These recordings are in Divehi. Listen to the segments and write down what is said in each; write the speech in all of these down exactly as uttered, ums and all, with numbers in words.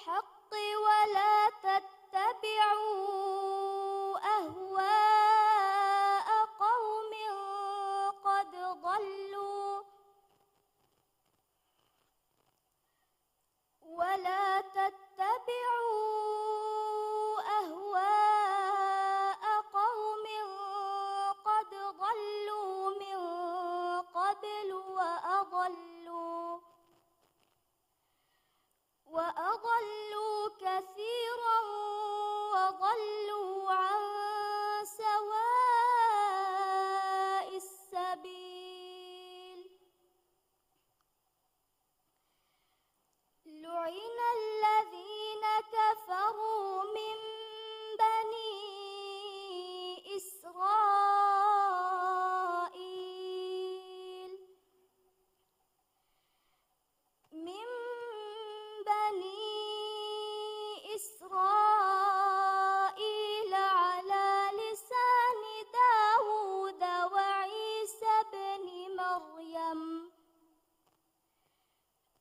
الحق ولا تتبعوا أهواء قوم قد ضلوا ولا تتبعوا أهواء قوم قد ضلوا من قبل وأضلوا وأضلوا كثيرا وضلوا عن سواء السبيل. لعن الذين كفروا من بني إسرائيل من بني إسرائيل على لسان داود وعيسى ابن مريم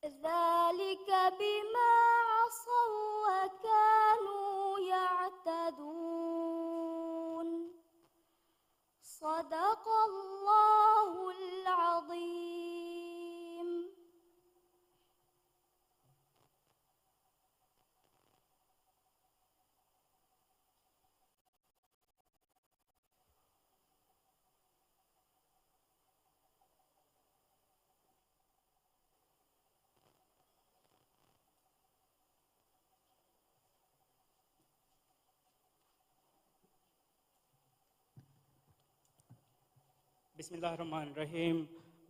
ذلك بما عصوا وكانوا يعتدون. صدق الله العظيم. ބިސްމިއްލާހި ރަޙްމާނި ރަޙީމް.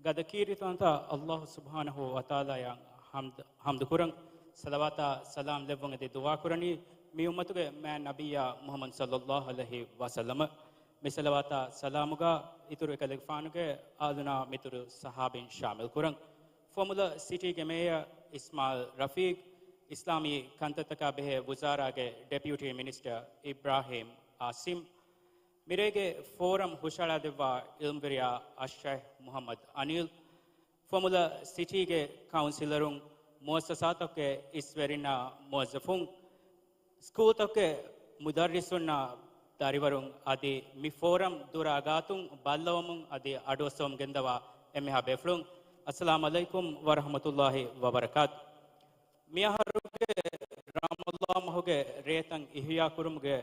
ގަދަ ކީރިތިވަންތަ އައްލާހު ސުބްޙާނަހޫ ވަތަޢާލާއަށް ޙަމްދު، ޙަމްދު ކުރަން، ޞަލަވާތާ ސަލާމް ލެއްވުން އެދި ދުޢާ ކުރަނީ މި އުއްމަތުގެ މާތް ނަބިއްޔާ މުޙައްމަދު ޞައްލައްލާހު ޢަލައިހި ވަސައްލަމަށް. މި ޞަލަވާތާ ސަލާމުގަ އިތުރު އެކަލޭގެފާނުގެ އާލުންނާ މިތުރު ޞަޙާބީން ޝާމިލް ކުރަން. ފުވައްމުލައް ސިޓީގެ މޭޔަރ އިސްމާޢީލް ރަފީޤް، އިސްލާމީ ކަންތައްތަކާ ބެހޭ ވުޒާރާގެ ޑެޕިއުޓީ މިނިސްޓަރ އިބްރާހީމް އާސިމް، މިރޭގެ ފޯރަމް ހުށަހަޅާދެއްވާ ޢިލްމުވެރިޔާ އައްޝައިޚް މުޙައްމަދު އަނީލް، ފުވައްމުލައް ސިޓީގެ ކައުންސިލަރުން، މުއައްސަސާތަކުގެ އިސްވެރިންނާ މުވައްޒަފުން، ސްކޫލްތަކުގެ މުދައްރިސުންނާ ދަރިވަރުން އަދި މި ފޯރަމް ދުރާ ގާތުން ބައްލަވަމުން އަދި އަޑުއައްސަވަމުން ގެންދަވާ އެންމެހާ ބޭފުޅުން، އައްސަލާމު ޢަލައިކުމް ވަރަޙްމަތުﷲި ވަބަރަކާތު. މިއަހަރުގެ ރަމަޟާން މަހުގެ ރޭތައް އިޙްޔާ ކުރުމުގެ،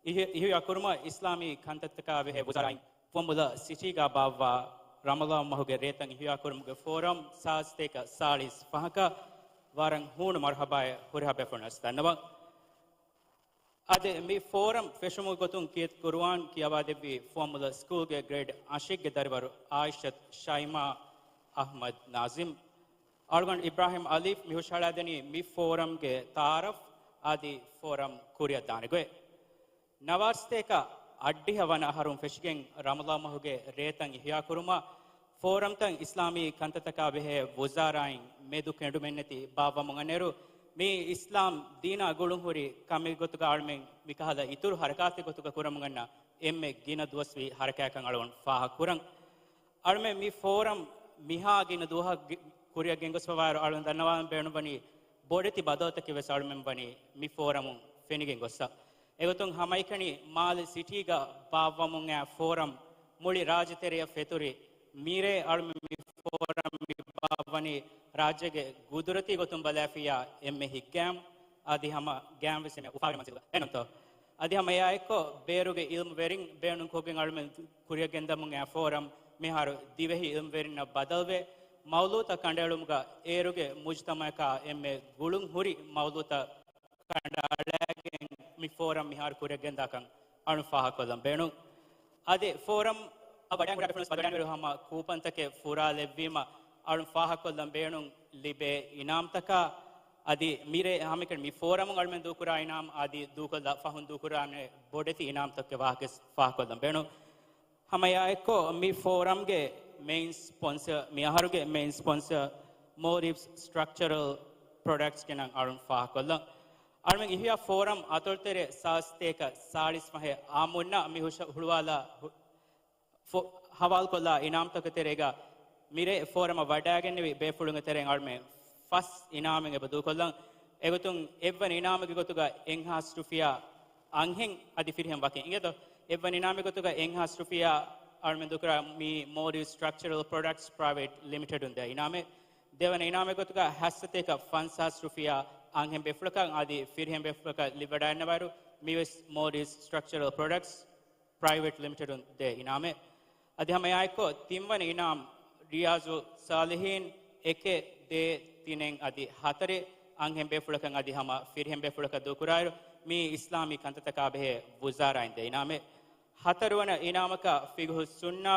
އިޙް، އިޙްޔާ ކުރުމަށް އިސްލާމީ ކަންތައްތަކާ ބެހޭ ވުޒާރާއިން ފުވައްމުލައް ސިޓީގަ ބާއްވާ ރަމަޟާން މަހުގެ ރޭތައް އިޙްޔާ ކުރުމުގެ ފޯރަމް ސާދަ ސަތޭކަ ސާޅީސް ފަހަކަށް ވަރަށް ހޫނު މަރުޙަބާއެއް ހުރިހާ ބޭފުޅުންނަށް ދަންނަވަން. އަދި މި ފޯރަމް ފެށުމުގެ ގޮތުން ކީރިތި ކުރުވާން ކިޔަވާދެއްވީ ފުވައްމުލައް ސްކޫލްގެ ގްރޭޑް އަށެއްގެ ދަރިވަރު އާއިޝަތު ޝައިމާ އަޙްމަދު ނާޒިމް. އަޅުގަނޑު އިބްރާހީމް އަލީފް މި ހުށަހަޅާދެނީ މި ފޯރަމްގެ ތަޢާރަފް އަދި ފޯރަމް ކުރިއަށް ދާނެ ގޮތް. ނަވާރަ ސަތޭކަ އަށްޑިހަ ވަނަ އަހަރުން ފެށިގެން ރަމަޟާން މަހުގެ ރޭތައް އިޙްޔާ ކުރުމަށް ފޯރަމްތައް އިސްލާމީ ކަންތައްތަކާ ބެހޭ ވުޒާރާއިން މެދު ކެނޑުމެއްނެތި ބާއްވަމުން އަންނައިރު، މި އިސްލާމް ދީނާ ގުޅުންހުރި ކަމެއް ގޮތުގަ އަޅުމެން މިކަހަލަ އިތުރު ޙަރަކާތެއް ގޮތުގަ ކުރަމުން އަންނަ އެންމެ ގިނަ ދުވަސްވީ ޙަރަކާތްކަން އަޅުގަނޑު ފާހަގަ ކުރަން. އަޅުމެން މި ފޯރަމް މިހާ ގިނަ ދުވަހަށް ގި-، ކުރިއަށް ގެންގޮސްފަވާއިރު އަޅުގަނޑު ދަންނަވާލަން ބޭނުންވަނީ ބޮޑެތި ބަދަލުތަކެއް ވެސް އަޅުމެން ވަނީ މި ފޯރަމުން ފެނިގެން ގޮއްސަ. އެގޮތުން ހަމައެކަނި މާލެ ސިޓީގަ ބާއްވަމުން އައި ފޯރަމް މުޅި ރާއްޖެ ތެރެއަށް ފެތުރި މިރޭ އަޅުމެން މި ފޯރަމް މި ބާއްވަނީ ރާއްޖޭގެ ގުދުރަތީ ގޮތުން ބަލާފިއްޔާ އެންމެ ހިތްގައިމު އަދި ހަމަ ގައިމުވެސް އެންމެ އުފާވެރި މަންޒިލުގަ އެންނަންތޯ. އަދި ހަމަ އެއާއެއްކޮށް ބޭރުގެ އިލްމުވެރިން ބޭނުންކޮށްގެން އަޅުމެން ކުރިއަށް ގެންދަމުން އައި ފޯރަމް މިހާރު ދިވެހި އިލްމުވެރިންނަށް ބަދަލުވެ، މައުޟޫޢުތައް ކަނޑައެޅުމުގަ އޭރުގެ މުޖުތަމަޢަކާ އެންމެ ގުޅުން ހުރި މައުޟޫޢުތައް ކަނޑައަޅައިގެން މި ފޯރަމް މިހާރު ކުރިއަށް ގެންދާކަން އަޅުން ފާހަގަކޮށްލަން ބޭނުން. އަދި ފޯރަމް އަށް ވަޑައިން ހުރި ބޭފުޅުން ވަޑައިން ހުރި ހަމަ ކޫޕަންތަކެއް ފުރާލެއްވީމަ އަޅުން ފާހަގަކޮށްލަން ބޭނުން ލިބޭ އިނާމްތަކާ އަދި މިރޭ ހަމައެކަނި މި ފޯރަމުން އަޅުމެން ދޫކުރާ އިނާމް އަދި ދޫކޮށްލާ ފަހުން ދޫކުރާނެ ބޮޑެތި އިނާމްތަކުގެ ވާހަކަ ވެސް ފާހަގަކޮށްލަން ބޭނުން. ހަމަ އެއާއެއްކޮށް މި ފޯރަމްގެ މެއިން ސްޕޮންސަރ، މި އަހަރުގެ މެއިން ސްޕޮންސަރ މޯލްޑިވްސް ސްޓްރަކްޗަރަލް ޕްރޮޑަކްޓްސް ގެނައް އަޅުން ފާހަގަކޮށްލަން. އަޅުމެން އިޙްޔާ ފޯރަމް އަތޮޅުތެރޭ ސާދަ ސަތޭކަ ސާޅީސް ފަހެއް އާއްމުންނަށް މި ހުށަ-، ހުޅުވާލާ ހު-، ފޮ-، ހަވާލުކޮށްލާ އިނާމްތަކުގެ ތެރޭގަ މިރޭ ފޯރަމަށް ވަޑައިގެންނެވި ބޭފުޅުންގެ ތެރެއިން އަޅުމެން ފަސް އިނާމެއް އެބަ ދޫކޮށްލަން. އެގޮތުން އެއްވަނަ އިނާމުގެ ގޮތުގަ އެއްހާސް ރުފިޔާ އަންހެން އަދި ފިރިހެން ވަކިން އިނގޭތޯ؟ އެއްވަނަ އިނާމުގެ ގޮތުގަ އެއްހާސް ރުފިޔާ އަޅުމެން ދޫކުރާ މި މޯލްޑިވްސް ސްޓްރަކްޗަރަލް ޕްރޮޑަކްޓްސް ޕްރައިވެޓް ލިމިޓެޑުން ދޭ އިނާމެއް. ދެވަނަ އިނާމެއް ގޮތުގަ ހަތްސަތޭކަ ފަންސާސް ރުފިޔާ އަންހެން ބޭފުޅަކަށް އަދި ފިރިހެން ބޭފުޅަކަށް ލިބިވަޑައިގަންނަވާއިރު، މިވެސް މޯލްޑިވްސް ސްޓްރަކްޗަރަލް ޕްރޮޑަކްޓްސް ޕްރައިވެޓް ލިމިޓެޑުން ދޭ އިނާމެއް. އަދި ހަމައެއާއެކު ތިންވަނަ އިނާމް ރިޔާޒު ސާލިހީން އެކެއް ދޭއް ތިނެއް އަދި ހަތަރެއް އަންހެން ބޭފުޅަކަށް އަދި ހަމަ ފިރިހެން ބޭފުޅަކަށް ދޫކުރާއިރު، މީ އިސްލާމީ ކަންތައްތަކާ ބެހޭ ވުޒާރާއިން ދޭ އިނާމެއް. ހަތަރުވަނަ އިނާމަކަށް ފިގުހު ސުންނަ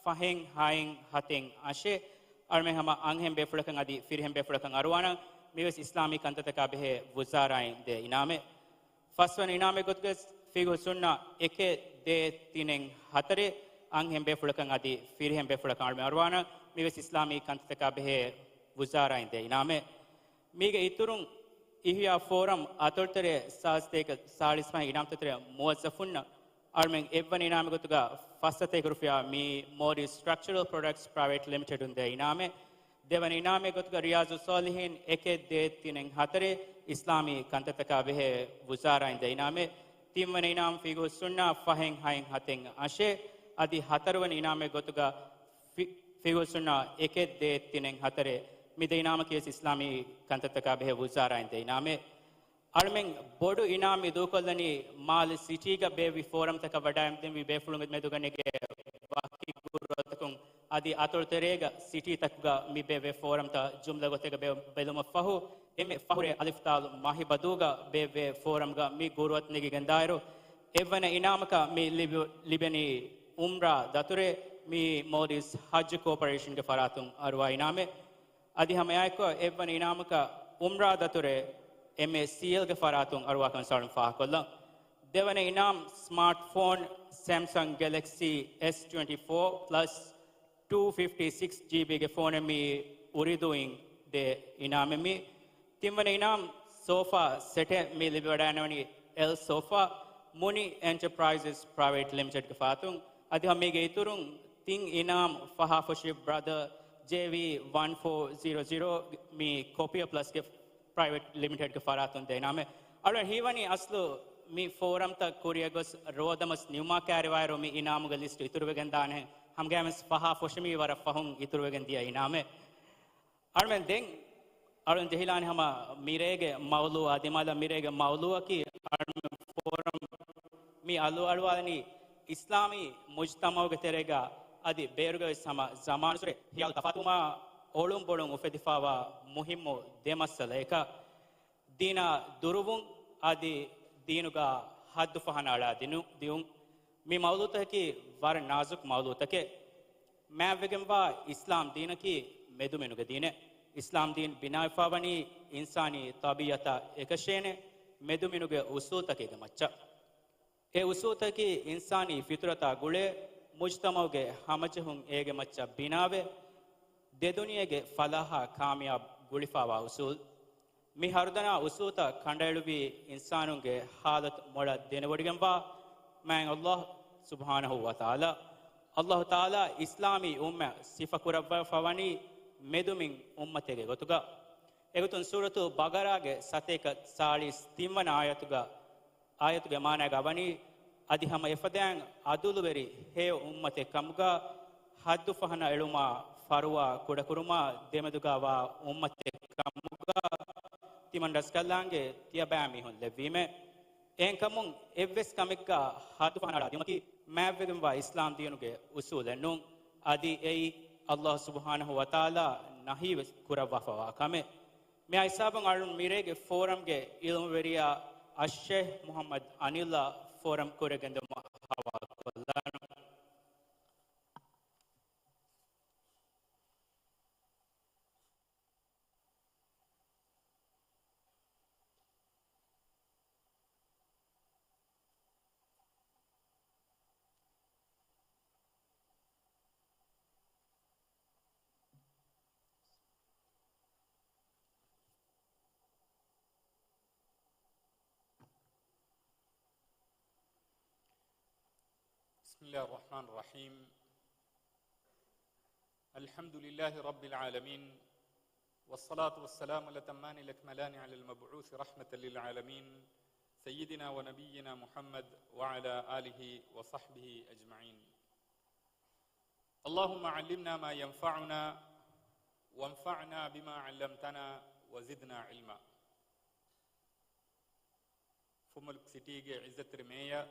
ފަހެއް ހައެއް ހަތެއް އަށެއް އަޅުމެން ހަމަ އަންހެން ބޭފުޅަކަށް އަދި ފިރިހެން ބޭފުޅަކަށް އަރުވާނަން. މިވެސް އިސްލާމީ ކަންތައްތަކާ ބެހޭ ވުޒާރާއިން ދޭ އިނާމެއް. ފަސްވަނަ އިނާމެއް ގޮތުގަ ފިގުހު ސުންނަ އެކެއް ދޭއް ތިނެއް ހަތަރެއް އަންހެން ބޭފުޅަކަށް އަދި ފިރިހެން ބޭފުޅަކަށް އަޅުމެން އަރުވާނަން. މިވެސް އިސްލާމީ ކަންތައްތަކާ ބެހޭ ވުޒާރާއިން ދޭ އިނާމެއް. މީގެ އިތުރުން އިޙްޔާ ފޯރަމް އަތޮޅުތެރޭ ސާދަތޭކަ ސާޅީސް ފަހެއް އިނާމްތައްތެރޭ މުވައްޒަފުންނަށް އަޅުމެން އެއްވަނަ އިނާމެއް ގޮތުގަ ފަސްސަތޭކަ ރުފިޔާ މި މޯލްޑިވްސް ސްޓްރަކްޗަރަލް ޕްރޮޑަކްޓްސް ޕްރައިވެޓް ލިމިޓެޑުން ދޭ އިނާމެއް. ދެވަނަ އިނާމެއް ގޮތުގަ ރިޔާޒު ސޯލިހީން އެކެއް ދޭއް ތިނެއް ހަތަރެއް އިސްލާމީ ކަންތައްތަކާ ބެހޭ ވުޒާރާއިން ދޭ އިނާމެއް. ތިންވަނަ އިނާމް ފިގުހު ސުންނަ ފަހެއް ހައެއް ހަތެއް އަށެއް އަދި ހަތަރުވަނަ އިނާމެއް ގޮތުގަ ފި-، ފިގުހު ސުންނަ އެކެއް ދޭއް ތިނެއް ހަތަރެއް. މި ދެ އިނާމަކީ ވެސް އިސްލާމީ ކަންތައްތަކާ ބެހޭ ވުޒާރާއިން ދޭ އިނާމެއް. އަޅުމެން ބޮޑު އިނާމް މި ދޫކޮށްލަނީ މާލެ ސިޓީގަ ބޭއްވި ފޯރަމްތަކަށް ވަޑައިގެންދެވި ބޭފުޅުންގެ މެދުގަ ނެގޭ ވަކި ގުރުއަތަކުން އަދި އަތޮޅުތެރޭގަ ސިޓީތަކުގަ މި ބޭއްވޭ ފޯރަމްތައް ޖުމްލަ ގޮތެއްގަ ބެ-، ބެލުމަށްފަހު، އެންމެ ފަހުރޭ އަލިފްތާލު މަހިބަދޫގަ ބޭއްވޭ ފޯރަމްގަ މި ގުރުއަތު ނެގިގެންދާއިރު، އެއްވަނަ އިނާމަކަށް މި ލިބި-، ލިބެނީ އުމްރާ ދަތުރެއް މި މޯލްޑިވްސް ހައްޖު ކޯޕަރޭޝަންގެ ފަރާތުން އަރުވާ އިނާމެއް. އަދި ހަމައެއާއެކު އެއްވަނަ އިނާމަކަށް އުމްރާ ދަތުރެއް އެމްއޭސީއެލްގެ ފަރާތުން އަރުވާކަން ސަޅުން ފާހަގަކޮށްލަން. ދެވަނަ އިނާމް ސްމާޓް ފޯން ސެމްސަން ގެލެކްސީ އެސް ޓްވެންޓީ ފޯ ޕްލަސް ޓޫ ފިފްޓީ ސިކްސް ޖީބީގެ ފޯނެއް މީ އުރިދޫއިން ދޭ އިނާމެއް މީ. ތިންވަނަ އިނާމް ސޯފާ ސެޓެއް މި ލިބިވަޑައިގަންނަވަނީ އެލް ސޯފާ މުނި އެންޓަޕްރައިޒަސް ޕްރައިވެޓް ލިމިޓެޑްގެ ފަރާތުން. އަދި ހަމަ މީގެ އިތުރުން ތިން އިނާމް ފަހާ ފޮށި ބްރަދަ ޖޭވީ ވަން ފޯ ޒީރޯ ޒީރޯ މި ކޮޕިއަ ޕްލަސްގެ ޕްރައިވެޓް ލިމިޓެޑްގެ ފަރާތުން ދޭ އިނާމެއް. އަޅުގަނޑު ހީވަނީ އަސްލު މި ފޯރަމްތައް ކުރިއަށް ގޮސް ރޯދަމަސް ނިމުމާ ކައިރިވާއިރު މި އިނާމުގެ ލިސްޓު އިތުރުވެގެން ދާނެ. ހަމަގައިމުވެސް ފަހާ ފޮށި މީ ވަރަށް ފަހުން އިތުރުވެގެން ދިޔަ އިނާމެއް. އަޅުމެން ދެން އަޅުން ޖެހިލާނެ ހަމަ މިރޭގެ މައުލޫ އާ ދިމާލަށް މިރޭގެ މައުލޫއަކީ އަޅުމެން ފޯރަމް މި އަލު އަޅުވާލަނީ އިސްލާމީ މުޖްތަމަޢުގެ ތެރޭގަ އަދި ބޭރުގަވެސް ހަމަ ޒަމާނުއްސުރެ ހިޔާލު ތަފާތުވުމާ އޮޅުންބޮޅުން އުފެދިފާވާ މުހިއްމު ދެ މައްސަލައަކަށް. ދީނާ ދުރުވުން އަދި ދީނުގަ ހައްދު ފަހަނަ އަޅާ ދިނު-، ދިއުން. މި މައުލޫތަކަކީ ވަރަށް ނާޒުކު މައުލޫތަކެއް. މާތްވެގެންވާ އިސްލާމް ދީނަކީ މެދުމިނުގެ ދީނެއް. އިސްލާމް ދީން ބިނާވެފާވަނީ އިންސާނީ ޠަބީޢަތާ އެކަށޭނެ މެދުމިނުގެ އުސޫލުތަކެއްގެ މައްޗަށް. އެ އުސޫލުތަކީ އިންސާނީ ފިޠުރަތާ ގުޅޭ، މުޖްތަމަޢުގެ ހަމަޖެހުން އޭގެ މައްޗަށް ބިނާވެ، ދެ ދުނިޔޭގެ ފަލާޙާ ކާމިޔާބު ގުޅިފާވާ އުސޫލު. މި ހަރުދަނާ އުސޫލުތައް ކަނޑައެޅުއްވީ އިންސާނުންގެ ޙާލަތު މޮޅަށް ދެނެވޮޑިގެންވާ މާތް ﷲ ސުބްޙާނަހޫ ވަތަޢާލާ. ﷲ ތަޢާލާ އިސްލާމީ އުއްމަތް ސިފަކުރައްވާފަ ވަނީ މެދުމިން އުއްމަތެއްގެ ގޮތުގަ. އެގޮތުން ސޫރަތު ބަޤަރާގެ ސަތޭކަ ސާޅީސް ތިންވަނަ އާޔަތުގަ، އާޔަތުގެ މާނައިގަ ވަނީ، އަދި ހަމަ އެފަދައިން ޢަދުލުވެރި ހެޔޮ އުއްމަތެއް ކަމުގަ، ޙައްދު ފަހަނަ އެޅުމާ، ފަރުވާ ކުޑަކުރުމާ ދެމެދުގަ ވާ އުއްމަތެއް ކަމުގަ، ތިމަން ރަސްކަލާނގެ ތިޔަބައިމީހުން ލެއްވީމެ. އެހެންކަމުން އެއްވެސް ކަމެއްގަ ޙައްދު ފަހަނަ އަޅާ ދިއުމަކީ މާތްވެގެންވާ އިސްލާމް ދީނުގެ އުސޫލެއް ނޫން. އަދި އެއީ ﷲ ސުބްޙާނަހޫ ވަތަޢާލާ ނަހީވެސް ކުރައްވާފަވާ ކަމެއް. މިއާ ހިސާބުން އަޅުން މިރޭގެ ފޯރަމްގެ އިލްމުވެރިޔާ އައްޝޭޚް މުޙައްމަދު އަނީލްއަށް ފޯރަމް ކުރިއަށްގެންދިއުމަށް ހަވާލުކޮށްލާނަން. بسم الله الرحمن الرحيم. الحمد لله رب العالمين. والصلاة والسلام الأتمان الأكملان على المبعوث رحمة للعالمين سيدنا ونبينا محمد وعلى آله وصحبه أجمعين. اللهم علمنا ما ينفعنا وانفعنا بما علمتنا وزدنا علما. ފުމުލުކް ސިޓީގެ ޢިއްޒަތްތެރި މޭޔަރ،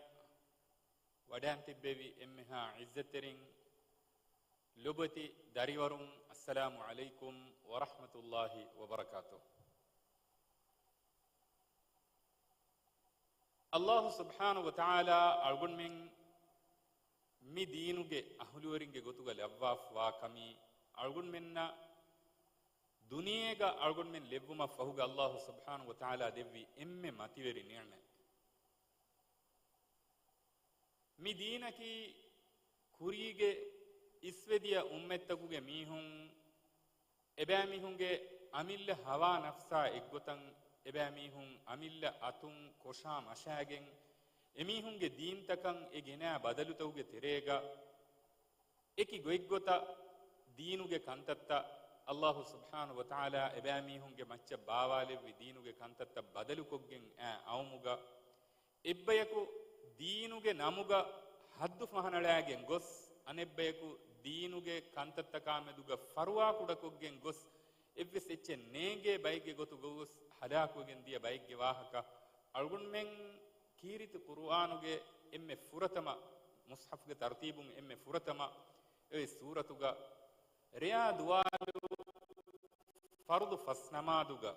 ވަޑައިން ތިއްބެވި އެންމެހާ ޢިއްޒަތްތެރިން، ލޮބުވެތި ދަރިވަރުން، އައްސަލާމު ޢަލައިކުމް ވަރަޙްމަތުﷲި ވަބަރަކާތުހު. ﷲ ސުބްޙާނަހު ވަތަޢާލާ އަޅުގަނޑުމެން މި ދީނުގެ އަހުލުވެރިންގެ ގޮތުގަ ލައްވާފަވާ ކަމީ، އަޅުގަނޑުމެންނަށް ދުނިޔޭގަ އަޅުގަނޑުމެން ލެއްވުމަށް ފަހުގަ ﷲ ސުބްޙާނަހު ވަތަޢާލާ ދެއްވި އެންމެ މަތިވެރި ނިޢުމަތް. މި ދީނަކީ ކުރީގެ އިސްވެދިޔަ އުއްމަތްތަކުގެ މީހުން އެބައިމީހުންގެ އަމިއްލަ ހަވާ ނަފްސާ އެއްގޮތަށް، އެބައިމީހުން އަމިއްލަ އަތުން ކޮށާ މަށާގެން، އެމީހުންގެ ދީންތަކަށް އެ ގެނައި ބަދަލުތަކުގެ ތެރޭގަ އެކި ގޮތްގޮތަށް ދީނުގެ ކަންތައްތައް، ﷲ ސުބްޙާނަހު ވަތަޢާލާ އެބައިމީހުންގެ މައްޗަށް ބާވާލެއްވި ދީނުގެ ކަންތައްތައް ބަދަލުކޮށްގެން އައި އައުމުގަ، އެއްބަޔަކު ދީނުގެ ނަމުގަ ހައްދު ފަހަނަޅައިގެން ގޮސް، އަނެއްބަޔަކު ދީނުގެ ކަންތައްތަކާމެދުގަ ފަރުވާކުޑަކޮށްގެން ގޮސް، އެއްވެސް އެއްޗެއް ނޭނގޭ ބައެއްގެ ގޮތުގަ ގޮސް ހަލާކުވެގެން ދިޔަ ބައެއްގެ ވާހަކަ، އަޅުގަނޑުމެން ކީރިތި ޤުރުއާނުގެ އެންމެ ފުރަތަމަ، މުޞްޙަފުގެ ތަރުތީބުން އެންމެ ފުރަތަމަ އެ ސޫރަތުގަ ރެޔާ ދުވާލު ފަރުޟު ފަސް ނަމާދުގަ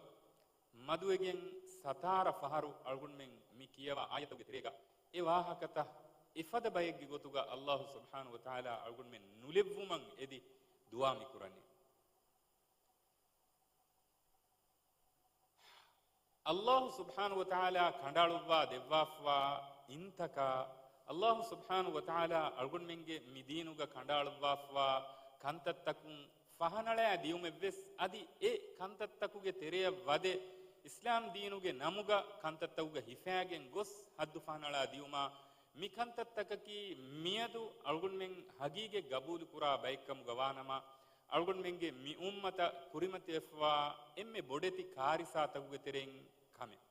މަދުވެގެން ސަތާރަ ފަހަރު އަޅުގަނޑުމެން މި ކިޔަވާ އާޔަތުގެ ތެރޭގަ އެ ވާހަކަތައް އެފަދަ ބައެއްގެ ގޮތުގަ ﷲ ސުބްޙާނަހު ވަތަޢާލާ އަޅުގަނޑުމެން ނުލެއްވުމަށް އެދި ދުޢާ މި ކުރަނީ. ﷲ ސުބްޙާނަހު ވަތަޢާލާ ކަނޑައަޅުއްވާ ދެއްވާފަވާ އިންތަކާ، ﷲ ސުބްޙާނަހު ވަތަޢާލާ އަޅުގަނޑުމެންގެ މި ދީނުގަ ކަނޑައަޅުއްވާފަވާ ކަންތައްތަކުން ފަހަނަޅައި ދިޔުމެއްވެސް އަދި އެ ކަންތައްތަކުގެ ތެރެޔަށް ވަދެ، އިސްލާމް ދީނުގެ ނަމުގަ ކަންތައްތަކުގަ ހިފައިގެން ގޮސް ހައްދު ފަހަނަޅާ ދިޔުމާ، މި ކަންތައްތަކަކީ މިއަދު އަޅުގަނޑުމެން ހަގީގަތް ގަބޫލުކުރާ ބައެއްކަމުގަ ވާނަމަ، އަޅުގަނޑުމެންގެ މި އުއްމަތަށް ކުރިމަތިވެފަވާ އެންމެ ބޮޑެތި ކާރިސާތަކުގެ ތެރެއިން ކަމެއް.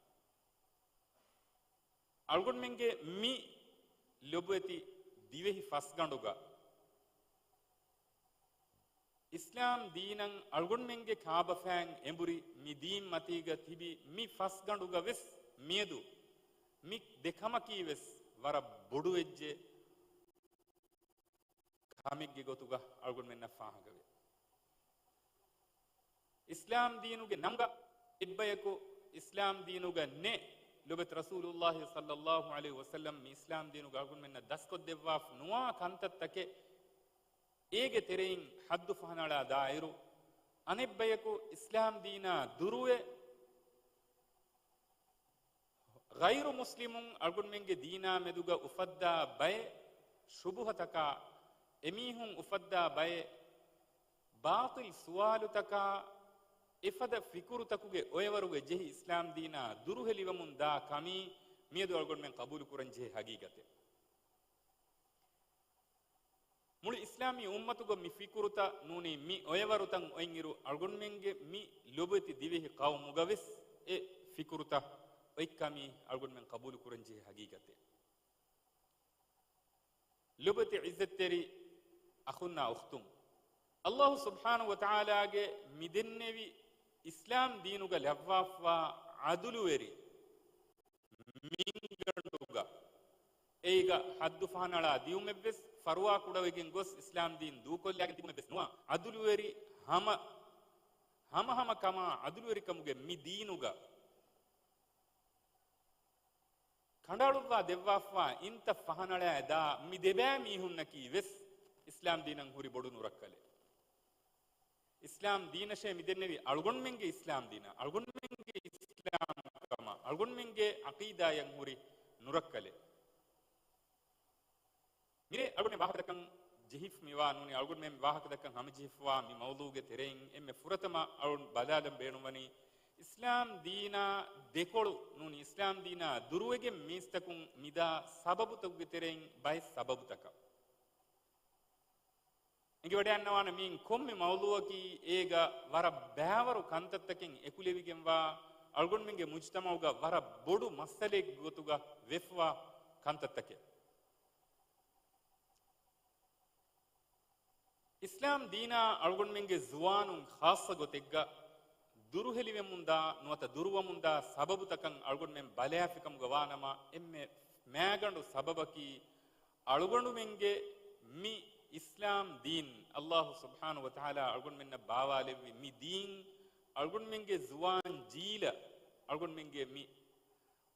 އަޅުގަނޑުމެންގެ މި ލޮބުވެތި ދިވެހި ފަސްގަނޑުގަ އިސްލާމް ދީނަށް އަޅުގަނޑުމެންގެ ކާބަފައިން އެނބުރި މި ދީން މަތީގަ ތިބި މި ފަސްގަނޑުގަ ވެސް މިއަދު މި ދެ ކަމަކީ ވެސް ވަރަށް ބޮޑު އެއްޗެއް ކަމެއްގެ ގޮތުގަ އަޅުގަނޑުމެންނަށް ފާހަގަވޭ. އިސްލާމް ދީނުގެ ނަމުގަ އެއްބަޔަކު އިސްލާމް ދީނުގަ ނެ، ލޮބެތި ރަސޫލުﷲ ޞައްލައްލާހު ޢަލައިހި ވަސައްލަމް މި އިސްލާމް ދީނުގަ އަޅުގަނޑުމެންނަށް ދަސްކޮށްދެއްވާފަ ނުވާ ކަންތައްތަކެއް އޭގެ ތެރެއިން ޙައްދު ފަހަނަޅާ ދާއިރު، އަނެއްބަޔަކު އިސްލާމް ދީނާ ދުރުވެ، ޣައިރު މުސްލިމުން އަޅުގަނޑުމެންގެ ދީނާ މެދުގަ އުފައްދާ ބައެއް ޝުބުހަތަކާ، އެމީހުން އުފައްދާ ބައެއް ބާޠިލް ސުވާލުތަކާ، އެފަދަ ފިކުރުތަކުގެ އޮއެވަރުގަ ޖެހި އިސްލާމް ދީނާ ދުރުހެލިވަމުން ދާ ކަމީ މިއަދު އަޅުގަނޑުމެން ޤަބޫލު ކުރަން ޖެހޭ ހަގީގަތެއް. މުޅި އިސްލާމީ އުއްމަތުގަ މި ފިކުރުތައް ނޫނީ މި އޮއެވަރުތައް އޮތްއިރު، އަޅުގަނޑުމެންގެ މި ލޮބުވެތި ދިވެހި ޤައުމުގަ ވެސް އެ ފިކުރުތައް އޮތްކަމީ އަޅުގަނޑުމެން ޤަބޫލު ކުރަން ޖެހޭ ހަގީގަތެއް. ލޮބުވެތި ޢިއްޒަތްތެރި އަޚުންނާ އުޚްތުން، ﷲ ސުބްޙާނަހު ވަތަޢާލާގެ މި ދެންނެވި އިސްލާމް ދީނުގަ ލައްވާފަވާ ޢަދުލުވެރި މިންގަނޑުގަ، އެއީގަ ޙައްދު ފަހަނަޅާ ދިޔުމެއްވެސް ފަރުވާ ކުޑަވެގެން ގޮސް އިސްލާމް ދީން ދޫކޮށްލާގެން ތިބުމެއްވެސް ނުވާ، ޢަދުލުވެރި ހަމަ، ހަމަ ހަމަ ކަމާ ޢަދުލުވެރިކަމުގެ މި ދީނުގަ ކަނޑައަޅުއްވާ ދެއްވާފަވާ އިންތައް ފަހަނަޅައި ދާ މި ދެބައިމީހުންނަކީ ވެސް އިސްލާމް ދީނަށް ހުރި ބޮޑު ނުރައްކަލެއް. އިސްލާމް ދީނަށޭ މި ދެންނެވި އަޅުގަނޑުމެންގެ އިސްލާމް ދީނަށް، އަޅުގަނޑުމެންގެ އިސްލާމް ކަމަށް، އަޅުގަނޑުމެންގެ ޢަޤީދާޔަށް ހުރި ނުރައްކަލެއް. މިރޭ އަޅުގަނޑުމެން ވާހަކަދައްކަން ޖެހިފަ މިވާ ނޫނީ، އަޅުގަނޑުމެން ވާހަކަދައްކަން ހަމަޖެހިފަވާ މި މައުޟޫގެ ތެރެއިން އެންމެ ފުރަތަމަ އަޅުން ބަލާލަން ބޭނުންވަނީ، އިސްލާމް ދީނާ ދެކޮޅު ނޫނީ، އިސްލާމް ދީނާ ދުރުވެގެން މީސްތަކުން މިދާ ސަބަބުތަކުގެ ތެރެއިން ބައެއް ސަބަބުތަކަށް. އެނގިވަޑައިގަންނަވާނެ މިއިން ކޮންމެ މައުޟޫއަކީ އޭގަ ވަރަށް ބައިވަރު ކަންތައްތަކެއް އެކުލެވިގެންވާ، އަޅުގަނޑުމެންގެ މުޖްތަމަޢުގަ ވަރަށް ބޮޑު މައްސަލައެއްގެ ގޮތުގަ ވެފަވާ ކަންތައްތަކެއް. އިސްލާމް ދީނާ އަޅުގަނޑުމެންގެ ޒުވާނުން ޚާއްޞަ ގޮތެއްގަ ދުރުހެލިވެމުންދާ ނުވަތަ ދުރުވަމުންދާ ސަބަބުތަކަށް އަޅުގަނޑުމެން ބަލާފިކަމުގަ ވާނަމަ، އެންމެ މައިގަނޑު ސަބަބަކީ އަޅުގަނޑުމެންގެ މި އިސްލާމް ދީން، ﷲ ސުބްޙާނަހޫ ވަތަޢާލާ އަޅުގަނޑުމެންނަށް ބާވާލެއްވި މި ދީން، އަޅުގަނޑުމެންގެ ޒުވާން ޖީލަށް، އަޅުގަނޑުމެންގެ މި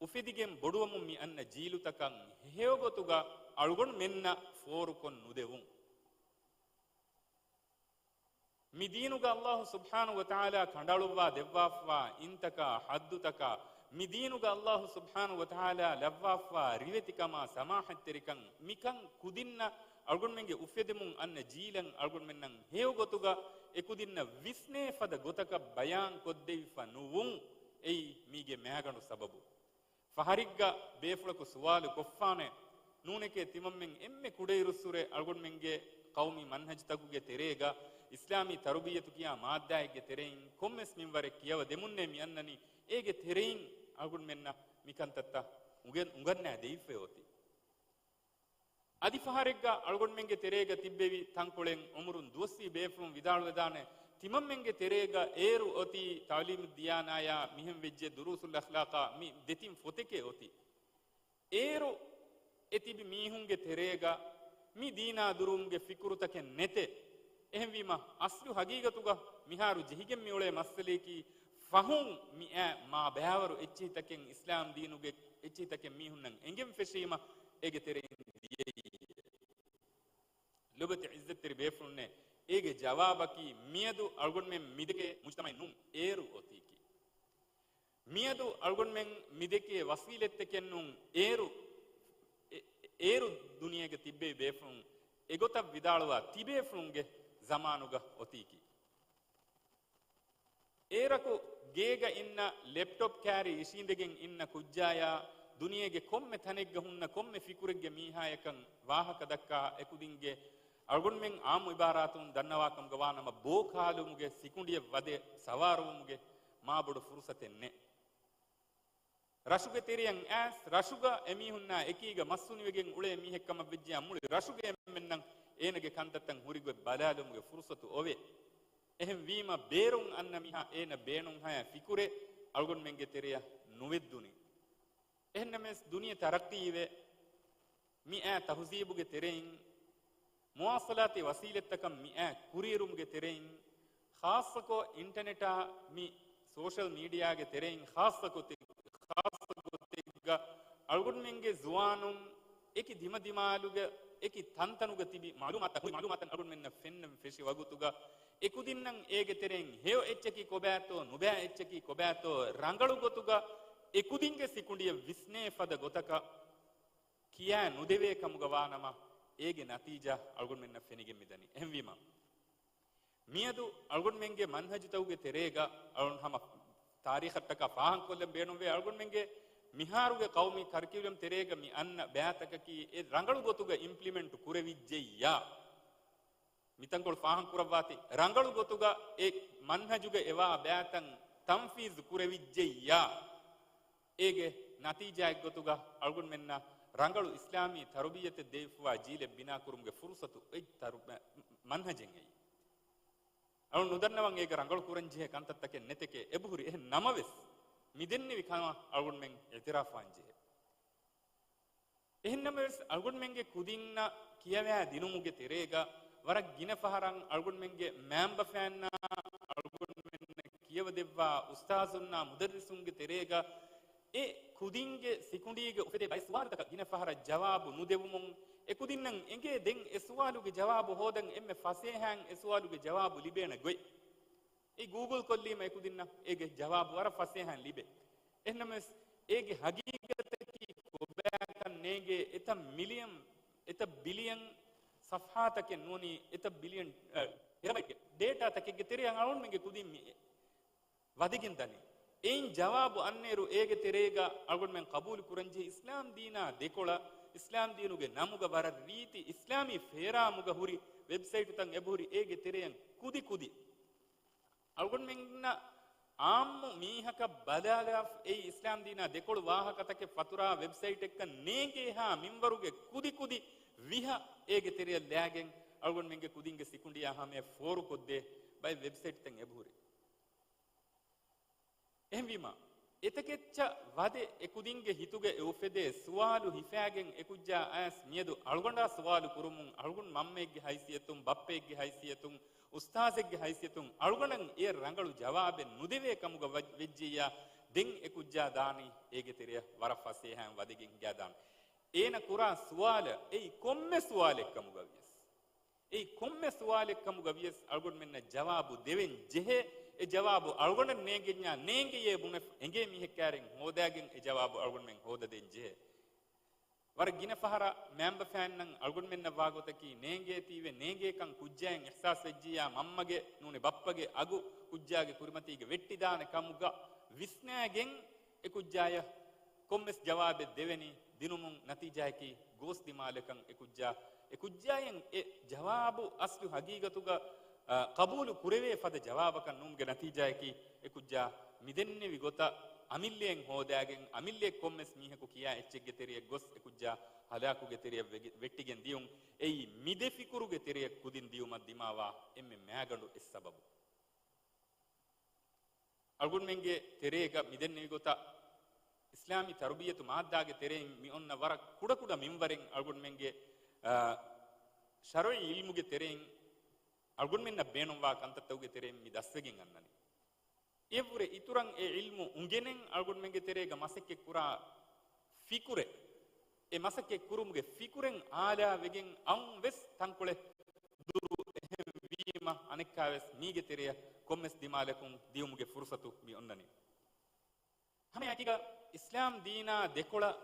އުފެދިގެން ބޮޑުވަމުން މި އަންނަ ޖީލުތަކަށް ހެޔޮގޮތުގަ އަޅުގަނޑުމެންނަށް ފޯރުކޮށް ނުދެވުން. މި ދީނުގަ ﷲ ސުބްޙާނަހޫ ވަތަޢާލާ ކަނޑައަޅުއްވާ ދެއްވާފަވާ އިންތަކާ ޙައްދުތަކާ، މި ދީނުގަ ﷲ ސުބްޙާނަހޫ ވަތަޢާލާ ލައްވާފަވާ ރިވެތިކަމާ ސަމާޙަތްތެރިކަން، މިކަން ކުދިންނަށް އަޅުގަނޑުމެންގެ އުފެދެމުން އަންނަ ޖީލަށް އަޅުގަނޑުމެންނަށް ހެޔޮ ގޮތުގަ އެކުދިންނަށް ވިސްނޭ ފަދަ ގޮތަކަށް ބަޔާން ކޮށްދެވިފަ ނުވުން އެއީ މީގެ މައިގަނޑު ސަބަބު. ފަހަރެއްގަ ބޭފުޅަކު ސުވާލު ކޮށްފާނެ، ނޫނެކޭ ތިމަންމެން އެންމެ ކުޑައިރުއްސުރެ އަޅުގަނޑުމެންގެ ޤައުމީ މަންހަޖުތަކުގެ ތެރޭގަ އިސްލާމީ ތަރުބިއްޔަތު ކިޔާ މާއްދާއެއްގެ ތެރެއިން ކޮންމެސް މިންވަރެއް ކިޔަވަދެމުންނޭ މި އަންނަނީ، އޭގެ ތެރެއިން އަޅުގަނޑުމެންނަށް މިކަންތައްތައް އުނގެ-، އުނގަންނާދެވިފައި އޮތީ. އަދި ފަހަރެއްގަ އަޅުގަނޑުމެންގެ ތެރޭގަ ތިއްބެވި ތަންކޮޅެއް އުމުރުން ދުވަސްވީ ބޭފުޅުން ވިދާޅުވެދާނެ، ތިމަންމެންގެ ތެރޭގަ އޭރު އޮތީ ތަޢުލީމުއްދިޔާނާޔާ މިހެން ވެއްޖެ ދުރޫސުލް އަޚްލާޤާ މި ދެތިން ފޮތެކޭ އޮތީ. އޭރު އެ ތިބި މީހުންގެ ތެރޭގަ މި ދީނާ ދުރުވުމުގެ ފިކުރުތަކެއް ނެތޭ. އެހެންވީމަ، އަސްލު ހަގީގަތުގަ މިހާރު ޖެހިގެން މިއުޅޭ މައްސަލަޔަކީ، ފަހުން މިއާ މާ ބައިވަރު އެއްޗިހިތަކެއް އިސްލާމް ދީނުގެ އެއްޗިހިތަކެއް މީހުންނަށް އެނގެން ފެށީމަ، އޭގެ ތެރެއިން ދިޔައީ. ލޮބުވެތި ޢިއްޒަތްތެރި ބޭފުޅުންނޭ، އޭގެ ޖަވާބަކީ މިއަދު އަޅުގަނޑުމެން މިދެކޭ މުޖްތަމަޢެއް ނޫން، އޭރު އޮތީކީ. މިއަދު އަޅުގަނޑުމެން މިދެކޭ ވަސީލަތްތަކެއް ނޫން، އޭރު، އޭ-، އޭރު ދުނިޔޭގަ ތިއްބެވި ބޭފުޅުން އެގޮތަށް ވިދާޅުވާ ތިބޭފުޅުންގެ ޒަމާނުގަ އޮތީކީ. އޭރަކު ގޭގަ އިންނަ ލެޕްޓޮޕް ކާރި އިށީނދެގެން އިންނަ ކުއްޖާޔާ، ދުނިޔޭގެ ކޮންމެ ތަނެއްގަ ހުންނަ ކޮންމެ ފިކުރެއްގެ މީހާޔަކަށް ވާހަކަ ދައްކާ އެކުދިންގެ އަޅުގަނޑުމެން އާއްމު އިބާރާތުން ދަންނަވާކަމުގަ ވާނަމަ، ބޯ ކާލުމުގެ ސިކުނޑިއެއް ވަދެ ސަވާރުވުމުގެ މާބޮޑު ފުރުސަތެއް ނެތް. ރަށުގެ ތެރެއަށް އައިސް، ރަށުގަ އެމީހުންނާ އެކީގަ މައްސުނިވެގެން އުޅޭ މީހެއް ކަމަށް ވެއްޖެޔާ، މުޅި ރަށުގެ އެންމެންނަށް އޭނަގެ ކަންތައްތައް ހުރިގޮތް ބަލާލުމުގެ ފުރުސަތު އޮވޭ. އެހެންވީމަ، ބޭރުން އަންނަ މީހާ އޭނަ ބޭނުންހަޔާ ފިކުރެއް އަޅުގަނޑުމެންގެ ތެރެއަށް ނުވެއްދުނީ. އެހެންނަމަވެސް، ދުނިޔެ ތަރައްޤީވެ، މިއާ ތަހުޒީބުގެ ތެރެއިން، މުވާޞަލާތީ ވަސީލަތްތަކަށް މިއާ ކުރިއެރުމުގެ ތެރެއިން، ޚާއްޞަކޮށް އިންޓަނެޓާ މި ސޯޝަލް މީޑިއާގެ ތެރެއިން ޚާއްޞަ ގޮތެއް، ޚާއްޞަ ގޮތެއްގަ އަޅުގަނޑުމެންގެ ޒުވާނުން އެކި ދިމަދިމާލުގަ، އެކި ތަންތަނުގަ ތިބި މަޢުލޫމާތު، މަޢުލޫމާތު އަޅުގަނޑުމެންނަށް ފެންނަން ފެށި ވަގުތުގަ، އެކުދިންނަށް އޭގެ ތެރެއިން ހެޔޮ އެއްޗަކީ ކޮބާތޯ، ނުބައި އެއްޗަކީ ކޮބާތޯ، ރަނގަޅު ގޮތުގަ އެކުދިންގެ ސިކުނޑިއަށް ވިސްނޭ ފަދަ ގޮތަކަށް ކިޔާ ނުދެވޭ ކަމުގަ ވާނަމަ، އޭގެ ނަތީޖާ އަޅުގަނޑުމެންނަށް ފެނިގެން މިދަނީ. އެހެންވީމަ، މިއަދު އަޅުގަނޑުމެންގެ މަންހަޖުތަކުގެ ތެރޭގަ އަޅުން ހަމަ ތާރީޚަށްޓަކާ ފާހަގަކޮށްލަން ބޭނުންވޭ، އަޅުގަނޑުމެންގެ މިހާރުގެ ޤައުމީ ކަރިކިއުލަމް ތެރޭގަ މި އަންނަ ބައިތަކަކީ އެ ރަނގަޅު ގޮތުގަ އިމްޕްލިމެންޓް ކުރެވިއްޖެއްޔާ، މިތަންކޮޅު ފާހަގަކުރައްވާތީ، ރަނގަޅު ގޮތުގަ އެ މަންހަޖުގަ އެވާ ބައިތައް ތަންފީޒު ކުރެވިއްޖެއްޔާ، އޭގެ ނަތީޖާއެއްގޮތުގަ އަޅުގަނޑުމެންނަށް ރަނގަޅު އިސްލާމީ ތަރުބިއްޔަތެއް ދެވިފަވާ ޖީލެއް ބިނާކުރުމުގެ ފުރުޞަތު އޮތް ތަރު-، މަންހަޖެއް އެއީ. އަޅުން ނުދަންނަވަން އޭގަ ރަނގަޅު ކުރަންޖެހޭ ކަންތައްތަކެއް ނެތެކޭ، އެބަހުރި. އެހެން ނަމަވެސް، މި ދެންނެވި ކަމަށް އަޅުގަނޑުމެން އިޢުތިރާފްވާންޖެހޭ. އެހެންނަމަވެސް، އަޅުގަނޑުމެންގެ ކުދިންނަށް ކިޔަވާ ދިނުމުގެ ތެރޭގަ ވަރަށް ގިނަ ފަހަރަށް އަޅުގަނޑުމެންގެ މައިންބަފައިންނާ އަޅުގަނޑުމެންނަށް ކިޔަވަދެއްވާ އުސްތާޒުންނާ މުދައްރިސުންގެ ތެރޭގަ އެ ކުދިންގެ ސިކުނޑީގަ އުފެދޭ ބައެއް ސުވާލުތަކަށް ގިނަ ފަހަރަށް ޖަވާބު ނުދެވުމުން، އެ ކުދިންނަށް އެނގޭ ދެން އެ ސުވާލުގެ ޖަވާބު ހޯދަން އެންމެ ފަސޭހައިން އެ ސުވާލުގެ ޖަވާބު ލިބޭނެ ގޮތް. އެ ގޫގުލް ކޮށްލީމަ އެކުދިންނަށް އޭގެ ޖަވާބު ވަރަށް ފަސޭހައިން ލިބޭ. އެހެންނަމަވެސް، އޭގެ ހަގީގަތަކީ ކޮބާކަން ނޭނގޭ އެތައް މިލިއަން، އެތައް ބިލިއަން ޞަފްޙާތަކެއް ނޫނީ، އެތައް ބިލިއަން، އަ، ޓެރަބައިޓްގެ ޑޭޓާތަކެއްގެ ތެރެއަށް އަޅުގަނޑުމެންގެ ކުދިން މި ވަދެގެން ދަނީ. އެއިން ޖަވާބު އަންނައިރު އޭގެ ތެރޭގަ އަޅުގަނޑުމެން ޤަބޫލު ކުރަންޖެހޭ އިސްލާމް ދީނާ ދެކޮޅަށް، އިސްލާމް ދީނުގެ ނަމުގަ ވަރަށް ރީތި އިސްލާމީ ފޭރާމުގަ ހުރި ވެބްސައިޓުތައް އެބަހުރި އޭގެ ތެރެއިން ކުދި ކުދި. އަޅުގަނޑުމެންނަށް އާއްމު މީހަކަށް ބަލާލާ އެއީ އިސްލާމް ދީނާ ދެކޮޅު ވާހަކަތަކެއް ފަތުރާ ވެބްސައިޓެއްކަން ނޭނގޭހާ މިންވަރުގެ ކުދި ކުދި ވިހަ އޭގެ ތެރެއަށް ލާގެން އަޅުގަނޑުމެންގެ ކުދިންގެ ސިކުނޑިއާ ހަމަޔަށް ފޯރުކޮށްދޭ ބައެއް ވެބްސައިޓްތައް އެބަހުރި. އެހެންވީމަ، އެތަކެއްޗަށް ވަދެ އެކުދިންގެ ހިތުގަ އެ އުފެދޭ ސުވާލު ހިފާގެން އެކުއްޖާ އައިސް މިއަދު އަޅުގަނޑާ ސުވާލު ކުރުމުން އަޅުގަނޑު މަންމައެއްގެ ހައިސިއްޔަތުން، ބައްޕައެއްގެ ހައިސިއްޔަތުން، އުސްތާޒެއްގެ ހައިސިއްޔަތުން އަޅުގަނޑަށް އެ ރަނގަޅު ޖަވާބެއް ނުދެވޭ ކަމުގަ ވަ-، ވެއްޖިއްޔާ، ދެން އެކުއްޖާ ދާނީ އޭގެ ތެރެއަށް ވަރަށް ފަސޭހައިން ވަދެގެން ހިނގާދާނެ. އޭނަ ކުރާ ސުވާލަށް އެއީ ކޮންމެ ސުވާލެއް ކަމުގަ ވިޔަސް، އެއީ ކޮންމެ ސުވާލެއް ކަމުގަ ވިޔަސް އަޅުގަނޑުމެންނަށް ޖަވާބު ދެވެން ޖެހޭ. އެ ޖަވާބު އަޅުގަނޑަށް ނޭނގެންޏާ ނޭނގެޔޭ ބުނެފަ އެނގޭ މީހެއް ކާރިން ހޯދާގެން އެ ޖަވާބު އަޅުގަނޑުމެން ހޯދަދޭން ޖެހޭ. ވަރަށް ގިނަ ފަހަރަށް މައިންބަފައިންނަށް އަޅުގަނޑުމެންނަށް ވާގޮތަކީ ނޭނގޭތީވެ ނޭނގޭކަން ކުއްޖާއިން އިޙްސާސް ވެއްޖިއްޔާ މަންމަގެ ނޫނީ ބައްޕަގެ އަގު ކުއްޖާގެ ކުރިމަތީގަ ވެއްޓިދާނެ ކަމުގަ ވިސްނާގެން އެ ކުއްޖާޔަށް ކޮންމެސް ޖަވާބެއް ދެވެނީ ދިނުމުން ނަތީޖާއަކީ ގޯސް ދިމާލަކަށް އެ ކުއްޖާ، އެ ކުއްޖާއިން އެ ޖަވާބު އަސްލު ހަގީގަތުގަ، އާ، ޤަބޫލު ކުރެވޭ ފަދަ ޖަވާބަކަށް ނޫންގެ ނަތީޖާއަކީ އެ ކުއްޖާ މިދެންނެވި ގޮތަށް އަމިއްލައެއް ހޯދާގެން އަމިއްލައެއް ކޮންމެސް މީހަކު ކިޔާ އެއްޗެއްގެ ތެރެއަށް ގޮސް އެ ކުއްޖާ ހަލާކުގެ ތެރެއަށް ވެގެ-، ވެއްޓިގެން ދިޔުން. އެއީ މި ދެ ފިކުރުގެ ތެރެއަށް ކުދިން ދިޔުމަށް ދިމާވާ އެންމެ މައިގަނޑު އެއް ސަބަބު. އަޅުގަނޑުމެންގެ ތެރޭގަ މިދެންނެވި ގޮތަށް އިސްލާމީ ތަރުބިއްޔަތު މާއްދާގެ ތެރެއިން މި އޮންނަ ވަރަށް ކުޑަކުޑަ މިންވަރެއް އަޅުގަނޑުމެންގެ، އާ، ޝަރުޢީ ޢިލްމުގެ ތެރެއިން އަޅުގަނޑުމެންނަށް ބޭނުންވާ ކަންތައްތަކުގެ ތެރެއިން މި ދަސްވެގެން އަންނަނީ. އެއަށްވުރެ އިތުރަށް އެ ޢިލްމު އުނގެނެން އަޅުގަނޑުމެންގެ ތެރޭގަ މަސައްކަތް ކުރާ ފިކުރެއް، އެ މަސައްކަތް ކުރުމުގެ ފިކުރެއް އާލާ ވެގެން އައުން ވެސް ތަންކޮޅެއް ދުރު އެހެން ވީމަ، އަނެއްކާވެސް މީގެ ތެރެއަށް ކޮންމެސް ދިމާލަކުން ދިޔުމުގެ ފުރުޞަތު މި އޮންނަނީ. ހަމައެކީގަ އިސްލާމް ދީނާ ދެކޮޅަށް،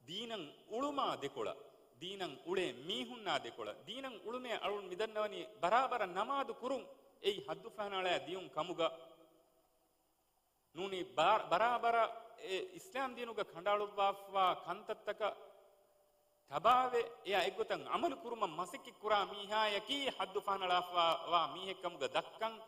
ދީނަށް އުޅުމާ ދެކޮޅަށް، ދީނަށް އުޅޭ މީހުންނާ ދެކޮޅަށް، ދީނަށް އުޅުމޭ އަޅުން މިދަންނަވަނީ ބަރާބަރަށް ނަމާދު ކުރުން އެއީ ހައްދު ފަހަނަޅާ ދިޔުން ކަމުގަ، ނޫނީ ބާ-، ބަރާބަރަށް އެ އިސްލާމް ދީނުގަ ކަނޑައަޅުއްވާފަވާ ކަންތައްތަކަށް ތަބާވެ، އެއާ އެއްގޮތަށް ޢަމަލު ކުރުމަށް މަސައްކަތް ކުރާ މީހާޔަކީ ހައްދު ފަހަނަޅާފަވާ މީހެއްކަމުގަ ދައްކަން،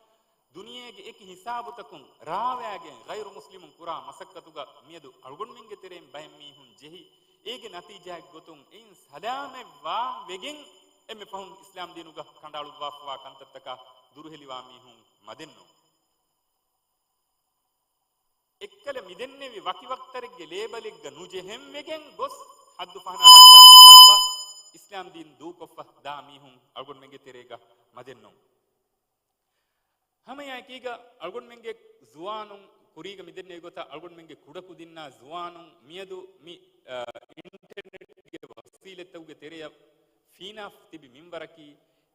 ދުނިޔޭގެ އެކި ހިސާބުތަކުން ރާވާގެން ޣައިރު މުސްލިމުން ކުރާ މަސައްކަތުގަ މިއަދު އަޅުގަނޑުމެންގެ ތެރެއިން ބައެއް މީހުން ޖެހި، އޭގެ ނަތީޖާއެއްގޮތުން އެއިން ސަލާމަތްވާން ވެގެން އެންމެ ފަހުން އިސްލާމް ދީނުގަ ކަނޑައަޅުއްވާފަވާ ކަންތައްތަކާ ދުރުހެލިވާ މީހުން މަދެއްނު. އެއްކަލަ މިދެންނެވި ވަކި ވަކިތަރެއްގެ ލޭބަލެއްގަ ނުޖެހެން ވެގެން ގޮސް ހައްދު ފަހަނަޅާ ދާ ހިސާބަށް އިސްލާމް ދީން ދޫކޮށްފަ ދާ މީހުން އަޅުގަނޑުމެންގެ ތެރޭގަ މަދެއްނު. ހަމައެއާއެކީގަ އަޅުގަނޑުމެންގެ ޒުވާނުން ކުރީގަ މިދެންނެވި ގޮތަށް އަޅުގަނޑުމެންގެ ކުޑަކުދިންނާ ޒުވާނުން މިއަދު މި، އާ، އިންޓަރނެޓްގެ ވަސީލަތްތަކުގެ ތެރެއަށް ފީނާ ތިބި މިންވަރަކީ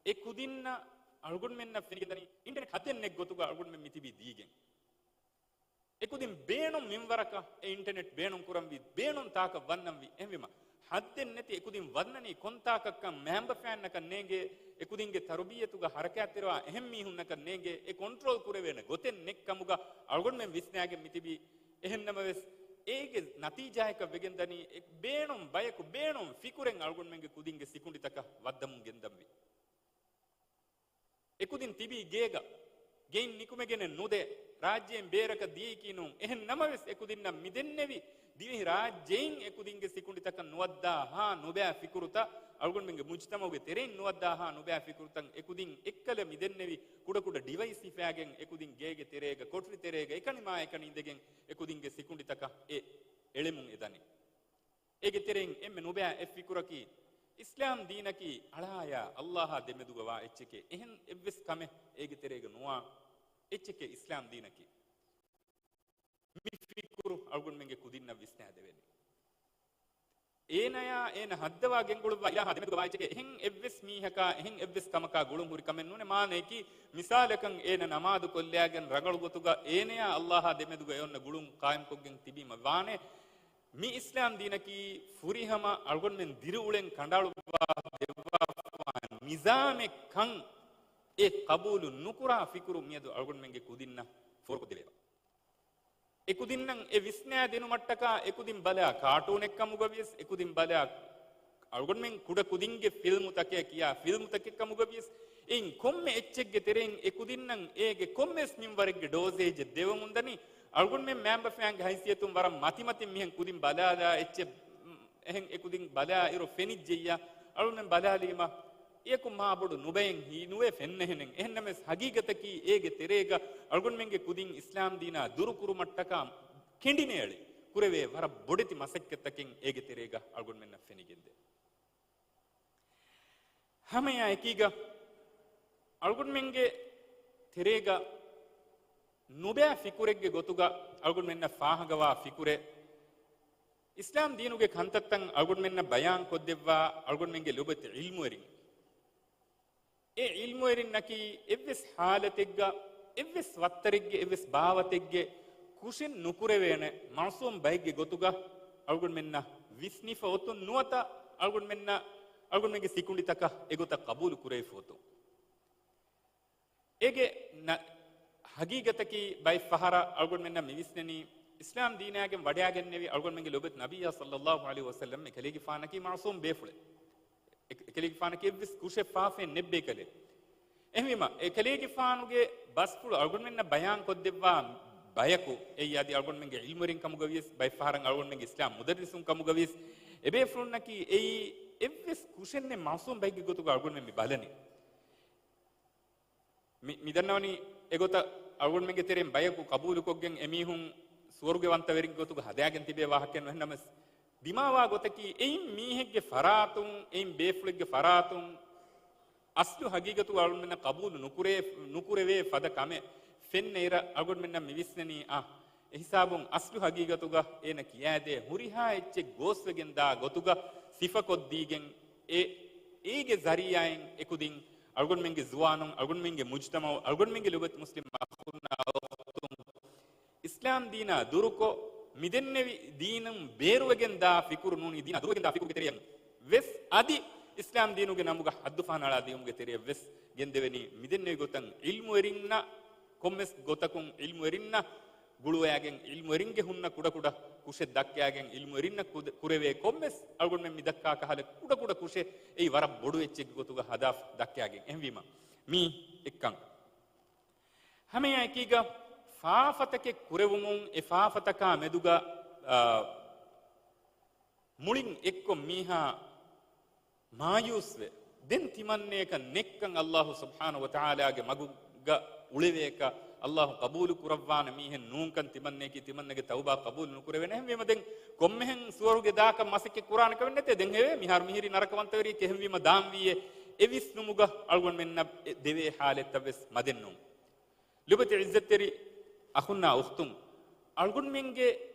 އެ ކުދިންނަށް އަޅުގަނޑުމެންނަށް ފެނިގެންދަނީ އިންޓަރނެޓް ހައްދެއް ނެތް ގޮތުގަ އަޅުގަނޑުމެން މި ތިބީ ދީގެން. އެކުދިން ބޭނުން މިންވަރަކަށް އެ އިންޓަރނެޓް ބޭނުން ކުރަންވީ، ބޭނުން ތާކަށް ވަންނަންވީ. އެހެންވީމަ، ހައްދެއް ނެތި އެކުދިން ވަންނަނީ ކޮންތާކަށްކަން މައިންބަފައިންނަކަށް ނޭނގޭ، އެކުދިންގެ ތަރުބިއްޔަތުގަ ހަރަކާތްތެރިވާ އެހެން މީހުންނަކަށް ނޭނގޭ، އެ ކޮންޓްރޯލް ކުރެވޭނެ ގޮތެއް ނެތް ކަމުގަ އަޅުގަނޑުމެން ވިސްނާގެން މިތިބީ. އެހެންނަމަވެސް، އޭގެ ނަތީޖާއަކަށް ވެގެންދަނީ، އެ ބޭނުން ބަޔަކު ބޭނުން ފިކުރެއް އަޅުގަނޑުމެންގެ ކުދިންގެ ސިކުނޑިތަކަށް ވައްދަމުން ގެންދަންވީ. އެކުދިން ތިބީ ގޭގަ، ގެއިން ނިކުމެގެނެއް ނުދޭ، ރާއްޖެއިން ބޭރަކަށް ދިޔައީކީ ނޫން. އެހެން ނަމަވެސް، އެކުދިންނަށް މިދެންނެވި ދިވެހި ރާއްޖެއިން އެކުދިންގެ ސިކުނޑިތަކަށް ނުވައްދާހާ ނުބައި ފިކުރުތައް، އަޅުގަނޑުމެންގެ މުޖްތަމަޢުގެ ތެރެއިން ނުވައްދާހާ ނުބައި ފިކުރުތައް، އެކުދިން އެއްކަލަ މިދެންނެވި ކުޑަކުޑަ ޑިވައިސް ހިފާގެން، އެކުދިން ގޭގެ ތެރޭގަ، ކޮޓަރި ތެރޭގަ އެކަނި މާ އެކަނި އިނދެގެން އެކުދިންގެ ސިކުނޑިތަކަށް އެ އެޅެމުން އެދަނީ. އޭގެ ތެރެއިން އެންމެ ނުބައި އެއް ފިކުރަކީ، އިސްލާމް ދީނަކީ އަޅާޔާ އައްލާހާ ދެމެދުގަ ވާ އެއްޗެކޭ. އެހެން އެއްވެސް ކަމެއް އޭގެ ތެރޭގަ ނުވާ އެއްޗެކޭ އިސްލާމް ދީނަކީ. މި ފިކުރު އަޅުގަނޑުމެންގެ ކުދިންނަށް ވިސްނާދެވޭނެ. އޭނަޔާ އޭނަ ހައްދަވާ ގެންގުޅުއްވާ އިލާހާ ދެމެދުގަ ވާ އެއްޗެކޭ. އެހެން އެއްވެސް މީހަކާ، އެހެން އެއްވެސް ކަމަކާ ގުޅުން ހުރި ކަމެއް ނޫނޭ. މާނަޔަކީ، މިސާލަކަށް އޭނަ ނަމާދު ކޮށްލާގެން ރަނގަޅު ގޮތުގަ އޭނަޔާ އައްލާހާ ދެމެދުގަ އެ އޮންނަ ގުޅުން ޤާއިމްކޮށްގެން ތިބީމަ ވާނެ. މި އިސްލާމް ދީނަކީ ފުރިހަމަ އަޅުގަނޑުމެން ދިރިއުޅެން ކަނޑައަޅުއްވާ ދެއްވާފަވާ ނިޒާމެއް ކަން އެ ޤަބޫލު ނުކުރާ ފިކުރު މިއަދު އަޅުގަނޑުމެންގެ ކުދިންނަށް ފޯރުކޮށްދެވޭ. އެކުދިންނަށް އެ ވިސްނާ ދިނުމަށްޓަކާ އެކުދިން ބަލާ ކާޓޫނެއް ކަމުގަ ވިޔަސް، އެކުދިން ބަލާ އަޅުގަނޑުމެން ކުޑަ ކުދިންގެ ފިލްމުތަކޭ ކިޔާ ފިލްމުތަކެއް ކަމުގަވިޔަސް، އެއިން ކޮންމެ އެއްޗެއްގެ ތެރެއިން އެ ކުދިންނަށް އޭގެ ކޮންމެސް މިންވަރެއްގެ ޑޯޒޭޖެއް ދެވަމުންދަނީ. އަޅުގަނޑުމެން މައިންބަފައިންގެ ހައިސިއްޔަތުން ވަރަށް މަތިމަތިން މިހެން ކުދިން ބަލާލާ އެއްޗެއް، އެހެން އެ ކުދިން ބަލާ އިރު ފެނިއްޖެއްޔާ، އަޅުގަނޑުމެން ބަލާލީމަ އެޔަކު މާ ބޮޑު ނުބައެއް ހީ ނުވޭ ފެންނަހެނެއް. އެހެންނަމަވެސް ހަގީގަތަކީ އޭގެ ތެރޭގަ އަޅުގަނޑުމެންގެ ކުދިން އިސްލާމް ދީނާ ދުރުކުރުމަށްޓަކާ ކެނޑިނޭޅި ކުރެވޭ ވަރަށް ބޮޑެތި މަސައްކަތްތަކެއް އޭގެ ތެރޭގަ އަޅުގަނޑުމެންނަށް ފެނިގެންދޭ. ހަމައެއާއެކީގަ އަޅުގަނޑުމެންގެ ތެރޭގަ ނުބައި ފިކުރެއްގެ ގޮތުގަ އަޅުގަނޑުމެންނަށް ފާހަގަވާ ފިކުރެއް، އިސްލާމް ދީނުގެ ކަންތައްތައް އަޅުގަނޑުމެންނަށް ބަޔާން ކޮށްދެއްވާ އަޅުގަނޑުމެންގެ ލޮބުވެތި ޢިލްމުވެރިން. އެ ޢިލްމުވެރިންނަކީ އެއްވެސް ޙާލަތެއްގަ، އެއްވެސް ވައްތަރެއްގެ، އެއްވެސް ބާވަތެއްގެ ކުށެއް ނުކުރެވޭނެ މަޢުޞޫމް ބައެއްގެ ގޮތުގަ އަޅުގަނޑުމެންނަށް ވިސްނިފަ އޮތުން ނުވަތަ އަޅުގަނޑުމެންނަށް، އަޅުގަނޑުމެންގެ ސިކުނޑިތަކަށް އެގޮތަށް ޤަބޫލު ކުރެވިފަ އޮތުން. އޭގެ ނަ-، ހަގީގަތަކީ ބައެއް ފަހަރަށް އަޅުގަނޑުމެންނަށް މިވިސްނެނީ، އިސްލާމް ދީނާގެން ވަޑައިގެންނެވި އަޅުގަނޑުމެންގެ ލޮބުވެތި ނަބިއްޔާ ޞައްލައްލާހު ޢަލައިހި ވަސައްލަމް އެކަލޭގެފާނަކީ މަޢުޞޫމް ބޭފުޅެއް. އެ-، އެކަލޭގެފާނަކީ އެއްވެސް ކުށެއް ފާފައެއް ނެއްބޭކަލެއް. އެހެންވީމަ، އެކަލޭގެފާނުގެ ބަސްފުޅު އަޅުގަނޑުމެންނަށް ބަޔާން ކޮށްދެއްވާ ބަޔަކު، އެއީ އަދި އަޅުގަނޑުމެންގެ ޢިލްމުވެރިން ކަމުގަވިޔަސް، ބައެއް ފަހަރަށް އަޅުގަނޑުމެންގެ އިސްލާމް މުދައްރިސުން ކަމުގަވިޔަސް، އެބޭފުޅުންނަކީ އެއީ އެއްވެސް ކުށެއްނެތް މަޢުޞޫމް ބައެއްގެ ގޮތުގަ އަޅުގަނޑުމެން މި ބަލަނީ. މި-، މިދަންނަވަނީ އެގޮތަށް އަޅުގަނޑުމެންގެ ތެރެއިން ބަޔަކު ޤަބޫލުކޮށްގެން އެމީހުން ސުވަރުގެވަންތަވެރިން ގޮތުގަ ހަދާގެން ތިބޭ ވާހަކައެއް ނުވެ. ނަމަވެސް ދިމާވާ ގޮތަކީ އެއިން މީހެއްގެ ފަރާތުން، އެއިން ބޭފުޅެއްގެ ފަރާތުން އަސްލު ހަގީގަތުގަ އަޅުގަނޑުމެންނަށް ޤަބޫލު ނުކުރޭ، ނުކުރެވޭ ފަދަ ކަމެއް ފެންނައިރަށް އަޅުގަނޑުމެންނަށް މިވިސްނެނީ އާ، އެހިސާބުން އަސްލު ހަގީގަތުގަ އޭނަ ކިޔާދޭ ހުރިހާ އެއްޗެއް ގޯސްވެގެންދާ ގޮތުގަ ސިފަކޮށްދީގެން އެ، އޭގެ ޒަރީޢާއިން އެކުދިން އަޅުގަނޑުމެންގެ ޒުވާނުން، އަޅުގަނޑުމެންގެ މުޖްތަމަޢު، އަޅުގަނޑުމެންގެ ލޮބުވެތި މުސްލިމް އަޚުންނާ އުޚްތުން އިސްލާމް ދީނާ ދުރުކޮށް، މިދެންނެވި ދީނުން ބޭރުވެގެންދާ ފިކުރު ނޫނީ، ދީނާ ދުރުވެގެންދާ ފިކުރުގެ ތެރެއަށް ވެސް އަދި އިސްލާމް ދީނުގެ ނަމުގަ ހައްދުފަހަނައަޅާދިޔުމުގެ ތެރެއަށް ވެސް ގެންދެވެނީ، މިދެންނެވި ގޮތަށް ޢިލްމުވެރިންނަށް ކޮންމެސް ގޮތަކުން ޢިލްމުވެރިންނަށް ގުޅުވައިގެން، ޢިލްމުވެރިންގެ ހުންނަ ކުޑަކުޑަ ކުށެއް ދައްކައިގެން، ޢިލްމުވެރިންނަށް ކުދ-، ކުރެވޭ ކޮންމެސް އަޅުގަނޑުމެން މި ދައްކާ ކަހަލަ ކުޑަކުޑަ ކުށެއް އެއީ ވަރަށް ބޮޑު އެއްޗެއްގެ ގޮތުގަ ހަދާފަ ދައްކައިގެން. އެހެންވީމަ މީ އެއްކަން. ހަމައެއާއެކީގަ ފާފަތަކެއް ކުރެވުމުން އެ ފާފަތަކާ މެދުގަ، އާ، މުޅިން އެއްކޮށް މީހާ މާޔޫސްވެ، ދެން ތިމަންނަޔަކަށް ނެއްކަން ﷲ ސުބްޙާނަހޫ ވަތަޢާލާގެ މަގުގަ އުޅެވޭކަށް، ﷲ ޤަބޫލު ކުރައްވާނެ މީހެއް ނޫންކަން ތިމަންނަޔަކީ ތިމަންނަގެ ތައުބާ ޤަބޫލު ނުކުރެވޭނެ. އެހެންވީމަ ދެން ކޮންމެހެން ސުވަރުގެ ދާކަށް މަސައްކަތް ކުރާނެ ކަމެއް ނެތޭ. ދެން ހެވޭ މިހާރު މިހިރީ ނަރަކަވަންތަވެރިއެއް އެހެންވީމަ ދާންވީއޭ. އެ ވިސްނުމުގަ އަޅުގަނޑުމެންނަށް ދެވޭ ޙާލަތްތައް ވެސް މަދެއްނޫން. ލޮބުވެތި ޢިއްޒަތްތެރި އަޚުންނާ އުޚްތުން، އަޅުގަނޑުމެންގެ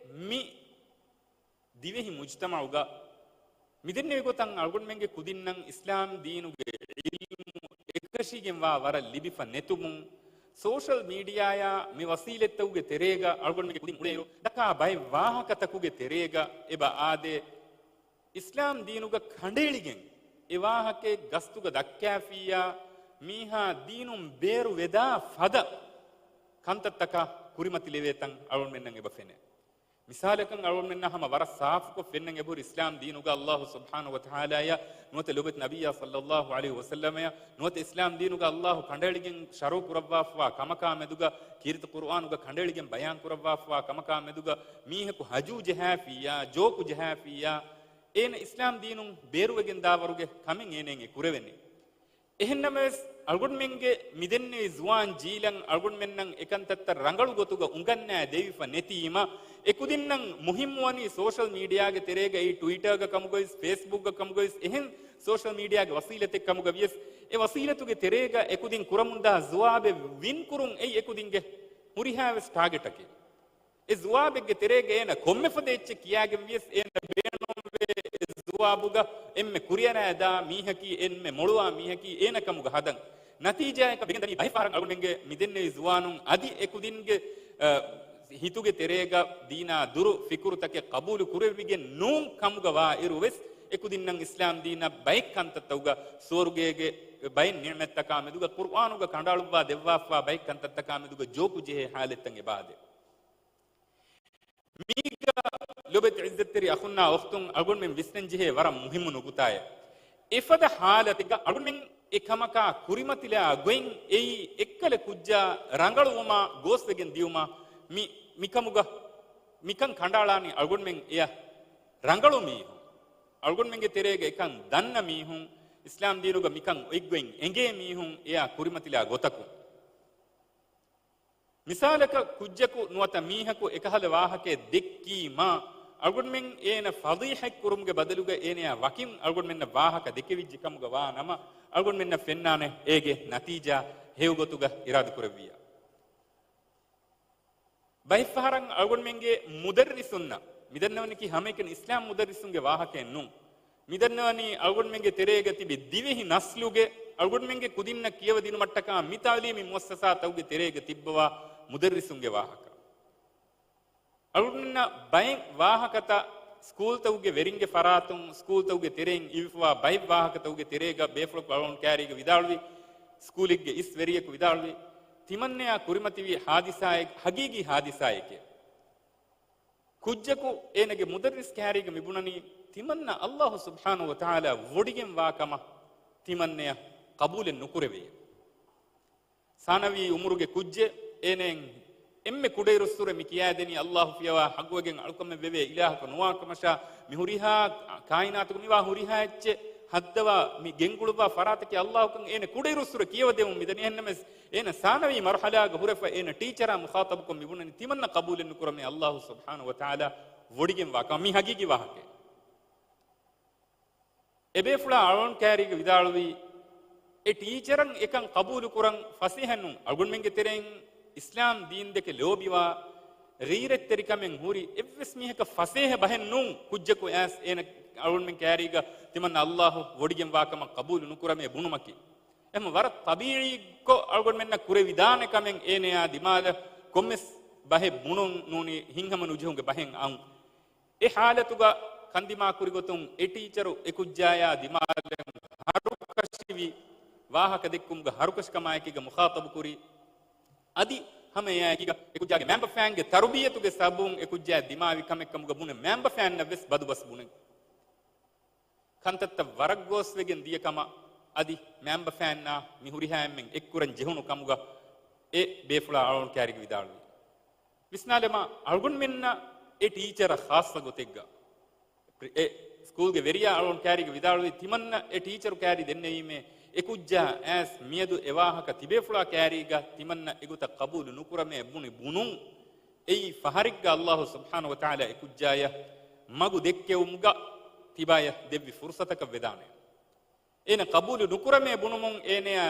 މި ދިވެހި މުޖްތަމަޢުގަ މިދެންނެވި ގޮތަށް އަޅުގަނޑުމެންގެ ކުދިންނަށް އިސްލާމް ދީނުގެ ޢިލްމު އެކަށީގެންވާ ވަރަށް ލިބިފަ ނެތުމުން، ސޯޝަލް މީޑިއާއާ މި ވަސީލަތްތަކުގެ ތެރޭގަ އަޅުގަނޑުމެންގެ ކުދިން އުޅޭއިރު، ދައްކާ ބައެއް ވާހަކަތަކުގެ ތެރޭގަ އެބަ އާދޭ، އިސްލާމް ދީނުގަ ކަނޑައެޅިގެން އެ ވާހަކައެއް ގަސްތުގަ ދައްކާފިއްޔާ، މީހާ ދީނުން ބޭރު ވެދާ ފަދަ ކަންތައްތަކާ ކުރިމަތިލެވޭތަން އަޅުގަނޑުމެންނަށް އެބަ ފެނޭ. މިސާލަކަށް އަޅުގަނޑުމެންނަށް ހަމަ ވަރަށް ސާފުކޮށް ފެންނަން އެބަހުރި އިސްލާމް ދީނުގަ ﷲ ސުބްޙާނަހޫ ވަތަޢާލާޔާ ނުވަތަ ލޮބުވެތި ނަބިއްޔާ ޞައްލައްލާހު ޢަލައިހި ވަސައްލަމަޔާ ނުވަތަ އިސްލާމް ދީނުގަ ﷲ ކަނޑައެޅިގެން ޝަރުޢު ކުރައްވާފަވާ ކަމަކާ މެދުގަ، ކީރިތި ޤުރުއާނުގަ ކަނޑައެޅިގެން ބަޔާން ކުރައްވާފަވާ ކަމަކާ މެދުގަ މީހަކު ހަޖޫ ޖަހާފިއްޔާ، ޖޯކު ޖަހާފިއްޔާ، އޭނަ އިސްލާމް ދީނުން ބޭރުވެގެން ދާވަރުގެ ކަމެއް އޭނައިން އެ ކުރެވެނީ. އެހެންނަމަވެސް، އަޅުގަނޑުމެންގެ މިދެންނެވި ޒުވާން ޖީލަށް އަޅުގަނޑުމެންނަށް އެކަންތައްތައް ރަނގަޅު ގޮތުގަ އުނގަންނާ ދެވިފަ ނެތީމަ، އެކުދިންނަށް މުހިއްމުވަނީ ސޯޝަލް މީޑިއާގެ ތެރޭގައި، ޓުވިޓާގަ ކަމުގަވިޔަސް، ފޭސްބުކްގަ ކަމުގަވިޔަސް، އެހެން ސޯޝަލް މީޑިއާގެ ވަސީލަތެއް ކަމުގަވިޔަސް، އެ ވަސީލަތުގެ ތެރޭގަ އެކުދިން ކުރަމުންދާ ޒުވާބެއް ވިންކުރުން އެއީ އެކުދިންގެ ހުރިހާވެސް ޓާގެޓަކީ. އެ ޒުވާބެއްގެ ތެރޭގަ އޭނަ ކޮންމެ ފަދަ އެއްޗެއް ކިޔާގެން ވިޔަސް އޭނަ ބޭނުންވޭ އެ ޒުވާބުގަ އެންމެ ކުރިއަރާ ދާ މީހަކީ، އެންމެ މޮޅުވާ މީހަކީ އޭނަ ކަމުގަ ހަދަން. ނަތީޖާއަކަށް ވެގެންދަނީ ބައެއް ފަހަރަށް އަޅުގަނޑުމެންގެ މިދެންނެވި ޒުވާނުން އަދި އެކުދިންގެ، އަ، ހިތުގެ ތެރޭގަ ދީނާ ދުރު ފިކުރުތަކެއް ޤަބޫލު ކުރެވިގެން ނޫން ކަމުގަ ވާ އިރު ވެސް އެކުދިންނަށް އިސްލާމް ދީނަށް ބައެއް ކަންތައްތަކުގަ ސުވަރުގޭގެ ބައެއް ނިޢުމަތްތަކާ މެދުގަ ޤުރުއާނުގަ ކަނޑައަޅުއްވާ ދެއްވާފަވާ ބައެއް ކަންތައްތަކާ މެދުގަ ޖޯކު ޖެހޭ ހާލަތްތައް އެބަ އާދޭ. މީގަ ލޮބެތި ޢިއްޒަތްތެރި އަޚުންނާ އުޚްތުން، އަޅުގަނޑުމެން ވިސްނަން ޖެހޭ ވަރަށް މުހިއްމު ނުކުތާއެއް. އެފަދަ ޙާލަތެއްގަ އަޅުގަނޑުމެން އެކަމަކާ ކުރިމަތިލާ ގޮތް އެއީ އެއްކަލަ ކުއްޖާ ރަނގަޅުވުމާ ގޯސްވެގެން ދިޔުމާ މި، މިކަމުގަ، މިކަން ކަނޑައަޅާނީ އަޅުގަނޑުމެން އެޔަށް ރަނގަޅު މީހުން، އަޅުގަނޑުމެންގެ ތެރޭގަ އެކަން ދަންނަ މީހުން، އިސްލާމް ދީނުގަ މިކަން އޮތްގޮތް އެނގޭ މީހުން އެޔާ ކުރިމަތިލާ ގޮތަކުން. މިސާލަކަށް ކުއްޖަކު ނުވަތަ މީހަކު އެކަހަލަ ވާހަކައެއް ދެއްކީމާ، އަޅުގަނޑުމެން އޭނަ ފަޟީޙަތް ކުރުމުގެ ބަދަލުގަ އޭނަޔާ ވަކިން އަޅުގަނޑުމެންނަށް ވާހަކަ ދެކެވިއްޖެ ކަމުގަ ވާ ނަމަ، އަޅުގަނޑުމެންނަށް ފެންނާނެ އޭގެ ނަތީޖާ ހެޔޮ ގޮތުގަ އިރާދަ ކުރެއްވިއްޔާ. ބައެއްފަހަރަށް އަޅުގަނޑުމެންގެ މުދައްރިސުންނަށް، މިދަންނަވަނީކީ ހަމައެކަނި އިސްލާމް މުދައްރިސުންގެ ވާހަކައެއް ނޫން. މިދަންނަވަނީ އަޅުގަނޑުމެންގެ ތެރޭގަ ތިބި ދިވެހި ނަސްލުގެ އަޅުގަނޑުމެންގެ ކުދިންނަށް ކިޔަވަދިނުމަށްޓަކާ މި ތަޢުލީމީ މުއައްސަސާތަކުގެ ތެރޭގަ ތިއްބަވާ މުދައްރިސުންގެ ވާހަކަ. އަޅުގަނޑުމެންނަށް ބައެއް ވާހަކަތައް ސްކޫލްތަކުގެ ވެރިންގެ ފަރާތުން، ސްކޫލްތަކުގެ ތެރެއިން އިވިފަވާ ބައެއް ވާހަކަތަކުގެ ތެރޭގަ ބޭފުޅަކު އަޅުގަނޑު ކައިރީގަ ވިދާޅުވި، ސްކޫލެއްގެ އިސް ވެރިޔަކު ވިދާޅުވި، ތިމަންނަޔާ ކުރިމަތިވި ޙާދިސާއެއް ޙަޤީޤީ ޙާދިސާއެކޭ. ކުއްޖަކު އޭނަގެ މުދައްރިސް ކައިރީގަ މިބުނަނީ ތިމަންނަ ﷲ ސުބްޙާނަހޫ ވަތަޢާލާ ވޮޑިގެންވާ ކަމަށް ތިމަންނަޔަށް ޤަބޫލެއް ނުކުރެވޭ. ސާނަވީ އުމުރުގެ ކުއްޖެއް، އޭނައަށް އެންމެ ކުޑައިރުއްސުރެ މި ކިޔާދެނީ ﷲ ފިޔަވާ ޙައްޤުވެގެން އަޅުކަމެއް ވެވޭ އިލާހަކު ނުވާ ކަމަށާ، މި ހުރިހާ ކާއިނާތުގަ މިވާ ހުރިހާ އެއްޗެއް ހައްދަވާ މި ގެންގުޅުއްވާ ފަރާތަކީ ﷲ ކަން އޭނަ ކުޑައިރުއްސުރެ ކިޔަވަދެމުން މިދަނީ. އެހެންނަމަވެސް އޭނަ ސާނަވީ މަރުޙަލާގަ ހުރެފަ އޭނަ ޓީޗަރާ މުޚާޠަބުކޮށް މިބުނަނީ ތިމަންނަ ޤަބޫލެއް ނުކުރަމޭ ﷲ ސުބްޙާނަހޫ ވަތަޢާލާ ވޮޑިގެންވާ ކަމަށް. މީ ޙަޤީޤީ ވާހަކައެއް. އެބޭފުޅާ އަޅުގަނޑު ކައިރީގަ ވިދާޅުވީ، އެ ޓީޗަރަށް އެކަން ޤަބޫލުކުރަން ފަސޭހަ ނޫން. އަޅުގަނޑުމެންގެ ތެރެއިން އިސްލާމް ދީންދެކެ ލޯބިވާ، ޣީރަތްތެރިކަމެއް ހުރި އެއްވެސް މީހަކަށް ފަސޭހަ ބަހެއް ނޫން ކުއްޖަކު އައިސް އޭނަ އަޅުގަނޑުމެން ކައިރީގަ ތިމަންނަ ﷲ ވޮޑިގެންވާ ކަމަށް ޤަބޫލު ނުކުރަމޭ ބުނުމަކީ. އެހެން ވަރަށް ޠަބީޢީކޮށް އަޅުގަނޑުމެންނަށް ކުރެވިދާނެ ކަމެއް އޭނަޔާ ދިމާލަށް ކޮންމެސް ބަހެއް ބުނުން ނޫނީ ހިތްހަމަނުޖެހުމުގެ ބަހެއް އައުން. އެ ޙާލަތުގަ ކަންދިމާކުރިގޮތުން އެ ޓީޗަރު އެ ކުއްޖާޔާ ދިމާލަށް ހަރުކަށިވި، ވާހަކަ ދެއްކުމުގަ ހަރުކަށިކަމާއެކީގަ މުޚާޠަބުކުރި. އަދި ހަމަ އެއާއެކީގަ އެ ކުއްޖާގެ މައިންބަފައިންގެ ތަރުބިޔަތުގެ ސަބަބުން އެ ކުއްޖާ ދިމާވި ކަމެއް ކަމުގަ ބުނެ މައިންބަފައިންނަށް ވެސް ބަދުބަސް ބުނެ. ކަންތައްތައް ވަރަށް ގޯސްވެގެން ދިޔަ ކަމަށް އަދި މައިންބަފައިންނާ މި ހުރިހާ އެންމެން އެއްކުރަން ޖެހުނު ކަމުގަ އެ ބޭފުޅާ އަޅުގަނޑު ކައިރީގަ ވިދާޅުވި. ވިސްނާލަމާ، އަޅުގަނޑުމެންނަށް އެ ޓީޗަރަށް ޚާއްޞަ ގޮތެއްގަ އެ ސްކޫލްގެ ވެރިޔާ އަޅުގަނޑު ކައިރީގަ ވިދާޅުވި، ތިމަންނަ އެ ޓީޗަރު ކައިރީ ދެންނެވީމޭ، އެ ކުއްޖާ އައިސް މިއަދު އެ ވާހަކަ ތިބޭފުޅާ ކައިރީގަ ތިމަންނަ އެގޮތަށް ޤަބޫލު ނުކުރަމޭ ބުނި ބުނުން. އެއީ ފަހަރެއްގަ ﷲ ސުބްޙާނަހޫ ވަތަޢާލާ އެ ކުއްޖާޔަށް މަގު ދެއްކެވުމުގަ ތިބާޔަށް ދެއްވި ފުރުޞަތަކަށް ވެދާނެ. އޭނަ ޤަބޫލު ނުކުރަމޭ ބުނުމުން އޭނަޔާ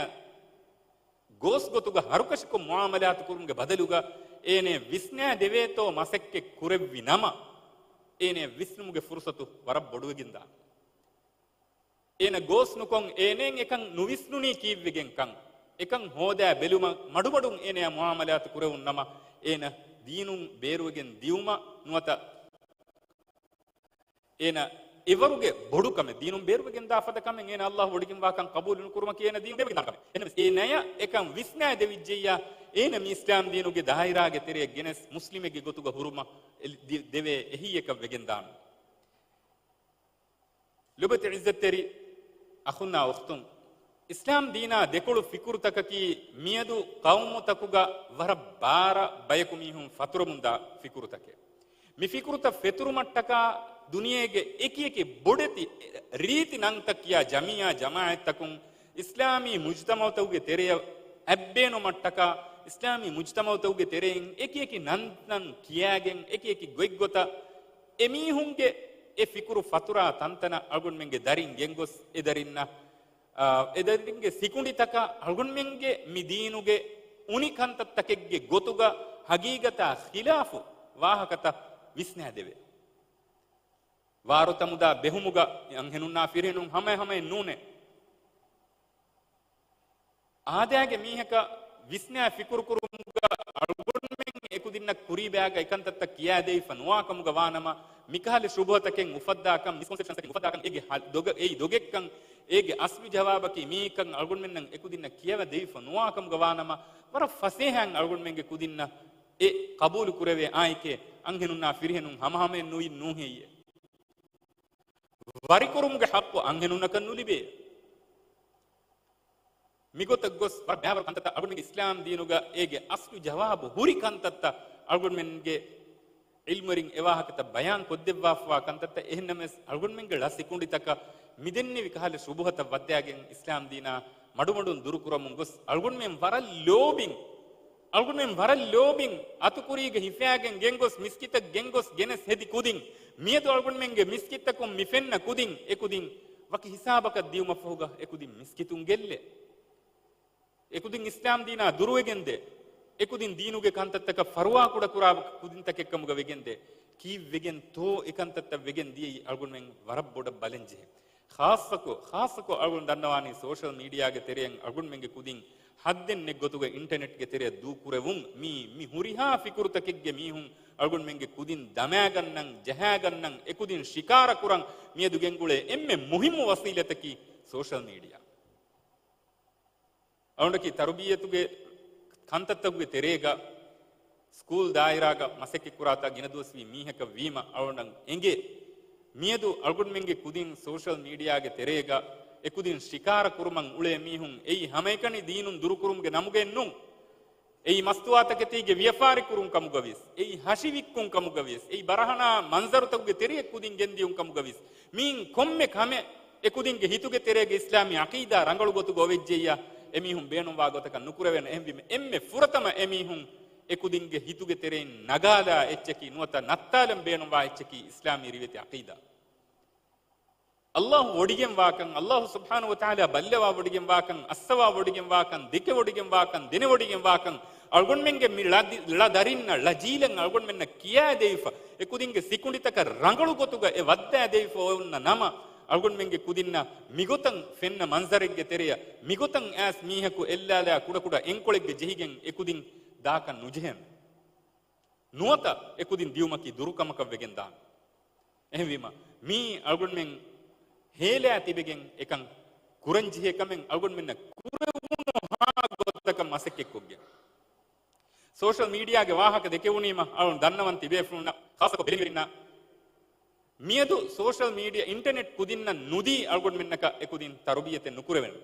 ގޯސް ގޮތުގަ ހަރުކަށިކޮށް މުޢާމަލާތު ކުރުމުގެ ބަދަލުގަ އޭނަ ވިސްނާ ދެވޭތޯ މަސައްކަތް ކުރެއްވި ނަމަ، އޭނަ ވިސްނުމުގެ ފުރުޞަތު ވަރަށް ބޮޑުވެގެން ދާނެ. އޭނަ ގޯސް ނުކޮށް އޭނައަށް އެކަން ނުވިސްނުނީ ކީއްވެގެންކަން، އެކަން ހޯދާ ބެލުމަށް މަޑުމަޑުން އޭނަޔާ މުޢާމަލާތު ކުރެވުނު ނަމަ، އޭނަ ދީނުން ބޭރުވެގެން ދިޔުމަށް ނުވަތަ އޭނަ އެވަރުގެ ބޮޑު ކަމެއް، ދީނުން ބޭރުވެގެން ދާ ފަދަ ކަމެއް، އޭނަ ﷲ ވޮޑިގެންވާކަން ޤަބޫލު ނުކުރުމަކީ އޭނަ ދީނުން ބޭރުވެގެން ދާ ކަމެއް. އެހެންވެސް އޭނަޔަށް އެކަން ވިސްނާ ދެވިއްޖެއްޔާ، އޭނަ މި އިސްލާމް ދީނުގެ ދާއިރާގެ ތެރެއަށް ގެނެސް މުސްލިމެއްގެ ގޮތުގަ ހުރުމަށް އެ-، ދި-، ދެވޭ އެހީއަކަށް ވެގެން ދާނެ. ލޮބެތި ޢިއްޒަތްތެރި އަޚުންނާ އުޚްތުން، އިސްލާމް ދީނާ ދެކޮޅު ފިކުރުތަކަކީ މިއަދު ޤައުމުތަކުގަ ވަރަށް ބާރަށް ބަޔަކު މީހުން ފަތުރަމުންދާ ފިކުރުތަކެއް. މި ފިކުރުތައް ފެތުރުމަށްޓަކާ ދުނިޔޭގެ އެކިއެކި ބޮޑެތި ރީތި ނަންތައް ކިޔާ ޖަމިއްޔާ ޖަމާޢަތްތަކުން އިސްލާމީ މުޖްތަމަޢުތަކުގެ ތެރެއަށް އަތްބޭނުމަށްޓަކާ، އިސްލާމީ މުޖްތަމަޢުތަކުގެ ތެރެއިން އެކިއެކި ނަންތަން ކިޔާގެން އެކިއެކި ގޮތްގޮތަށް އެމީހުންގެ އެ ފިކުރު ފަތުރާ ތަންތަނަށް އަޅުގަނޑުމެންގެ ދަރިން ގެންގޮސް އެ ދަރިންނަށް، އާ، އެ ދަރިންގެ ސިކުނޑިތަކަށް އަޅުގަނޑުމެންގެ މި ދީނުގެ އުނި ކަންތައްތަކެއްގެ ގޮތުގަ ހަގީގަތާ ޚިލާފު ވާހަކަތައް ވިސްނާދެވޭ. ވާރުތަ މުދާ ބެހުމުގަ އަންހެނުންނާ ފިރިހެނުން ހަމައެ ހަމައެއް ނޫނޭ. އާދައިގެ މީހަކަށް ވިސްނާ ފިކުރު ކުރުމުގަ އަޅުގަނޑުމެން އެކުދިންނަށް ކުރީބައިގަ އެކަންތައްތައް ކިޔާދެވިފަ ނުވާކަމުގަ ވާނަމަ، މިކަހަލަ ޝުބުހަތަކެއް އުފައްދާކަން، މިސްކޮންސެޕްޝަންސްތަކެއް އުފައްދާކަން، އޭގެ ހަ-، ދޮގަ-، އެއީ ދޮގެއްކަން، އޭގެ އަސްލު ޖަވާބަކީ މީކަން އަޅުގަނޑުމެންނަށް އެކުދިންނަށް ކިޔަވަދެވިފަ ނުވާކަމުގަ ވާނަމަ، ވަރަށް ފަސޭހައިން އަޅުގަނޑުމެންގެ ކުދިންނަށް އެ ޤަބޫލު ކުރެވޭ އާއެކޭ، އަންހެނުންނާ ފިރިހެނުން ހަމަހަމައެއް ނުއިން ނޫންހެއްޔޭ؟ ވަރިކުރުމުގެ ޙައްޤު އަންހެނުންނަކަށް ނުލިބޭ. މިގޮތަށް ގޮސް ވަރަށް ބައިވަރު ކަންތައްތައް އަޅުގަނޑުގެ އިސްލާމް ދީނުގަ އޭގެ އަސްލު ޖަވާބު ހުރި ކަންތައްތައް އަޅުގަނޑުމެންގެ ޢިލްމުވެރިން އެ ވާހަކަތައް ބަޔާން ކޮށްދެއްވާފަވާ ކަންތައްތައް. އެހެންނަމަވެސް އަޅުގަނޑުމެންގެ ޅަ ސިކުނޑިތަކަށް މިދެންނެވި ކަހަލަ ޝުބުހަތައް ވައްދާގެން އިސްލާމް ދީނާ މަޑުމަޑުން ދުރުކުރަމުން ގޮސް އަޅުގަނޑުމެން ވަރަށް ލޯބިން، އަޅުގަނޑުމެން ވަރަށް ލޯބިން އަތުކުރީގަ ހިފާގެން ގެންގޮސް މިސްކިތަށް ގެންގޮސް ގެނެސް ހެދި ކުދިން، މިއަދު އަޅުގަނޑުމެންގެ މިސްކިތްތަކުން މި ފެންނަ ކުދިން، އެ ކުދިން ވަކި ހިސާބަކަށް ދިޔުމަށްފަހުގަ އެ ކުދިން މިސްކިތުން ގެއްލޭ. އެކުދިން އިސްލާމް ދީނާ ދުރުވެގެންދޭ. އެކުދިން ދީނުގެ ކަންތައްތަކަށް ފަރުވާ ކުޑަކުރާ ކުދިންތަކެއްކަމުގަ ވެގެންދޭ. ކީއްވެގެންތޯ އެކަންތައްތައް ވެގެން ދިޔައީ އަޅުގަނޑުމެން ވަރަށް ބޮޑަށް ބަލަން ޖެހޭ. ޚާއްޞަކޮށް، ޚާއްޞަކޮށް އަޅުގަނޑު ދަންނަވާނީ ސޯޝަލް މީޑިއާގެ ތެރެއިން އަޅުގަނޑުމެންގެ ކުދިން ހައްދެއް ނެތް ގޮތުގަ އިންޓަނެޓްގެ ތެރެއަށް ދޫކުރެވުން މީ، މި ހުރިހާ ފިކުރުތަކެއްގެ މީހުން އަޅުގަނޑުމެންގެ ކުދިން ދަމާގަންނަން، ޖަހާގަންނަން، އެކުދިން ޝިކާރަކުރަން މިއަދު ގެންގުޅޭ އެންމެ މުހިއްމު ވަސީލަތަކީ ސޯޝަލް މީޑިއާ. އަޅުގަނޑަކީ ތަރުބިއްޔަތުގެ ކަންތައްތަކުގެ ތެރޭގަ ސްކޫލް ދާއިރާގަ މަސައްކަތްކުރާތާ ގިނަ ދުވަސްވީ މީހަކަށް ވީމަ އަޅުގަނޑަށް އެނގޭ، މިއަދު އަޅުގަނޑުމެންގެ ކުދިން ސޯޝަލް މީޑިއާގެ ތެރޭގަ އެކުދިން ޝިކާރަ ކުރުމަށް އުޅޭ މީހުން އެއީ ހަމައެކަނި ދީނުން ދުރުކުރުމުގެ ނަމުގައެއް ނޫން. އެއީ މަސްތުވާތަކެތީގެ ވިޔަފާރި ކުރުން ކަމުގަވިޔަސް، އެއީ ހަށިވިއްކުން ކަމުގަވިޔަސް، އެއީ ބަރަހަނާ މަންޒަރުތަކުގެ ތެރެއަށް ކުދިން ގެންދިޔުން ކަމުގަވިޔަސް، މިއިން ކޮންމެ ކަމެއް އެކުދިންގެ ހިތުގެ ތެރޭގަ އިސްލާމީ އަޤީދާ ރަނގަޅު ގޮތުގަ އޮވެއްޖެއްޔާ، އެމީހުން ބޭނުންވާ ގޮތަކަށް ނުކުރެވޭނެ. އެހެންވީމަ އެންމެ ފުރަތަމަ އެމީހުން އެކުދިންގެ ހިތުގެ ތެރެއިން ނަގާލާ އެއްޗަކީ ނުވަތަ ނައްތާލަން ބޭނުންވާ އެއްޗަކީ އިސްލާމީ ރިވެތި އަޤީދާ. އައްލާހު ވޮޑިގެންވާކަން، އައްލާހު ސުބްޙާނަހު ވަތަޢާލާ ބައްލަވާ ވޮޑިގެންވާކަން، އައްސަވާ ވޮޑިގެންވާކަން، ދެކެ ވޮޑިގެންވާކަން، ދެނެ ވޮޑިގެންވާކަން، އަޅުގަނޑުމެންގެ މި ޅަ ދި-، ޅަ ދަރިންނަށް، ޅަ ޖީލަށް އަޅުގަނޑުމެންނަށް ކިޔާދެވިފަ، އެ ކުދިންގެ ސިކުނޑިތަކަށް ރަނގަޅު ގޮތުގަ އެ ވައްދާދެވިފަ އޮންނަ ނަމަ، އަޅުގަނޑުމެންގެ ކުދިންނަށް މިގޮތަށް ފެންނަ މަންޒަރެއްގެ ތެރެއަށް، މިގޮތަށް އައިސް މީހަކު އެއްލާލާ ކުޑަކުޑަ އެންކޮޅެއްގަ ޖެހިގެން އެ ކުދިން ދާކަށް ނުޖެހޭނެ. ނުވަތަ އެކުދިން ދިޔުމަކީ ދުރުކަމަކަށް ވެގެން ދާނެ. އެހެންވީމަ، މީ އަޅުގަނޑުމެން ހޭލާ ތިބެގެން އެކަން ކުރަންޖެހޭ ކަމެއް އަޅުގަނޑުމެންނަށް ކުރެވުނުހާ ގޮތަކަށް މަސައްކަތްކޮށްގެން. ސޯޝަލް މީޑިއާގެ ވާހަކަ ދެކެވުނީމަ އަޅުން ދަންނަވަން ތިބޭފުޅުންނަށް، ޚާއްޞަކޮށް ބެލެނިވެރިންނަށް، މިއަދު ސޯޝަލް މީޑިއާ އިންޓަނެޓް ކުދިންނަށް ނުދީ އަޅުގަނޑުމެންނަކަށް އެކުދިން ތަރުބިއްޔަތެއް ނުކުރެވެން.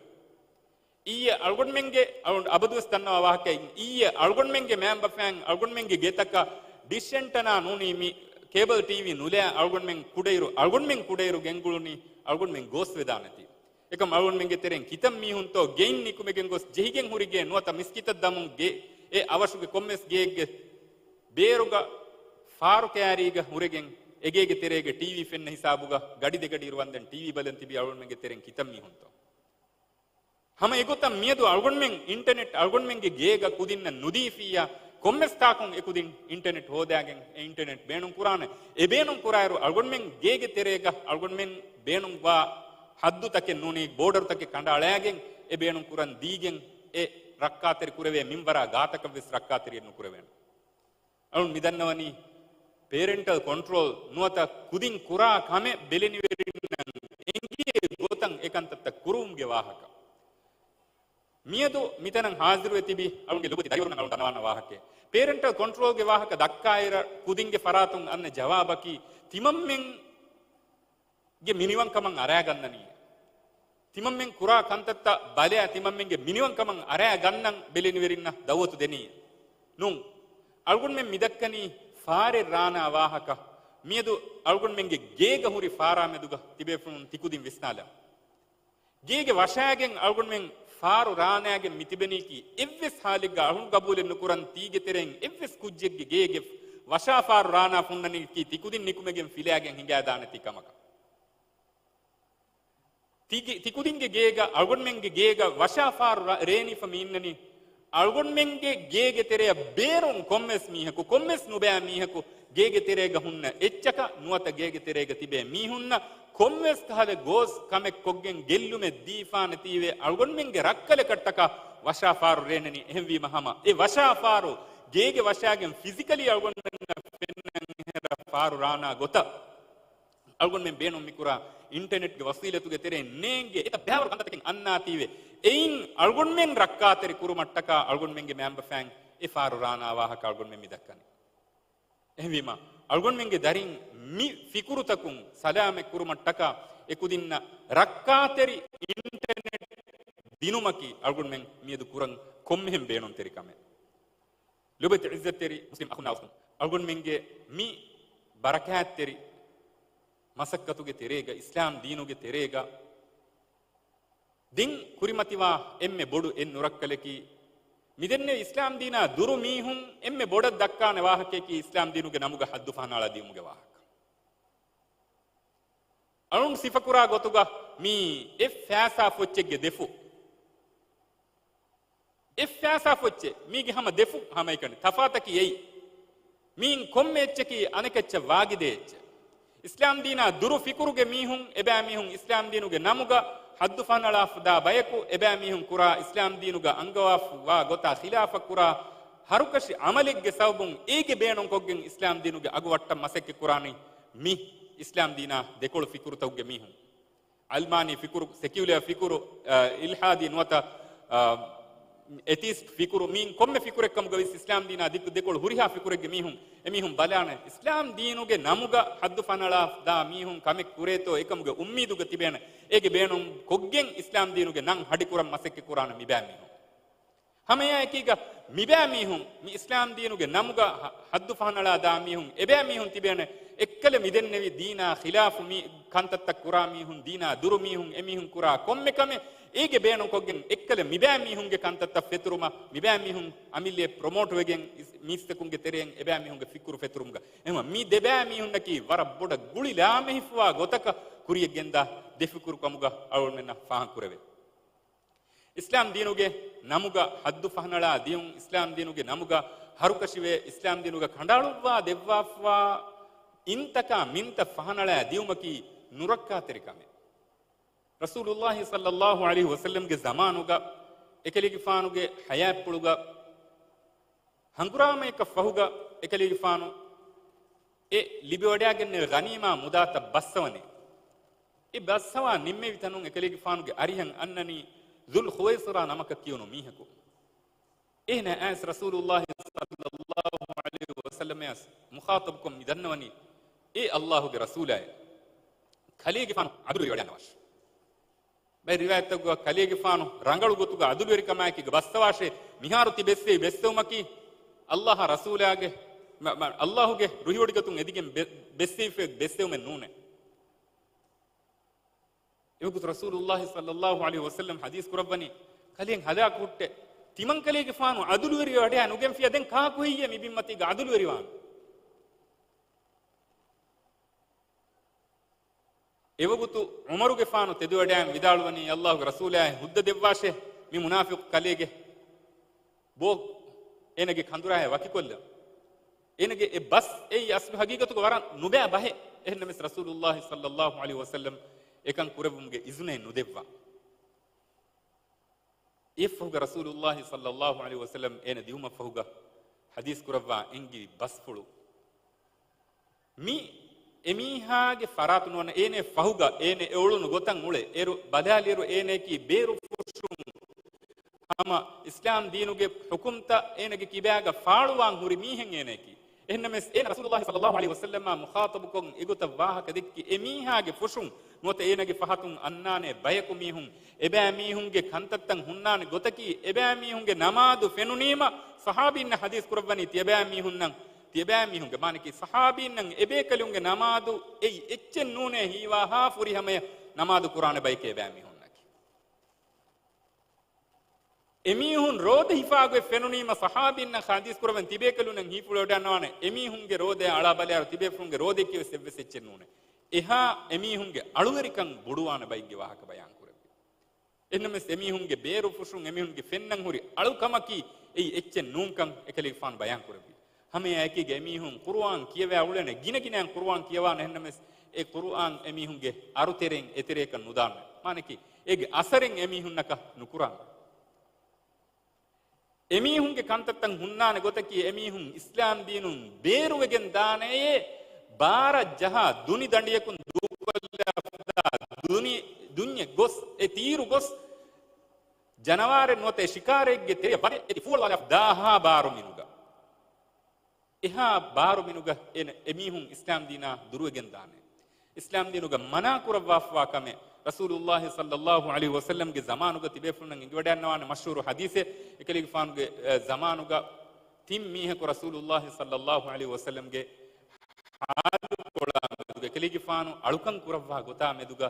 އިއްޔެ އަޅުގަނޑުމެންގެ އަޅު-، އަބަދުވެސް ދަންނަވާ ވާހަކައެއް، އިއްޔެ އަޅުގަނޑުމެންގެ މައިންބަފައިން އަޅުގަނޑުމެންގެ ގެތަކަށް ޑިޝް އެންޓަނާ ނޫނީ މި ކޭބަލް ޓީވީ ނުލާ އަޅުގަނޑުމެން ކުޑައިރު، އަޅުގަނޑުމެން ކުޑައިރު ގެންގުޅުނީ އަޅުގަނޑުމެން ގޯސްވެދާނެތީ. އެކަމް އަޅުގަނޑުމެންގެ ތެރެއިން ކިތައް މީހުންތޯ ގެއިން ނިކުމެގެން ގޮސް ޖެހިގެން ހުރި ގޭ ނުވަތަ މިސްކިތަށް ދަމުން ގެ އެ އަވަށުގެ ކޮންމެސް ގެއެއްގެ ބޭރުގަ ފާރު ކައިރީގަ ހުރެގެން އެގޭގެ ތެރޭގަ ޓީވީ ފެންނަ ހިސާބުގަ ގަޑި ދެގަޑި އިރު ވަންދެން ޓީވީ ބަލަން ތިބި އަޅުގަނޑުމެންގެ ތެރެއިން ކިތައް މީހުންތޯ. ހަމަ އެގޮތަށް މިއަދު އަޅުގަނޑުމެން އިންޓަނެޓް އަޅުގަނޑުމެންގެ ގޭގަ ކުދިންނަށް ނުދީފިއްޔާ، ކޮންމެސް ތާކުން އެކުދިން އިންޓަނެޓް ހޯދާގެން އެ އިންޓަނެޓް ބޭނުން ކުރާނެ. އެ ބޭނުން ކުރާއިރު އަޅުގަނޑުމެން ގޭގެ ތެރޭގަ އަޅުގަނޑުމެން ބޭނުންވާ ހައްދުތަކެއް ނޫނީ ބޯޑަރުތަކެއް ކަނޑައަޅައިގެން އެ ބޭނުން ކުރަން ދީގެން އެ ރައްކާތެރި ކުރެވޭ މިންވަރާ ގާތަކަށްވެސް ރައްކާތެރިއެއް ނުކުރެވޭނެ. އަޅުން މިދަންނަވަނީ ޕޭރެންޓަލް ކޮންޓްރޯލް ނުވަތަ ކުދިން ކުރާ ކަމެއް ބެލެނިވެރިންނަށް އެނގޭ ގޮތަށް އެކަންތައްތައް ކުރުވުމުގެ ވާހަކަ. މިއަދު މިތަނަށް ހާޒިރުވެ ތިބި އަޅުންގެ ލޮބުވެތި ދަރިވަރުންނަށް އަޅުން ދަންނަވާން ވާހަކައެއް. ޕޭރެންޓަލް ކޮންޓްރޯލްގެ ވާހަކަ ދައްކާއިރަށް ކުދިންގެ ފަރާތުން އަންނަ ޖަވާބަކީ ތިމަންމެން ގެ މިނިވަންކަމަށް އަރާގަންނަނީ. ތިމަންމެން ކުރާ ކަންތައްތައް ބަލާ ތިމަންމެންގެ މިނިވަންކަމަށް އަރާގަންނަން ބެލެނިވެރިންނަށް ދައުވަތު ދެނީ. ނޫން. އަޅުގަނޑުމެން މިދައްކަނީ ފާރެއް ރާނާ ވާހަކަ. މިއަދު އަޅުގަނޑުމެންގެ ގޭގަ ހުރި ފާރާ މެދުގަ ތިބޭފުޅުން ތިކުދިން ވިސްނާލަން. ގޭގެ ވަށާގެން އަޅުގަނޑުމެން ފާރު ރާނާގެން މިތިބެނީކީ އެއްވެސް ހާލެއްގަ އަޅުން ގަބޫލެއް ނުކުރަން ތީގެ ތެރެއިން އެއްވެސް ކުއްޖެއްގެ ގޭގެ ވަށާ ފާރު ރާނާ ފުންނަނީކީ ތިކުދިން ނިކުމެގެން ފިލާގެން ހިނގާދާނެތީ ކަމަކަށް. ތިގެ-، ތިކުދިންގެ ގޭގަ، އަޅުގަނޑުމެންގެ ގޭގަ ވަށާފާރު ރ-، ރޭނިފަ މި އިންނަނީ، އަޅުގަނޑުމެންގެ ގޭގެ ތެރެއަށް ބޭރުން ކޮންމެސް މީހަކު، ކޮންމެސް ނުބައި މީހަކު ގޭގެ ތެރޭގަ ހުންނަ އެއްޗަކަށް ނުވަތަ ގޭގެ ތެރޭގަ ތިބޭ މީހުންނަށް ކޮންމެސް ކަހަލަ ގޯސް ކަމެއް ކޮށްގެން ގެއްލުމެއް ދީފާނެތީވެ، އަޅުގަނޑުމެންގެ ރައްކަލަކަށްޓަކާ ވަށާފާރު ރޭނެނީ. އެހެންވީމަ ހަމަ އެ ވަށާފާރު ގޭގެ ވަށާގެން ފިޒިކަލީ އަޅުގަނޑުމެންނަށް ފެންނަން އެހެރަ ފާރު ރާނާ ގޮތަށް އަޅުގަނޑުމެން ބޭނުން މިކުރާ އިންޓަނެޓްގެ ވަސީލަތުގެ ތެރެއިން ނޭނގޭ އެތައް ބައިވަރު ކަންތައްތަކެއް އަންނާތީވެ، އެއިން އަޅުގަނޑުމެން ރައްކާތެރި ކުރުމަށްޓަކާ އަޅުގަނޑުމެންގެ މައިންބަފައިން އެ ފާރު ރާނާ ވާހަކަ އަޅުގަނޑުމެން މި ދައްކަނީ. އެހެންވީމަ، އަޅުގަނޑުމެންގެ ދަރިން މި ފިކުރުތަކުން ސަލާމަތް ކުރުމަށްޓަކާ އެ ކުދިންނަށް ރައްކާތެރި އިންޓަރނެޓް ދިނުމަކީ އަޅުގަނޑުމެން މިއަދު ކުރަން ކޮންމެހެން ބޭނުންތެރި ކަމެއް. ލޮބުވެތި ޢިއްޒަތްތެރި މުސްލިމް އަޚުންނާ އުޚްތުން، އަޅުގަނޑުމެންގެ މި ބަރަކާތްތެރި މަސައްކަތުގެ ތެރޭގަ، އިސްލާމް ދީނުގެ ތެރޭގަ ދެން ކުރިމަތިވާ އެންމެ ބޮޑު އެއް ނުރައްކަލަކީ، މިދެންނެވި އިސްލާމް ދީނާ ދުރު މީހުން އެންމެ ބޮޑަށް ދައްކާނެ ވާހަކަޔަކީ އިސްލާމް ދީނުގެ ނަމުގަ ޙައްދު ފަހަނައަޅާ ދިޔުމުގެ ވާހަކަ. އަޅުން ސިފަކުރާ ގޮތުގަ މީ އެއް ފައިސާ ފޮއްޗެއްގެ ދެފުށް. އެއް ފައިސާ ފޮއްޗެއް، މީގެ ހަމަ ދެފުށް ހަމައެކަނި. ތަފާތަކީ އެއީ. މީން ކޮންމެ އެއްޗަކީ އަނެކައްޗަށް ވާގިދޭ އެއްޗެއް. އިސްލާމް ދީނާ ދުރު ފިކުރުގެ މީހުން، އެބައިމީހުން އިސްލާމް ދީނުގެ ނަމުގަ ޙައްދު ފަހަނައަޅާފަ ދާ ބަޔަކު، އެބައިމީހުން ކުރާ އިސްލާމް ދީނުގަ އަންގަވާފަ ވާ ގޮތާ ޚިލާފަށް ކުރާ ހަރުކަށި ޢަމަލެއްގެ ސަބަބުން އޭގެ ބޭނުންކޮށްގެން އިސްލާމް ދީނުގެ އަގު ވައްޓަން މަސައްކަތް ކުރާނީ މި އިސްލާމް ދީނާ ދެކޮޅު ފިކުރުތަކުގެ މީހުން. ޢަލްމާނީ ފިކުރު، ސެކިއުލަރ ފިކުރު، އ، އިލްޙާދީ ނުވަތަ، އ، އެތީސްޓް ފިކުރު، މީން ކޮންމެ ފިކުރެއް ކަމުގަ ވެސް އިސްލާމް ދީނާ ދެ-، ދެކޮޅު ހުރިހާ ފިކުރެއްގެ މީހުން، އެމީހުން ބަލާނެ އިސްލާމް ދީނުގެ ނަމުގަ ޙައްދު ފަހަނައަޅާ ދާ މީހުން ކަމެއް ކުރޭތޯ އެކަމުގެ އުއްމީދުގަ ތިބޭނެ. އޭގެ ބޭނުން ކޮށްގެން އިސްލާމް ދީނުގެ ނަން ހަޑި ކުރަން މަސައްކަތް ކުރާނެ މިބައިމީހުން. ހަމައެއާއެކީގަ މިބައިމީހުން މި އިސްލާމް ދީނުގެ ނަމުގަ ޙަ-، ޙައްދު ފަހަނައަޅާ ދާ މީހުން، އެބައިމީހުން ތިބޭނެ. އެއްކަލަ މިދެންނެވި ދީނާ ޚިލާފު މި ކަންތައްތައް ކުރާ މީހުން، ދީނާ ދުރު މީހުން، އެމީހުން ކުރާ ކޮންމެ ކަމެއް އޭގެ ބޭނުންކޮށްގެން އެއްކަލަ މިބައިމީހުންގެ ކަންތައްތައް ފެތުރުމަށް، މިބައިމީހުން އަމިއްލައަށް ޕްރޮމޯޓް ވެގެން އިސް-، މީސްތަކުންގެ ތެރެއިން އެބައިމީހުންގެ ފިކުރު ފެތުރުމުގަ. އެހެންވީމަ މި ދެބައިމީހުންނަކީ ވަރަށް ބޮޑަށް ގުޅި ލާމެހިފަވާ ގޮތަކަށް ކުރިޔަށްގެންދާ ދެ ފިކުރު ކަމުގަ އަޅުގަނޑުމެންނަށް ފާހަގަކުރެވޭ. އިސްލާމް ދީނުގެ ނަމުގަ ޙައްދު ފަހަނައަޅާ ދިޔުން، އިސްލާމް ދީނުގެ ނަމުގަ ހަރުކަށިވެ، އިސްލާމް ދީނުގަ ކަނޑައަޅުއްވާ ދެއްވާފަވާ އިންތަކާ މިންތައް ފަހަނައަޅާ ދިޔުމަކީ ނުރައްކާތެރި ކަމެއް. ރަސޫލުﷲ ޞައްލަﷲ ޢަލައިހި ވަސައްލަމްގެ ޒަމާނުގަ އެކަލޭގެފާނުގެ ޙަޔާތްޕުޅުގަ ހަނގުރާމަޔަކަށް ފަހުގަ އެކަލޭގެފާނު އެ ލިބިވަޑައިގެންނެވި ޣަނީމާ މުދާތައް ބައްސަވަނީ. އެ ބައްސަވާ ނިންމެވި ތަނުން އެކަލޭގެފާނުގެ އަރިހަށް އަންނަނީ ޛުލް ޚުވައިސިރާ ނަމަކަށް ކިޔުނު މީހަކު. އޭނާ އައިސް ރަސޫލުﷲ ޞައްލަﷲ ޢަލައިހި ވަސައްލަމައަށް މުޚާޠަބުކޮށް މި ދަންނަވަނީ، އޭ ﷲގެ ރަސޫލާއޭ، ކަލޭގެފާނު ޢަދުލުވެރިވަޑައިގަންނަވާށި. ބައެއް ރިވާޔަތްތަކުގަ ކަލޭގެފާނު ރަނގަޅު ގޮތުގަ ޢަދުލުވެރިކަމާއެކީގަ ބައްސަވާށޭ، މިހާރު ތި ބެއްސެވި ބެއްސެވުމަކީ ﷲ އާ ރަސޫލާގެ، މަ-، މަ-، ﷲގެ ރުހިވޮޑިގަތުން އެދިގެން ބެ-، ބެއްސެވިފައި ބެއްސެވުމެއް ނޫނޭ. އެވަގުތު ރަސޫލުﷲ ޞައްލަﷲ ޢަލައިހި ވަސައްލަމް ޙަދީޘް ކުރައްވަނީ، ކަލޭ ހަލާކު ހުއްޓޭ، ތިމަން ކަލޭގެފާނު ޢަދުލުވެރިވެ ވަޑައި ނުގެންފިއްޔާ ދެން ކާކު ހެއްޔޭ މި ބިންމަތީގަ ޢަދުލުވެރިވާން؟ އެވަގުތު ޢުމަރުގެފާނު ތެދުވަޑައިން ވިދާޅުވަނީ، ﷲގެ ރަސޫލާއޭ، ހުއްދަ ދެއްވާށޭ މި މުނާފިޤު ކަލޭގެ ބޯ އޭނަގެ ކަނދުރާއޭ ވަކިކޮށްލަން. އޭނަގެ އެ ބަސް އެއީ އަސްލު ހަގީގަތުގަ ވަރަށް ނުބައި ބަހެއް. އެހެންނަމަވެސް ރަސޫލުﷲ ޞައްލަﷲ ޢަލައިހި ވަސައްލަމް އެކަން ކުރެއްވުމުގެ އިޒުނެއް ނުދެއްވާ. އެއަށްފަހުގަ ރަސޫލުﷲ ޞައްލަﷲ ޢަލައިހި ވަސައްލަމް އޭނަ ދިއުމަށްފަހުގަ ޙަދީޘް ކުރައްވާ އެންގިވި ބަސްފުޅު. މި އެމީހާގެ ފަރާތުން ނުވަނަ އޭނެ ފަހުގަ އޭނެ އެއުޅުނު ގޮތަށް އުޅެ އޭރު ބަލާލިއިރު އޭނައަކީ ބޭރު ފުށުން ހަމަ އިސްލާމް ދީނުގެ ޙުކުމްތައް އޭނަގެ ކިބާގަ ފާޅުވާން ހުރި މީހެއް އޭނައަކީ. އެހެންނަމަވެސް އޭނަ ރަސޫލުﷲ ޞައްލަﷲ ޢަލައިހި ވަސައްލަމާ މުޚާޠަބުކޮށް އެގޮތަށް ވާހަކަ ދެއްކި އެމީހާގެ ފުށުން ނުވަތަ އޭނަގެ ފަހަތުން އަންނާނެ ބަޔަކު މީހުން އެބައިމީހުންގެ ކަންތައްތައް ހުންނާނެ ގޮތަކީ، އެބައިމީހުންގެ ނަމާދު ފެނުނީމަ ޞަޙާބީންނަށް ޙަދީޘް ކުރައްވަނީ ތިޔަބައިމީހުންނަށް، ތިޔަބައިމީހުންގެ މާނައަކީ ޞަޙާބީންނަށް އެބޭކަލުންގެ ނަމާދު އެއީ އެއްޗެއް ނޫނޭ ހީވާހާ ފުރިހަމަޔަށް ނަމާދު ކުރާނެ ބައެކޭ އެބައިމީހުންނަކީ. އެމީހުން ރޯދަ ހިފާގޮތް ފެނުނީމަ ޞަޙާބީންނަށް ޙަދީޘް ކުރައްވަން ތިބޭކަލުންނަށް ހީފުޅުވަޑައިގަންނަވާނެ. އެމީހުންގެ ރޯދަޔަށް އަޅާ ބަލާއިރު ތިބޭފުޅުންގެ ރޯދަޔަކީވެސް އެއްވެސް އެއްޗެއް ނޫނޭ. އެހާ އެމީހުންގެ އަޅުވެރިކަން ބޮޑުވާނެ ބައެއްގެ ވާހަކަ ބަޔާން ކުރެއްވި. އެހެންނަމަވެސް އެމީހުންގެ ބޭރު ފުށުން އެމީހުންގެ ފެންނަން ހުރި އަޅުކަމަކީ އެއީ އެއްޗެއް ނޫންކަން އެކަލޭގެފާނު ބަޔާން ކުރެއްވި. ހަމައެއާއެކީގަ އެމީހުން ޤުރުއާން ކިޔަވާ އުޅެނެ، ގިނަގިނައިން ޤުރުއާން ކިޔަވާނެ. އެހެންނަމަވެސް އެ ޤުރުއާން އެމީހުންގެ އަރުތެރެއިން އެތެރެއަކަށް ނުދާނެ. މާނައަކީ އޭގެ އަސަރެއް އެމީހުންނަކަށް ނުކުރާނެ. އެމީހުންގެ ކަންތައްތައް ހުންނާނެ ގޮތަކީ އެމީހުން އިސްލާމް ދީނުން ބޭރުވެގެން ދާނެޔޭ، ބާރަށް ޖަހާ ދުނި ދަނޑިޔަކުން ދޫކޮށްލާފަ ދުނި، ދުނިޔެ ގޮސް، އެ ތީރު ގޮސް، ޖަނަވާރެއް ނުވަތަ އެ ޝިކާރައެއްގެ ތެރެއަށް ވަރެއް އެތި ފޫވަޅުވާލާފަ ދާހާ ބާރު މިނުގަ. އެހާ ބާރު މިނުގަ އެ، އެމީހުން އިސްލާމް ދީނާ ދުރުވެގެން ދާނެ. އިސްލާމް ދީނުގަ މަނާ ކުރައްވާފަވާ ކަމެއް ރަސޫލުﷲ ޞައްލަﷲ ޢަލައިހި ވަސައްލަމްގެ ޒަމާނުގަ ތިބޭފުޅުންނަށް އެނގިވަޑައިގަންނަވާނެ މަޝްހޫރު ޙަދީޘެއް. އެކަލޭގެފާނުގެ، އެ، ޒަމާނުގަ ތިން މީހަކު ރަސޫލުﷲ ޞައްލަﷲ ޢަލައިހި ވަސައްލަމްގެ ޙާލުކޮޅާ މެދުގަ އެކަލޭގެފާނު އަޅުކަން ކުރައްވާ ގޮތާ މެދުގަ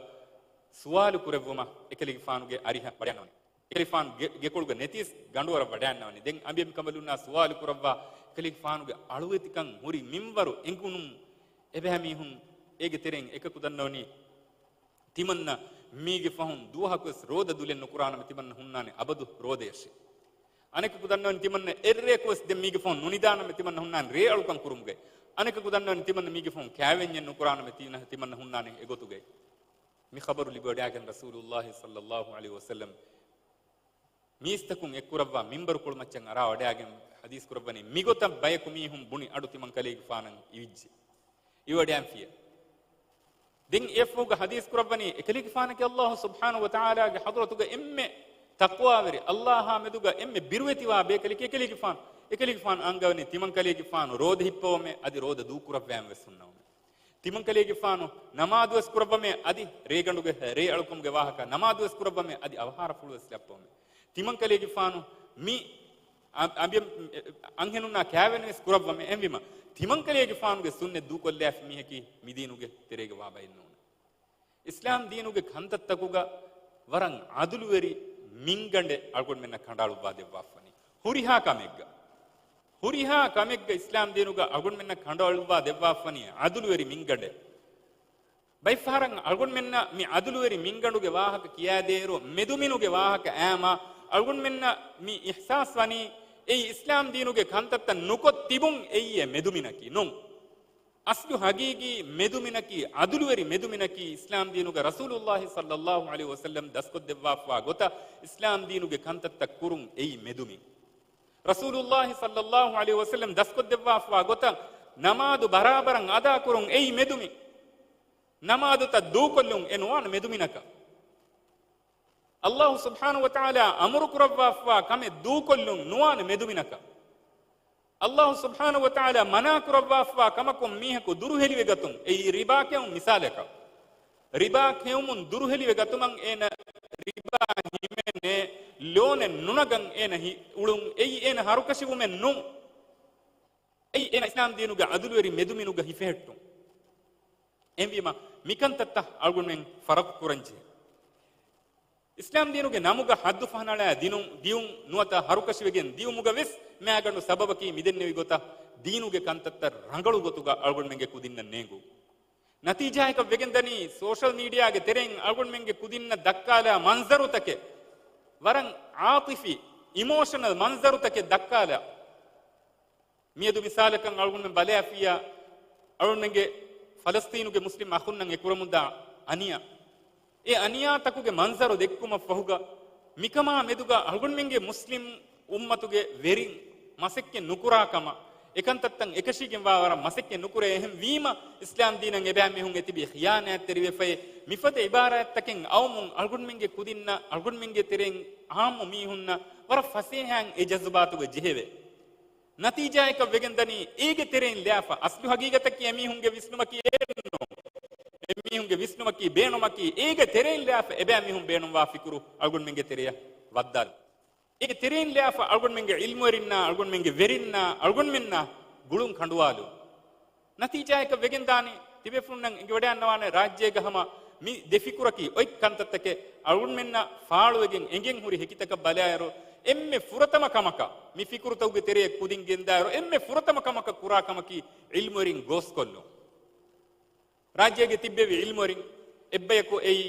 ސުވާލު ކުރެއްވުމަށް އެކަލޭގެފާނުގެ އަރިހަށް ވަޑައިގަންނަވަނީ. އެކަލޭގެފާނު ގެ-، ގެކޮޅުގަ ނެތީސް ގަނޑުވަރަށް ވަޑައިގަންނަވަނީ. ދެން އަނބިއްޔާ މިކަނބަލުންނާ ސުވާލު ކުރައްވާ އެކަލޭގެފާނުގެ އަޅުވެތިކަން ހުރި މިންވަރު އެނގުނު އެބައިމީހުން އޭގެ ތެރެއިން އެކަކު ދަންނަވަނީ، ތިމަންނަ މީގެ ފަހުން ދުވަހަކުވެސް ރޯދަ ދުލެއް ނުކުރާނަމޭ ތިމަންނަ ހުންނާނެ އަބަދު ރޯދަޔަށޭ. އަނެކަކު ދަންނަވަނީ ތިމަންނަ އެއްރެއަކުވެސް ދެން މީގެ ފަހުން ނުނިދާނަމޭ ތިމަންނަ ހުންނާނެ ރޭ އަޅުކަން ކުރުމުގައި. އަނެކަކު ދަންނަވަނީ ތިމަންނަ މީގެ ފަހުން ކާވެންޏެއް ނުކުރާނަމޭ ތި-، ތިމަންނަ ހުންނާނެ އެގޮތުގައި. މި ޚަބަރު ލިބިވަޑައިގެން ރަސޫލުﷲ ޞައްލަﷲ ޢަލައިހި ވަސައްލަމް މީސްތަކުން އެއްކުރައްވާ މިންބަރުކޮޅުމައްޗަށް އަރާވަޑައިގެން ޙަދީޘް ކުރައްވަނީ، މިގޮތަށް ބަޔަކު މީހުން ބުނި އަޑު ތިމަން ކަލޭގެފާނަށް އިވިއްޖެ. އިވަޑައިގެންފިޔޭ. ދެން އެއަށްފަހުގަ ޙަދީޘް ކުރައްވަނީ، އެކަލޭގެފާނަކީ ﷲ ސުބްޙާނަހޫ ވަތަޢާލާގެ ޙަޟްރަތުގަ އެންމެ ތަޤްވާވެރި، ﷲ އާ މެދުގަ އެންމެ ބިރުވެތިވާ ބޭކަލެކޭ އެކަލޭގެފާނު. އެކަލޭގެފާނު އަންގަވަނީ ތިމަން ކަލޭގެފާނު ރޯދަ ހިއްޕަވަމޭ އަދި ރޯދަ ދޫކުރައްވައިމަ ވެސް ހުންނަވަމޭ. ތިމަން ކަލޭގެފާނު ނަމާދުވެސް ކުރައްވަމޭ އަދި ރޭގަނޑުގެ ރޭ އަޅުކަމުގެ ވާހަކަ ނަމާދުވެސް ކުރައްވަމޭ އަދި އަވަހާރަފުޅުވެސް ލައްވަމޭ. ތިމަން ކަލޭގެފާނު މި އަ-، އަނބި-، އަންހެނުންނާ ކާވެނިވެސް ކުރައްވަމޭ. އެހެންވީމަ، ތިމަން ކަލޭގެފާނުގެ ސުންނަތް ދޫކޮށްލާފި މީހަކީ މިދީނުގެ ތެރޭގަ ވާ ބައެއް ނޫން. އިސްލާމް ދީނުގެ ކަންތައްތަކުގަ ވަރަށް ޢަދުލުވެރި މިންގަނޑެއް އަޅުގަނޑުމެންނަށް ކަނޑައަޅުއްވާ ދެއްވާފަނީ. ހުރިހާ ކަމެއްގަ، ހުރިހާ ކަމެއްގަ އިސްލާމް ދީނުގަ އަޅުގަނޑުމެންނަށް ކަނޑައަޅުއްވާ ދެއްވާފަނީ ޢަދުލުވެރި މިންގަނޑެއް. ބައެއްފަހަރަށް އަޅުގަނޑުމެންނަށް މި ޢަދުލުވެރި މިންގަނޑުގެ ވާހަކަ ކިޔާދޭއިރު، މެދުމިނުގެ ވާހަކަ އައީމާ، އަޅުގަނޑުމެންނަށް މި އިޙްސާސް ވަނީ، އެއީ އިސްލާމް ދީނުގެ ކަންތައްތައް ނުކޮށް ތިބުން އެއީ އެ މެދުމިނަކީ ނޫން. އަސްލު ހަގީގީ މެދުމިނަކީ، ޢަދުލުވެރި މެދުމިނަކީ، އިސްލާމް ދީނުގަ ރަސޫލުﷲ ޞައްލަﷲ ޢަލައިހި ވަސައްލަމް ދަސްކޮށްދެއްވާފަވާ ގޮތަށް އިސްލާމް ދީނުގެ ކަންތައްތައް ކުރުން އެއީ މެދުމިން. ރަސޫލުﷲ ޞައްލަﷲ ޢަލައިހި ވަސައްލަމް ދަސްކޮށްދެއްވާފަވާ ގޮތަށް ނަމާދު ބަރާބަރަށް އަދާކުރުން އެއީ މެދުމިން. ނަމާދުތައް ދޫކޮށްލުން އެ ނުވާނެ މެދުމިނަކަށް. ﷲ ސުބްޙާނަހޫ ވަތަޢާލާ އަމުރު ކުރައްވާފަވާ ކަމެއް ދޫކޮށްލުން ނުވާނެ މެދުމިނަކަށް. ﷲ ސުބްޙާނަހޫ ވަތަޢާލާ މަނާ ކުރައްވާފަވާ ކަމަކުން މީހަކު ދުރުހެލިވެގަތުން، އެއީ ރިބާ ކެއުން މިސާލަކަށް. ރިބާ ކެއުމުން ދުރުހެލިވެގަތުމަށް އޭނަ ރިބާ ހިމެނޭ، ލޯނެއް ނުނަގަން އޭނަ ހި-، އުޅުން، އެއީ އޭނަ ހަރުކަށިވުމެއް ނޫން. އެއީ އޭނަ އިސްލާމް ދީނުގެ ޢަދުލުވެރި މެދުމިނުގަ ހިފެހެއްޓުން. އެހެންވީމަ، މިކަންތައްތައް އަޅުގަނޑުމެން ފަރަގު ކުރަންޖެހޭ. އިސްލާމް ދީނުގެ ނަމުގަ ޙައްދު ފަހަނަޅާ ދިނުން، ދިޔުން ނުވަތަ ހަރުކަށިވެގެން ދިޔުމުގަ ވެސް މާގަނޑު ސަބަބަކީ މިދެންނެވި ގޮތަށް ދީނުގެ ކަންތައްތައް ރަނގަޅު ގޮތުގަ އަޅުގަނޑުމެންގެ ކުދިންނަށް ނޭނގުން. ނަތީޖާއަކަށް ވެގެންދަނީ ސޯޝަލް މީޑިއާގެ ތެރެއިން އަޅުގަނޑުމެންގެ ކުދިންނަށް ދައްކާލާ މަންޒަރުތަކެއް، ވަރަށް ޢާޠިފީ، އިމޯޝަނަލް މަންޒަރުތަކެއް ދައްކާލާ. މިއަދު މިސާލަކަށް އަޅުގަނޑުމެން ބަލާފިއްޔާ، އަޅުގަނޑުމެންގެ ފަލަސްތީނުގެ މުސްލިމް އަޚުންނަށް އެކުރަމުންދާ އަނިޔާ. އެ އަނިޔާތަކުގެ މަންޒަރު ދެއްކުމަށްފަހުގަ، މިކަމާ މެދުގަ އަޅުގަނޑުމެންގެ މުސްލިމް އުއްމަތުގެ ވެރިން މަސައްކަތް ނުކުރާ ކަމަށް، އެކަންތައްތައް އެކަށީގެންވާ ވަރަށް މަސައްކަތް ނުކުރޭ. އެހެން ވީމަ، އިސްލާމް ދީނަށް އެބައިމީހުން އެތިބީ ޚިޔާނާތްތެރިވެފައި، މިފަދަ އިބާރާތްތަކެއް އައުމުން އަޅުގަނޑުމެންގެ ކުދިންނަށް، އަޅުގަނޑުމެންގެ ތެރެއިން އާއްމު މީހުންނަށް ވަރަށް ފަސޭހައިން އެ ޖަޒުބާތުގަ ޖެހެވޭ. ނަތީޖާއަކަށް ވެގެންދަނީ، އޭގެ ތެރެއިން ލާފަ، އަސްލު ހަގީގަތަކީ އެމީހުންގެ ވިސްނުމަކީ އެއްނޫން. އެމީހުންގެ ވިސްނުމަކީ، ބޭނުމަކީ، އޭގެ ތެރެއިން ލާފަ އެބައިމީހުން ބޭނުންވާ ފިކުރު އަޅުގަނޑުމެންގެ ތެރެއަށް ވައްދާލުން. އޭގެ ތެރެއިން ލާފަ އަޅުގަނޑުމެންގެ ޢިލްމުވެރިންނާ، އަޅުގަނޑުމެންގެ ވެރިންނާ، އަޅުގަނޑުމެންނާ ގުޅުން ކަނޑުވާލުން. ނަތީޖާއަކަށް ވެގެންދާނީ، ތިބޭފުޅުންނަށް އެނގިވަޑައިގަންނަވާނެ، ރާއްޖޭގަ ހަމަ މި ދެ ފިކުރަކީ އޮތް ކަންތައްތަކެއް އަޅުގަނޑުމެންނަށް ފާޅުވެގެން އެނގެން ހުރި ހެކިތަކަށް ބަލާއިރު، އެންމެ ފުރަތަމަ ކަމަކަށް، މި ފިކުރުތަކުގެ ތެރެއަށް ކުދިން ގެންދާއިރު، އެންމެ ފުރަތަމަ ކަމަކަށް ކުރާ ކަމަކީ ޢިލްމުވެރިން ގޯސްކޮށްލުން. ރާއްޖޭގެ ތިއްބެވި ޢިލްމުވެރިން އެއްބަޔަކު އެއީ،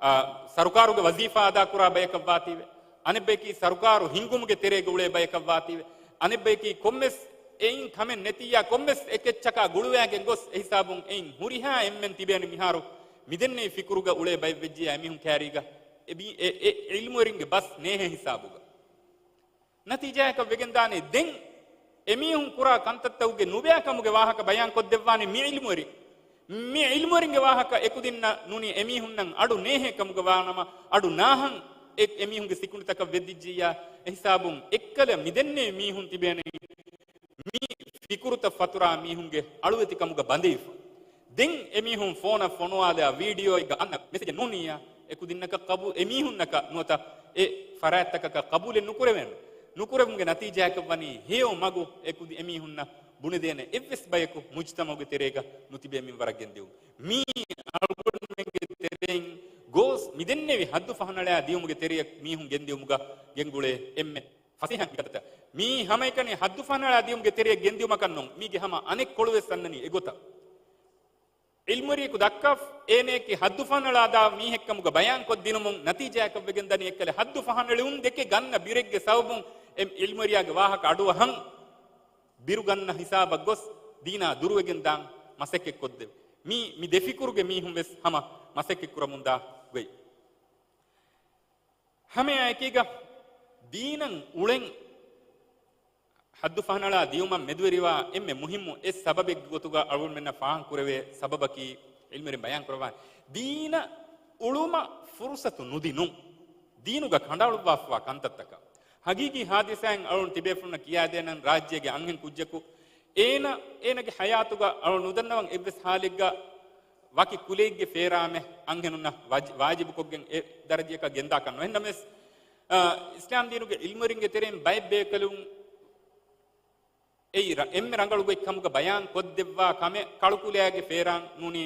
އާ، ސަރުކާރުގެ ވަޒީފާ އަދާކުރާ ބަޔަކަށް ވާތީވެ، އަނެއްބަޔަކީ ސަރުކާރު ހިންގުމުގެ ތެރޭގަ އުޅޭ ބަޔަކަށް ވާތީވެ، އަނެއްބަޔަކީ ކޮންމެސް އެއިން ކަމެއް ނެތިއްޔާ، ކޮންމެސް އެކެއްޗަކާ ގުޅުވައިގެން ގޮސް، އެހިސާބުން އެއިން ހުރިހާ އެންމެން ތިބޭނެ މިހާރު މިދެންނެވި ފިކުރުގަ އުޅޭ ބައެއް ވެއްޖިއްޔާ، އެމީހުން ކައިރީގަ އެ، އެ، އެ ޢިލްމުވެރިންގެ ބަސް ނޭހޭ ހިސާބުގަ. ނަތީޖާއަކަށް ވެގެންދާނީ، ދެން އެމީހުން ކުރާ ކަންތައްތަކުގެ ނުބައިކަމުގެ ވާހަކަ ބަޔާންކޮށްދެއްވާނީ މި ޢިލްމުވެރިން. މި ޢިލްމުވެރިންގެ ވާހަކަ އެކުދިންނަށް ނޫނީ އެމީހުންނަށް އަޑު ނޭހޭ ކަމުގަ ވާނަމަ، އަޑު ނާހަން އެ، އެމީހުންގެ ސިކުނޑިތަކަށް ވެއްދިއްޖިއްޔާ، އެހިސާބުން އެއްކަލަ މިދެންނެވި މީހުން ތިބޭނީ މި ފިކުރުތައް ފަތުރާ މީހުންގެ އަޅުވެތިކަމުގަ ބަނދެވިފަ. ދެން އެމީހުން ފޯނަށް ފޮނުވާލާ ވީޑިއޯއެއްގަ އަންނަ މެސެޖެއް ނޫނިއްޔާ، އެކުދިންނަކަށް ޤަބޫ، އެމީހުންނަކަށް ނުވަތަ އެ ފަރާތްތަކަކަށް ޤަބޫލެއް ނުކުރެވޭނެ. ނުކުރެވުމުގެ ނަތީޖާއަކަށް ވަނީ ހެޔޮ މަގު އެކުދި އެމީހުންނަށް ބުނެދޭނެ އެއްވެސް ބަޔަކު މުޖްތަމަޢުގެ ތެރޭގަ ނުތިބޭ މިންވަރަށް ގެންދިއުން. މީ އަޅުގަނޑުމެންގެ ތެރެއިން ގޯސް މިދެންނެވި ހައްދު ފަހަނަޅާ ދިޔުމުގެ ތެރެއަށް މީހުން ގެންދިއުމުގަ ގެންގުޅޭ އެންމެ ފަސޭހަ މިކަންތައް. މީ ހަމައެކަނި ހައްދު ފަހަނަޅާ ދިޔުމުގެ ތެރެއަށް ގެންދިއުމަކަށް ނޫން. މީގެ ހަމަ އަނެއްކޮޅުވެސް އަންނަނީ އެގޮތަށް. ޢިލްމުވެރިޔަކު ދައްކާ، އޭނައަކީ ހައްދު ފަހަނަޅާ ދާ މީހެއްކަމުގަ ބަޔާންކޮށްދިނުމުން ނަތީޖާއަކަށް ވެގެން ދަނީ އެއްކަލެ ހައްދު ފަހަނަޅިވުން ދެކެ ގަންނަ ބިރެއްގެ ސަބަބުން އެ ޢިލްމުވެރިޔާގެ ވާހަކަ އަޑުއަހަން ބިރުގަންނަ ހިސާބަށް ގޮސް ދީނާ ދުރުވެގެން ދާން މަސައްކަތްކޮށްދެވި. މީ، މި ދެ ފިކުރުގެ މީހުން ވެސް ހަމަ މަސައްކަތް ކުރަމުންދާ ގޮތް. ހަމައެކީގަ ދީނަށް އުޅެން ހައްދު ފަހަނަޅާ ދިޔުމަށް މެދުވެރިވާ އެންމެ މުހިއްމު އެއް ސަބަބެއްގެ ގޮތުގަ އަޅުގަނޑުމެންނަށް ފާހަގަކުރެވޭ ސަބަބަކީ ޢިލްމުވެރިން ބަޔާންކުރައްވާ ދީނަށް އުޅުމަށް ފުރުޞަތު ނުދިނުން. ދީނުގަ ކަނޑައަޅުއްވާފަވާ ކަންތައްތަކަށް. ހަގީގީ ހާދިސާއިން އަޅުން ތިބޭފުޅުންނަށް ކިޔާދޭނަން ރާއްޖޭގެ އަންހެން ކުއްޖަކު އޭނަ، އޭނަގެ ޙަޔާތުގަ އަޅުން ނުދަންނަވަން އެއްވެސް ޙާލެއްގަ ވަކި ކުލައެއްގެ ފޭރާމެއް އަންހެނުންނަށް ވާޖި-، ވާޖިބުކޮށްގެން އެ ދަރަޖައަކަށް ގެންދާކަށް ނު. އެހެންނަމަވެސް، އާ، އިސްލާމް ދީނުގެ ޢިލްމުވެރިންގެ ތެރެއިން ބައެއް ބޭކަލުން އެއީ ރަ-، އެންމެ ރަނގަޅު ގޮތް ކަމުގަ ބަޔާން ކޮށްދެއްވާ ކަމެއް ކަޅުކުލައިގެ ފޭރާން ނޫނީ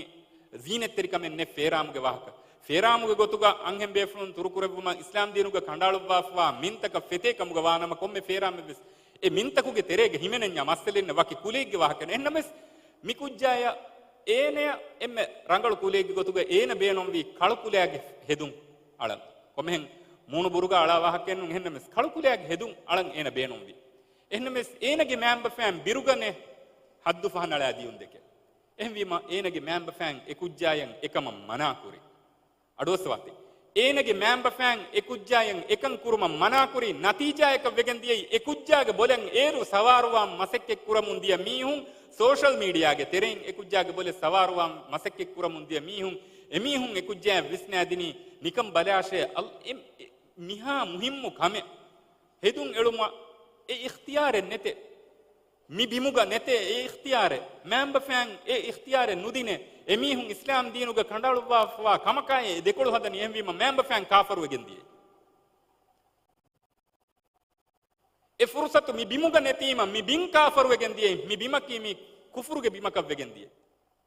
ޒީނަތްތެރިކަމެއް ނެތް ފޭރާމުގެ ވާހަކަ. ފޭރާމުގެ ގޮތުގަ އަންހެން ބޭފުޅުން ތުރުކުރެއްވުމަށް އިސްލާމް ދީނުގަ ކަނޑައަޅުއްވާފަވާ މިންތަކަށް ފެތޭ ކަމުގަ ވާނަމަ ކޮންމެ ފޭރާމެއްވެސް އެ މިންތަކުގެ ތެރޭގަ ހިމެނެންޏާ މައްސަލައެއް ނެތް ވަކި ކުލައެއްގެ ވާހަކަ. އެހެންނަމަވެސް މި ކުއްޖާޔަށް އޭނަޔަށް އެންމެ ރަނގަޅު ކުލައެއްގެ ގޮތުގަ އޭނަ ބޭނުންވީ ކަޅުކުލައިގެ ހެދުން އަޅަން. ކޮންމެހެން މޫނު ބުރުގަ އަޅާ ވާހަކައެއް ނޫން. އެހެންނަމަވެސް ކަޅުކުލައިގެ ހެދުން އަޅަން އޭނަ ބޭނުންވީ. އެހެންނަމަވެސް އޭނަގެ މައިންބަފައިން ބިރުގަނެ ހައްދު ފަހަނަޅާ ދިޔުން ދެކެ. އެހެންވީމަ އޭނަގެ މައިންބަފައިން އެ ކުއްޖާޔަށް އެކަމަށް މަނާކުރި. އަޑުއައްސަވާތި. އޭނަގެ މައިންބަފައިން އެ ކުއްޖާޔަށް އެކަން ކުރުމަށް މަނާކުރި ނަތީޖާއަކަށް ވެގެން ދިޔައީ، އެ ކުއްޖާގެ ބޮލަށް އޭރު ސަވާރުވާން މަސައްކަތް ކުރަމުން ދިޔަ މީހުން، ސޯޝަލް މީޑިއާގެ ތެރެއިން އެ ކުއްޖާގެ ބޮލެއް ސަވާރުވާން މަސައްކަތް ކުރަމުން ދިޔަ މީހުން، އެމީހުން އެ ކުއްޖާއަށް ވިސްނާދިނީ، ނިކަން ބަލާށޭ، އަލް-، އެ، އެ، މިހާ މުހިއްމު ކަމެއް ހެދުން އެޅުމަށް އެ އިޚްތިޔާރެއް ނެތޭ. މި ބިމުގަ ނެތޭ އެ އިޚްތިޔާރެއް. މައިންބަފައިން އެ އިޚްތިޔާރެއް ނުދިނޭ. އެމީހުން އިސްލާމް ދީނުގަ ކަނޑައަޅުއްވާފަވާ ކަމަކާއޭ އެ ދެކޮޅު ހަދަނީ. އެހެންވީމަ މައިންބަފައިން ކާފަރުވެގެން ދިޔައީ. އެ ފުރުޞަތު މި ބިމުގަ ނެތީމަ މި ބިން ކާފަރުވެގެން ދިޔައީ. މި ބިމަކީ މި ކުފުރުގެ ބިމަކަށް ވެގެން ދިޔައީ.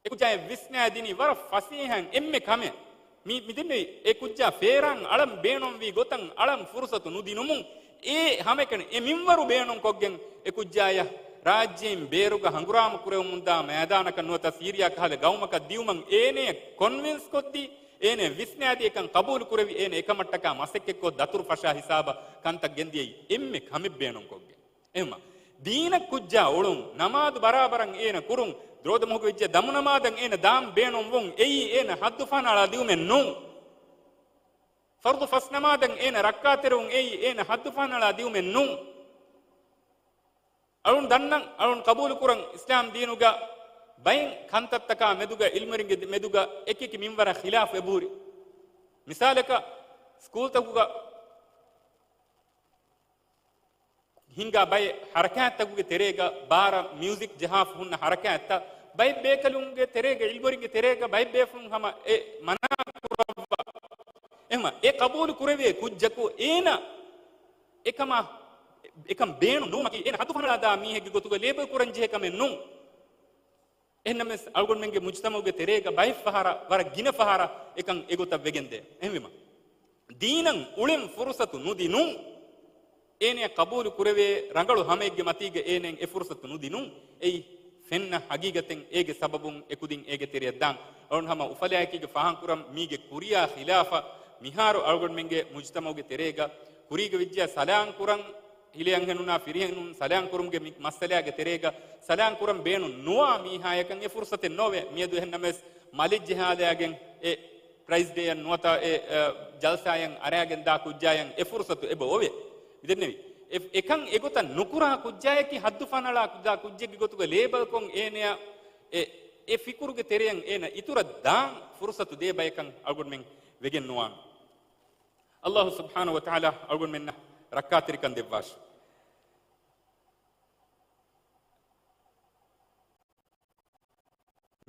އެ ކުއްޖާއަށް ވިސްނާދިނީ ވަރަށް ފަސޭހައިން އެންމެ ކަމެއް. މި، މިދެންނެވި އެ ކުއްޖާ ފޭރާން އަޅަން ބޭނުންވީ ގޮތަށް އަޅަން ފުރުޞަތު ނުދިނުމުން، އެ ހަމައެކަނި އެ މިންވަރު ބޭނުންކޮށްގެން އެ ކުއްޖާޔަށް ރާއްޖެއިން ބޭރުގަ ހަނގުރާމަ ކުރެވެމުންދާ މައިދާނަކަށް ނުވަތަ ސީރިޔާ ކަހަލަ ގައުމަކަށް ދިއުމަށް އޭނަޔަށް ކޮންވިންސް ކޮށްދީ، އޭނަ ވިސްނާދީ އެކަން ޤަބޫލު ކުރެވި، އޭނަ އެކަމަށްޓަކާ މަސައްކަތްކޮށް ދަތުރު ފަށާ ހިސާބަށް ކަންތައް ގެންދިޔައީ އެންމެ ކަމެއް ބޭނުންކޮށްގެން. އެހެންމަ، ދީނަށް ކުއްޖާ އުޅުން، ނަމާދު ބަރާބަރަށް އޭނަ ކުރުން، ދުރޯދަ މަހުގެ ވެއްޖެ ދަމު ނަމާދަށް އޭނަ ދާން ބޭނުން ވުން، އެއީ އޭނަ ހައްދު ފަހަނަޅާ ދިއުމެއް ނޫން. ފަރުޟު ފަސް ނަމާދަށް އޭނަ ރައްކާތެރިވުން، އެއީ އޭނަ ހައްދު ފަހަނަޅާ ދިއުމެއް ނޫން. އަޅުން ދަންނަން، އަޅުން ޤަބޫލު ކުރަން، އިސްލާމް ދީނުގަ ބައެއް ކަންތައްތަކާ މެދުގަ، ޢިލްމުވެރިންގެ މެދުގަ އެކިއެކި މިންވަރަށް ޚިލާފު އެބަހުރި. މިސާލަކަށް، ސްކޫލްތަކުގަ ހިންގާ ބައެއް ޙަރަކާތްތަކުގެ ތެރޭގަ ބާރަށް މިއުޒިކް ޖަހާފަ ހުންނަ ޙަރަކާތްތައް ބައެއް ބޭކަލުންގެ ތެރޭގަ، ޢިލްމުވެރިންގެ ތެރޭގަ ބައެއް ބޭފުޅުން ހަމަ އެ މަނާ ކުރައްވާ. އެހެންމަ އެ ޤަބޫލު ކުރެވޭ ކުއްޖަކު އޭނަ އެކަމަށް، އެކަން ބޭނުން ނުވުމަކީ އޭނަ ހައްދު ފަހަނަޅާ ދާ މީހެއްގެ ގޮތުގަ ލޭބަލް ކުރަން ޖެހޭ ކަމެއް ނޫން. އެހެންނަމަވެސް، އަޅުގަނޑުމެންގެ މުޖްތަމަޢުގެ ތެރޭގަ ބައެއް ފަހަރަށް، ވަރަށް ގިނަ ފަހަރަށް އެކަން އެގޮތަށް ވެގެންދޭ. އެހެންވީމަ، ދީނަށް އުޅެން ފުރުޞަތު ނުދިނުން، އޭނަޔަށް ޤަބޫލު ކުރެވޭ ރަނގަޅު ހަމައެއްގެ މަތީގަ އޭނައަށް އެ ފުރުޞަތު ނުދިނުން، އެއީ ފެންނަ ޙަޤީޤަތެއް. އޭގެ ސަބަބުން އެކުދިން އޭގެ ތެރެއަށް ދާން. އަޅުން ހަމަ އުފަލާއެކީގަ ފާހަގަކުރަން، މީގެ ކުރިޔާ ޚިލާފަށް މިހާރު އަޅުގަނޑުމެންގެ މުޖްތަމަޢުގެ ތެރޭގަ ކުރީގަ ވެއްޖެޔާ ސަލާން ކުރަން، ހިލޭ އަންހެނުންނާ ފިރިހެނުން ސަލާން ކުރުމުގެ މި މައްސަލާގެ ތެރޭގަ ސަލާން ކުރަން ބޭނުން ނުވާ މީހާޔަކަށް އެ ފުރުޞަތެއް ނޯވޭ. މިއަދު އެހެންނަމަވެސް، މަލެއް ޖަހާލާގެން އެ ޕްރައިޒް ޑޭއަށް ނުވަތަ އެ، އަ، ޖަލްސާއަށް އަރާގެން ދާ ކުއްޖާޔަށް އެ ފުރުޞަތު އެބަ އޮވޭ. މިދެންނެވި. އެ، އެކަން އެގޮތަށް ނުކުރާ ކުއްޖާޔަކީ ހައްދު ފަނަޅާ ކުއްޖާ ކުއްޖެއްގެ ގޮތުގަ ލޭބަލްކޮށް އޭނަޔަށް އެ، އެ ފިކުރުގެ ތެރެއަށް އޭނަ އިތުރަށް ދާން ފުރުޞަތު ދޭ ބަޔަކަށް އަޅުގަނޑުމެން ވެގެން ނުވާނެ. ﷲ ސުބްޙާނަހޫ ވަތަޢާލާ އަޅުގަނޑުމެންނަށް ރައްކާތެރިކަން ދެއްވާށި.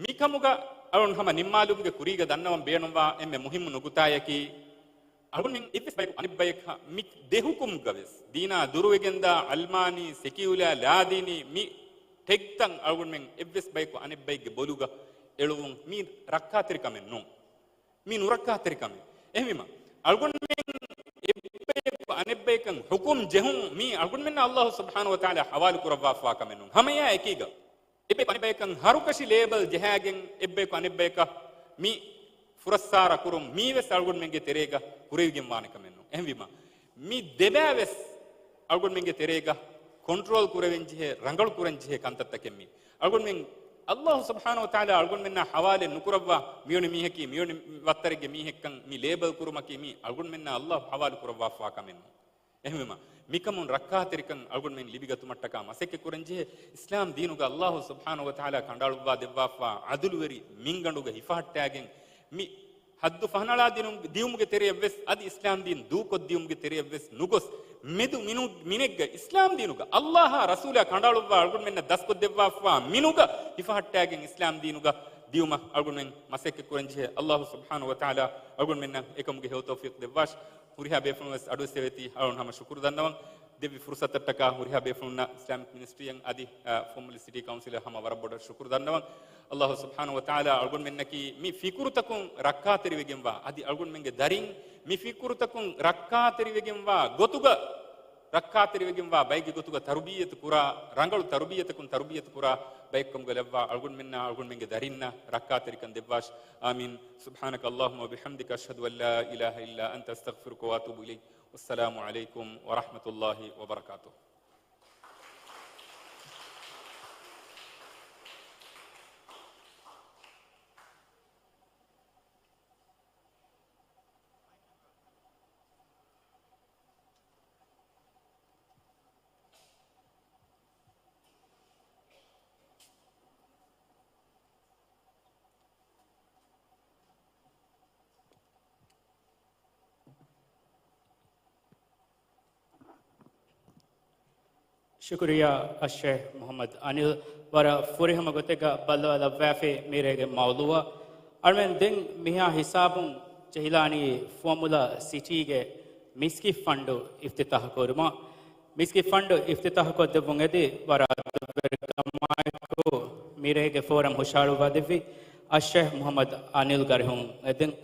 މިކަމުގަ އަޅުން ހަމަ ނިންމާލުމުގެ ކުރީގަ ދަންނަވަން ބޭނުންވާ އެންމެ މުހިއްމު ނުކުތާޔަކީ، އަޅުންމެން އެއްވެސް ބަޔަކު އަނެއްބަޔަކަށް މި ދެ ހުކުމްގަ ވެސް، ދީނާ ދުރުވެގެންދާ އަލްމާނީ، ސެކިއުލާ، ލާދީނީ މި ޓެގްތައް އަޅުގަނޑުމެން އެއްވެސް ބަޔަކު އަނެއްބައެއްގެ ބޮލުގަ އެޅުވުން މީ ރައްކާތެރިކަމެއް ނޫން. މީ ނުރައްކާތެރިކަމެއް. އެހެންވީމަ، އަޅުގަނޑުމެން އެއްބަޔަކު އަނެއްބަޔަކަށް ހުކުމް ޖެހުން މީ އަޅުގަނޑުމެންނަށް އައްލާހު ސުބްޙާނަހު ވަތަޢާލާ ޙަވާލު ކުރައްވާފަވާ ކަމެއް ނޫން. ހަމައެއާ އެކީގަ، އެއްބަޔަކު އަނެއްބަޔަކަށް ހަރުކަށި ލޭބަލް ޖަހާގެން އެއްބަޔަކު އަނެއްބަޔަކަށް މި ފުރައްސާރަ ކުރުން މީވެސް އަޅުގަނޑުމެންގެ ތެރޭގަ ކުރެވިގެން ވާނެ ކަމެއް ނޫން. އެހެންވީމަ، މި ދެބައިވެސް އަޅުގަނޑުމެންގެ ތެރޭގަ ކޮންޓްރޯލް ކުރެވެން ޖެހޭ، ރަނގަޅު ކުރަން ޖެހޭ ކަންތައްތަކެއް މީ. އަޅުގަނޑުމެން އައްލާހު ސުބްޙާނަހު ވަތަޢާލާ އަޅުގަނޑުމެންނާ ޙަވާލެއް ނުކުރައްވާ، މިވެނި މީހަކީ މިވެނި ވައްތަރެއްގެ މީހެއްކަން މި ލޭބަލް ކުރުމަކީ މީ އަޅުގަނޑުމެންނާ އައްލާހު ޙަވާލު ކުރައްވާފަވާ ކަމެއް ނޫން. އެހެންވީމަ، މިކަމުން ރައްކާތެރިކަން އަޅުގަނޑުމެން ލިބިގަތުމަށްޓަކާ މަސައްކަތް ކުރަން ޖެހޭ. އިސްލާމް ދީނުގަ އައްލާހު ސުބްޙާނަހު ވަތަޢާލާ ކަނޑައަޅުއްވާ ދެއްވާފަވާ ޢަދުލުވެރި މިންގަނޑުގަ ހިފަހައްޓާގެން މި ޙައްދު ފަހަނަޅާ ދިނު-، ދިޔުމުގެ ތެރެޔަށްވެސް، އަދި އިސްލާމް ދީން ދޫކޮށްދިޔުމުގެ ތެރެޔަށްވެސް ނުގޮސް، މެދު މިނު-، މިނެއްގަ އިސްލާމް ދީނުގަ އައްލާހާ ރަސޫލާ ކަނޑައަޅުއްވާ އަޅުގަނޑުމެންނަށް ދަސްކޮށްދެއްވާފަވާ މިނުގަ ހިފަހައްޓާގެން އިސްލާމް ދީނުގަ ދިޔުމަށް އަޅުގަނޑުމެން މަސައްކަތް ކުރަންޖެހޭ. އައްލާހު ސުބްޙާނަހު ވަތަޢާލާ އަޅުގަނޑުމެންނަށް އެކަމުގެ ހެޔޮ ތައުފީޤު ދެއްވާށި. ހުރިހާ ބޭފުޅުންވެސް އަޑުއެއްސެވޭތީ އަޅުން ހަމަ ޝުކުރު ދަންނަވަން. ދެއްވި ފުރުޞަތަށްޓަކާ ހުރިހާ ބޭފުޅުންނަށް އިސްލާމިކް މިނިސްޓްރީއަށް އަދި، އަ، ފުވައްމުލައް ސިޓީ ކައުންސިލަށް ހަމަ ވަރަށް ބޮޑަށް ޝުކުރު ދަންނަވަން. އައްލާހު ސުބްޙާނަހު ވަތަޢާލާ އަޅުގަނޑުމެންނަކީ މި ފިކުރުތަކުން ރައްކާތެރިވެގެންވާ، އަދި އަޅުގަނޑުމެންގެ ދަރިން މި ފިކުރުތަކުން ރައްކާތެރިވެގެންވާ ގޮތުގަ، ރައްކާތެރިވެގެންވާ ބައެއްގެ ގޮތުގަ ތަރުބިއްޔަތު ކުރާ، ރަނގަޅު ތަރުބިއްޔަތަކުން ތަރުބިއްޔަތު ކުރާ ބައެއްކަމުގަ ލައްވާ އަޅުގަނޑުމެންނާ އަޅުގަނޑުމެންގެ ދަރިންނަށް ރައްކާތެރިކަން ދެއްވާށި. އާމީން. سبحانك اللهم وبحمدك، أشهد أن لا إله إلا أنت، أستغفرك وأتوب إليك. والسلام عليكم ورحمة الله وبركاته. ޝުކުރިއްޔާ އައްޝޭޚް މުޙައްމަދު އަނިލް، ވަރަށް ފުރިހަމަ ގޮތެއްގަ ބައްލަވާލައްވާފި މިރޭގެ މައުޟޫޢަށް. އަޅުމެން ދެން މިހާ ހިސާބުން ޖެހިލާނީ ފުވައްމުލައް ސިޓީގެ މިސްކިތް ފަންޑު އިފްތިތާޙު ކުރުމަށް. މިސްކިތް ފަންޑު އިފްތިތާޙު ކޮށްދެއްވުން އެދި ވަރަށް އަދުވެރިކަމާއެކު މިރޭގެ ފޯރަމް ހުށަހަޅުއްވާދެއްވި އައްޝޭޚް މުޙައްމަދު އަނިލް ގަރިހުން އެދެން.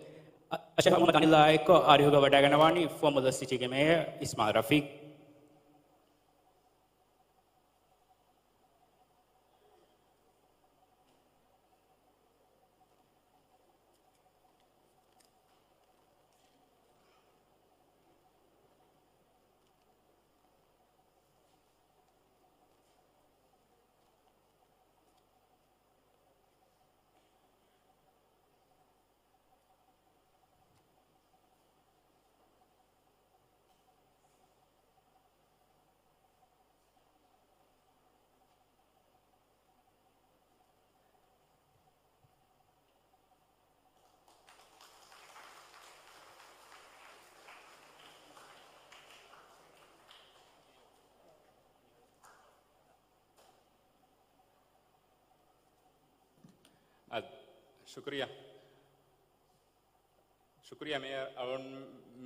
އައްޝޭޚް މުޙައްމަދު އަނިލްއާ އެއްކޮށް އަރިހުގަ ވަޑައިގަންނަވާނީ ފުވައްމުލައް ސިޓީގެ މޭޔަރ އިސްމާޢީލް ރަފީޤް. އަދި، ޝުކުރިއްޔާ. ޝުކުރިއްޔާ މޭޔަރ، އަޅުން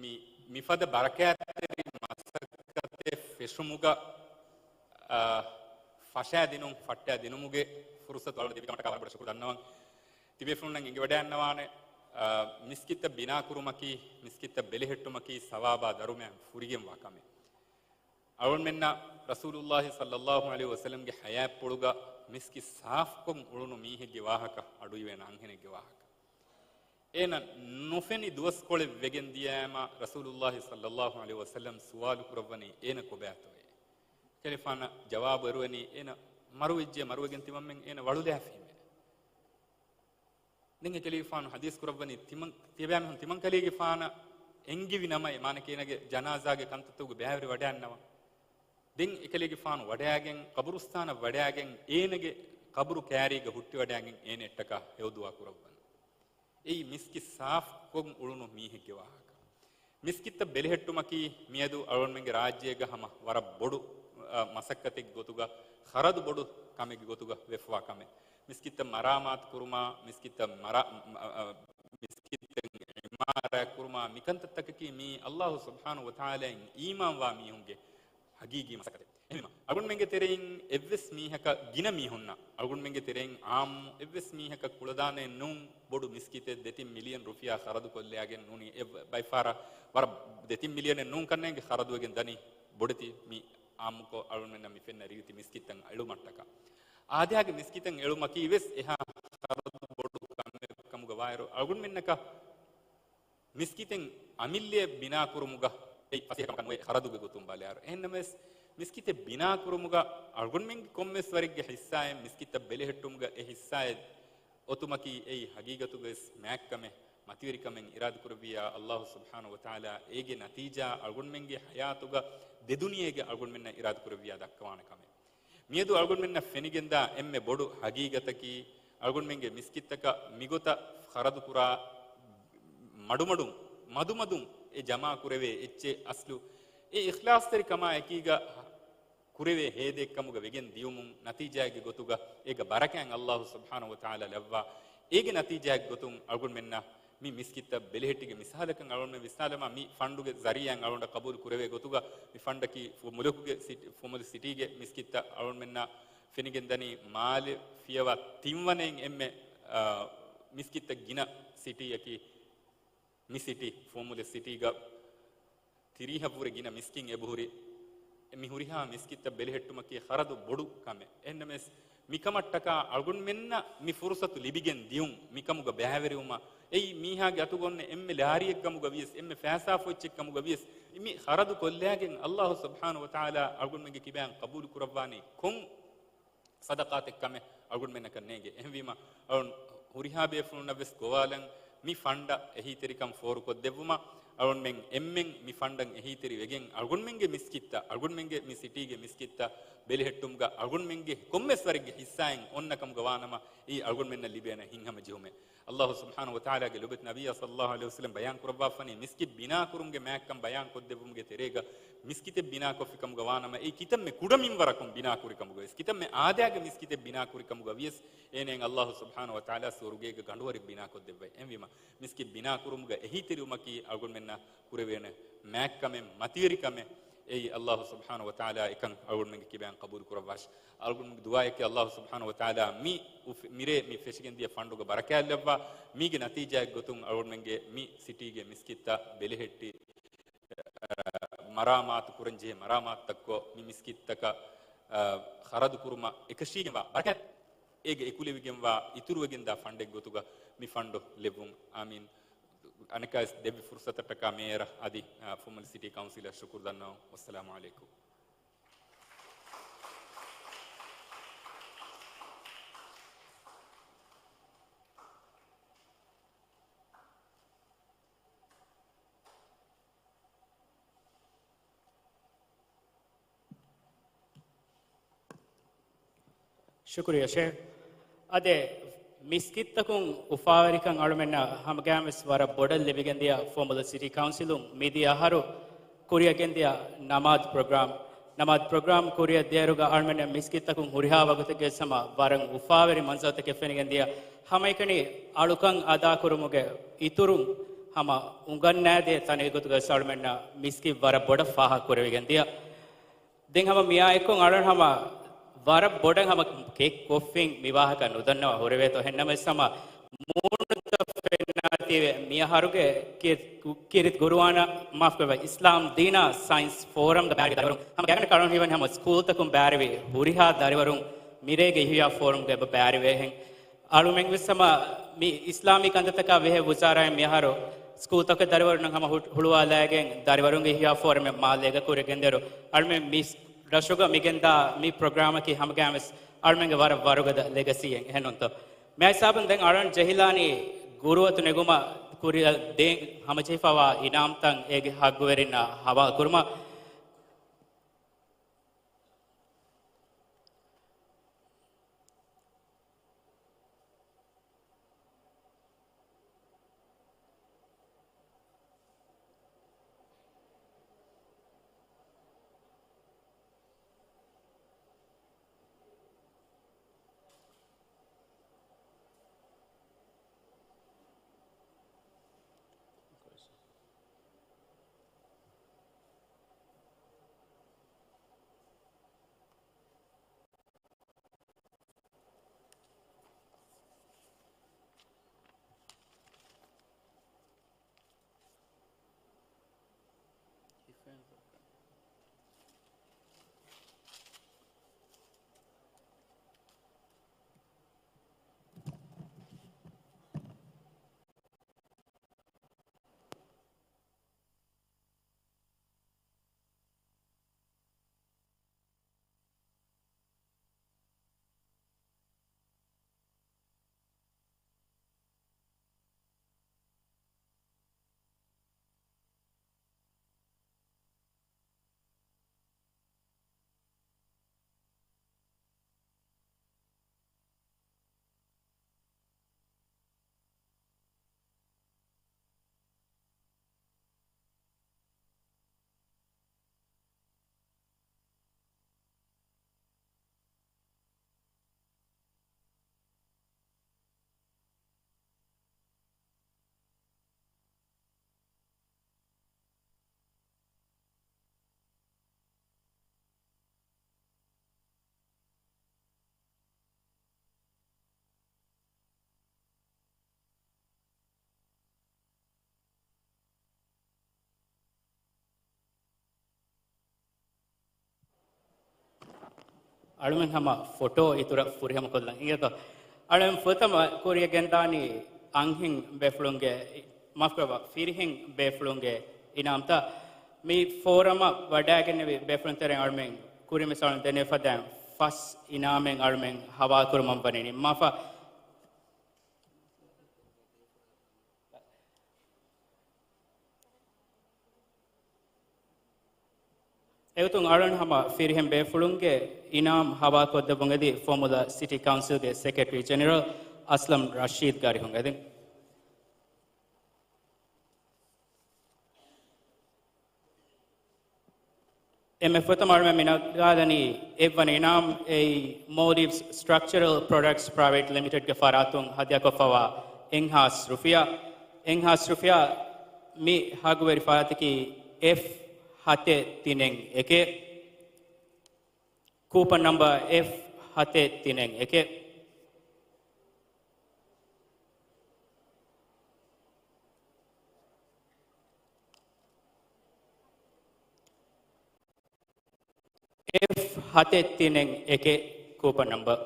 މި، މިފަދަ ބަރަކާތްތެރި މަސައްކަތެއް ފެށުމުގަ، އާ، ފަށައިދިނުން، ފައްޓައިދިނުމުގެ ފުރުޞަތު އަޅުން ދެއްވިކަމަށްޓަކާ ވަރަށް ބޮޑަށް ޝުކުރު ދަންނަވަން. ތިބޭފުޅުންނަށް އެނގިވަޑައިގަންނަވާނެ، އާ، މިސްކިތްތައް ބިނާކުރުމަކީ، މިސްކިތްތައް ބެލެހެއްޓުމަކީ ސަވާބާ ދަރުމައިން ފުރިގެންވާ ކަމެއް. އަޅުންމެންނަށް ރަސޫލުﷲ ޞައްލަﷲ ޢަލައިހި ވަސައްލަމްގެ ޙަޔާތްޕުޅުގަ މިސްކިތް ސާފުކޮށް އުޅުނު މީހެއްގެ ވާހަކަ އަޑުއިވޭނެ އަންހެނެއްގެ ވާހަކަ. އޭނަ ނުފެނި ދުވަސްކޮޅެއް ވެގެން ދިޔައިމަ ރަސޫލުﷲ ޞައްލަﷲ ޢަލައިހި ވަސައްލަމް ސުވާލު ކުރައްވަނީ އޭނަ ކޮބާތޯއޭ؟ ކަލޭގެފާނަށް ޖަވާބު އެރުވަނީ އޭނަ މަރުވެއްޖެ، މަރުވެގެން ތިމަންމެން އޭނަ ވަޅުލާފީމޭ. ދެން އެކަލޭގެފާނު ޙަދީޘް ކުރައްވަނީ ތިމަން، ތިޔަބައިމީހުން ތިމަންކަލޭގެފާނަށް އެންގިވި ނަމަ، އެ މާނައަކީ އޭނަގެ ޖަނާޒާގެ ކަންތައްތަކުގެ ބައިވެރިވަޑައިގަންނަވަން. ދެން އެކަލޭގެފާނު ވަޑައިގެން، ޤަބުރުސްތާނަށް ވަޑައިގެން، އޭނަގެ ޤަބުރު ކާރީގަ ހުއްޓިވަޑައިގެން އޭނައަށްޓަކާ ހެޔޮދުޢާ ކުރައްވަން. އެއީ މިސްކިތް ސާފުކޮށް އުޅުނު މީހެއްގެ ވާހަކަ. މިސްކިތްތައް ބެލެހެއްޓުމަކީ މިއަދު އަޅުގަނޑުމެންގެ ރާއްޖޭގަ ހަމަ ވަރަށް ބޮޑު، އަ، މަސައްކަތެއް ގޮތުގަ ޚަރަދު ބޮޑު ކަމެއްގެ ގޮތުގަ ވެފަވާ ކަމެއް. މިސްކިތްތައް މަރާމާތު ކުރުމާ، މިސްކިތްތައް މަރާ-، މަ-، އަ، މިސްކިތްތައް އިމާރާތް ކުރުމާ، މިކަންތައްތަކަކީ މީ އައްލާހު ސުބްޙާނަހު ވަތަޢާލާއިން އީމާންވާ މީހުންގެ ހަގީގީ މަސައްކަތެއް. އެހެންވީމަ، އަޅުގަނޑުމެންގެ ތެރެއިން އެއްވެސް މީހަކަށް، ގިނަ މީހުންނަށް، އަޅުގަނޑުމެންގެ ތެރެއިން އާއްމު އެއްވެސް މީހަކަށް ކުޅަދާނެއެއް ނޫން، ބޮޑު މިސްކިތެއް ދެތިން މިލިއަން ރުފިޔާ ޚަރަދު ކޮށްލައިގެން ނޫނީ، އެ ބައިފާރަށް ވަރަށް ދެތިން މިލިއަނެއް ނޫން ކަންނޭނގެ ޚަރަދުވެގެން ދަނީ ބޮޑެތި މި އާއްމުކޮށް އަޅުގަނޑުމެންނަށް މި ފެންނަ ރީތި މިސްކިތްތައް އެޅުމަށްޓަކާ. އާދަޔާގެ މިސްކިތެއް އެޅުމަކީ ވެސް އެހާ ޚަރަދު ބޮޑު ކަމެއް ކަމުގަ ވާއިރު، އަޅުގަނޑުމެންނަކަށް މިސްކިތެއް އަމިއްލައަށް ބިނާކުރުމުގަ އެއީ ފަސޭހަކަމަކަށް ނުވޭ، ޚަރަދުގެ ގޮތުން ބަލާއިރު. އެހެންނަމަވެސް، މިސްކިތެއް ބިނާކުރުމުގަ އަޅުގަނޑުމެންގެ ކޮންމެސް ވަރެއްގެ ހިއްސާއެއް، މިސްކިތަށް ބެލެހެއްޓުމުގަ އެ ހިއްސާއެއް އޮތުމަކީ އެއީ ހަގީގަތުގަވެސް މާތްކަމެއް، މަތިވެރިކަމެއް އިރާދަކުރެއްވިއްޔާ، އައްލާހު ސުބްޙާނަހު ވަތަޢާލާ އޭގެ ނަތީޖާ އަޅުގަނޑުމެންގެ ޙަޔާތުގަ ދެދުނިޔޭގެ އަޅުގަނޑުމެންނަށް އިރާދަކުރެއްވިއްޔާ ދައްކަވާނެ ކަމެއް. މިއަދު އަޅުގަނޑުމެންނަށް ފެނިގެންދާ އެންމެ ބޮޑު ހަގީގަތަކީ، އަޅުގަނޑުމެންގެ މިސްކިތްތަކަށް މިގޮތަށް ޚަރަދުކުރާ މަޑުމަޑުން، މަދުމަދުން އެ ޖަމާ ކުރެވޭ އެއްޗެއް އަސްލު އެ އިޚްލާޞްތެރިކަމާ އެކީގަ ކުރެވޭ ހޭދައެއްކަމުގަ ވެގެން ދިޔުމުން، ނަތީޖާއެއްގެ ގޮތުގަ އޭގަ ބަރަކާތް އައްލާހު ސުބްޙާނަހު ވަތަޢާލާ ލައްވާ، އޭގެ ނަތީޖާއެއްގެ ގޮތުން އަޅުގަނޑުމެންނަށް މި މިސްކިތްތައް ބެލެހެއްޓިގެން މިސާލަކަށް އަޅުގަނޑުމެން ވިސްނާލަމާ، މި ފަންޑުގެ ޒަރީޢާއިން އަޅުގަނޑަށް ޤަބޫލު ކުރެވޭ ގޮތުގަ މި ފަންޑަކީ ފު-، މުލުކުގެ ސިޓީ، ފުމުލު ސިޓީގެ މިސްކިތްތައް އަޅުގަނޑުމެންނަށް ފެނިގެންދަނީ މާލެ ފިޔަވާ ތިންވަނައިން އެންމެ، އާ، މިސްކިތްތައް ގިނަ ސިޓީއަކީ މި ސިޓީ، ފުމުލު ސިޓީގަ ތިރީހަށްވުރެ ގިނަ މިސްކިތް އެބަހުރި. މި ހުރިހާ މިސްކިތްތައް ބެލެހެއްޓުމަކީ ޚަރަދު ބޮޑު ކަމެއް. އެހެންނަމަވެސް، މިކަމަށްޓަކާ އަޅުގަނޑުމެންނަށް މި ފުރުޞަތު ލިބިގެން ދިޔުން، މިކަމުގަ ބައިވެރިވުމަށް، އެއީ މީހާގެ އަތުގަ އޮންނަ އެންމެ ލާރިއެއްކަމުގަ ވިޔަސް، އެންމެ ފައިސާފު އެއްޗެއްކަމުގަ ވިޔަސް، މި ޚަރަދު ކޮށްލައިގެން އައްލާހު ސުބްޙާނަހު ވަތަޢާލާ އަޅުގަނޑުމެންގެ ކިބައިން ޤަބޫލު ކުރައްވާނީ ކޮން ޞަދަޤާތެއްކަމެއް އަޅުގަނޑުމެންނަކަށް ނޭނގެ. އެހެންވީމަ، އަޅުން ހުރިހާ ބޭފުޅުންނަށްވެސް ގޮވާލަން، މި ފަންޑަށް އެހީތެރިކަން ފޯރުކޮށްދެއްވުމަށް، އަޅުންމެން އެންމެން މި ފަންޑަށް އެހީތެރި ވެގެން، އަޅުގަނޑުމެންގެ މިސްކިތްތައް، އަޅުގަނޑުމެންގެ މި ސިޓީގެ މިސްކިތްތައް ބެލެހެއްޓުމުގަ އަޅުގަނޑުމެންގެ ކޮންމެސް ވަރެއްގެ ހިއްސާއެއް އޮންނަ ކަމުގަ ވާނަމަ، އެއީ އަޅުގަނޑުމެންނަށް ލިބޭނެ ހިތްހަމަޖެހުމެއް. އައްލާހު ސުބްޙާނަހު ވަތަޢާލާގެ ލޮބުވެތި ނަބިއްޔާ ޞައްލައްލާހު ޢަލައިހި ވަސައްލަމް ބަޔާން ކުރައްވާފަނީ، މިސްކިތް ބިނާކުރުމުގެ މާތްކަން ބަޔާން ކޮށްދެއްވުމުގެ ތެރޭގަ، މިސްކިތެއް ބިނާކޮށްފި ކަމުގަ ވާނަމަ، އެއީ ކިތަންމެ ކުޑަ މިންވަރަކުން ބިނާކުރި ކަމުގަ ވިޔަސް، ކިތަންމެ އާދައިގެ މިސްކިތެއް ބިނާކުރި ކަމުގަ ވިޔަސް، އޭނައަށް އައްލާހު ސުބްޙާނަހު ވަތަޢާލާ ސުވަރުގޭގެ ގަނޑުވަރެއް ބިނާކޮށްދެއްވައި. އެހެންވީމަ، މިސްކިތް ބިނާކުރުމުގަ އެހީތެރިވުމަކީ އަޅުގަނޑުމެންނަށް ކުރެވޭނެ މާތްކަމެއް، މަތިވެރިކަމެއް. އެއީ އައްލާހު ސުބްޙާނަހު ވަތަޢާލާ އެކަން އަޅުގަނޑުމެންގެ ކިބައިން ޤަބޫލު ކުރައްވާށި. އަޅުގަނޑުމެންގެ ދުޢާއަކީ އައްލާހު ސުބްޙާނަހު ވަތަޢާލާ މި އުފެ-، މިރޭ މި ފެށިގެންދިޔަ ފަންޑުގަ ބަރަކާތް ލައްވާ، މީގެ ނަތީޖާއެއް ގޮތުން އަޅުގަނޑުމެންގެ މި ސިޓީގެ މިސްކިތްތައް ބެލެހެއްޓި، އަ، މަރާމާތު ކުރަންޖެހޭ މަރާމާތުތައްކޮށް، މި މިސްކިތްތަކަށް، އަ، ޚަރަދު ކުރުމަށް އެކަށީގެންވާ ބަރަކާތް، އޭގެ އެކުލެވިގެންވާ އިތުރުވެގެންދާ ފަންޑެއް ގޮތުގަ މި ފަންޑު ލެއްވުން. އާމީން. އަނެއްކާވެސް ދެއްވި ފުރުޞަތަށްޓަކާ މޭޔަރަށް އަދި، އަ، ފުމަލި ސިޓީ ކައުންސިލަށް ޝުކުރު ދަންނަވަން. ވައްސަލާމު ޢަލައިކުމް. ޝުކުރިއްޔާ ޝޭޚް. އަދި މިސްކިތްތަކުން އުފާވެރިކަން އަޅުމެންނަށް ހަމަގައިމުވެސް ވަރަށް ބޮޑަށް ލިބިގެންދިޔަ ފުމަލު ސިޓީ ކައުންސިލުން މިދިޔަ އަހަރު ކުރިއަށް ގެންދިޔަ ނަމާދު ޕްރޮގްރާމް، ނަމާދު ޕްރޮގްރާމް ކުރިއަށް ދޭއިރުގަ އަޅުމެންނަށް މިސްކިތްތަކުން ހުރިހާ ވަގުތެއްގެ ހަމަ ވަރަށް އުފާވެރި މަންޒަރުތަކެއް ފެނިގެންދިޔަ. ހަމައެކަނި އަޅުކަން އަދާކުރުމުގެ އިތުރުން ހަމަ އުނގަންނާދޭ ތަނެއްގެ ގޮތުގަ އަޅުމެންނަށް މިސްކިތް ވަރަށް ބޮޑަށް ފާހަގަކުރެވިގެންދިޔަ. ދެން ހަމަ މިއާއެކު އަޅުން ހަމަ ވަރަށް ބޮޑަށް ހަމަ ކެއް ކޮށްފިން މި ވާހަކަ ނުދަންނަވާ ހުރެވޭތޯ. އެހެންނަމަވެސް ހަމަ މޫނުތައް ފެންނާތީވެ މިއަހަރުގެ ކި-، ކު-، ކީރިތި ޤުރުއާނަށް މާފުކުރެއްވާ އިސްލާމް ދީނާ ސައިންސް ފޯރަމްގެ ބައިވެރި ދަރިވަރުން ހަމަ ގާތްގަނޑަކަށް އަޅުން ހީވަނީ ހަމަ ސްކޫލްތަކުން ބައިވެރިވި ހުރިހާ ދަރިވަރުން މިރޭގެ އިޙްޔާ ފޯރަމްގައި ބައިވެރިވޭހެން. އަޅުމެން ވެސް ހަމަ މި އިސްލާމީ ކަންތައްތަކާ ބެހޭ ވުޒާރާއިން މިއަހަރު ސްކޫލްތަކުގެ ދަރިވަރުންނަށް ހަމަ ހު-، ހުޅުވާލައިގެން ދަރިވަރުންގެ އިޙްޔާ ފޯރަމެއް މާލޭގަ ކުރިއަށް ގެންދައިރު، އަޅުމެން މި ރަށުގަ މިގެންދާ މި ޕްރޮގްރާމަކީ ހަމަގައިމުވެސް އަޅުމެންގެ ވަރަށް ވަރުގަދަ ލެގަސީއެއް. އެހެންނޫންތޯ؟ މި ހިސާބުން ދެން އަޅުން ޖެހިލާނީ ގުރުއަތު ނެގުމަށް ކުރިއަށް ދޭން ހަމަޖެހިފައިވާ އިނާމްތައް އޭގެ ހައްގުވެރިންނަށް ހަވާލު ކުރުމަށް. އަޅުމެން ހަމަ ފޮޓޯ އިތުރަށް ފުރިހަމަ ކޮށްލަން އިނގޭތޯ. އަޅުމެން ފުރަތަމަ ކުރިއަށް ގެންދާނީ އަންހެން ބޭފުޅުންގެ، މާފުކުރައްވާ، ފިރިހެން ބޭފުޅުންގެ އިނާމްތައް. މި ފޯރަމަށް ވަޑައިގެންނެވި ބޭފުޅުން ތެރެއިން އަޅުމެން ކުރިން މިސާލުން ދެނެވި ފަދައިން ފަސް އިނާމެއް އަޅުމެން ހަވާލުކުރުމަށް ވަނީ ނިންމާފަ. އެގޮތުން އަޅުން ހަމަ ފިރިހެން ބޭފުޅުންގެ އިނާމް ހަވާލުކޮށްދެއްވުން އެދި ފޮމުލަ ސިޓީ ކައުންސިލްގެ ސެކްރެޓަރީ ޖެނެރަލް އަސްލަމް ރަޝީދް ގާރިހުން އެދިން. އެންމެ ފުރަތަމަ އަޅުމެން މި ނަގާލަނީ އެއްވަނަ އިނާމް އެއީ މޯލްޑިވްސް ސްޓްރަކްޗަރަލް ޕްރޮޑަކްޓްސް ޕްރައިވެޓް ލިމިޓެޑްގެ ފަރާތުން ހަދިޔާކޮށްފަވާ އެއްހާސް ރުފިޔާ. އެއްހާސް ރުފިޔާ. މި ހައްގުވެރި ފަރާތަކީ އެފް ހަތެއް ތިނެއް އެކެއް. ކޫޕަން ނަމްބަރ އެފް ހަތެއް ތިނެއް އެކެއް. އެފް ހަތެއް ތިނެއް އެކެއް ކޫޕަން ނަމްބަރ.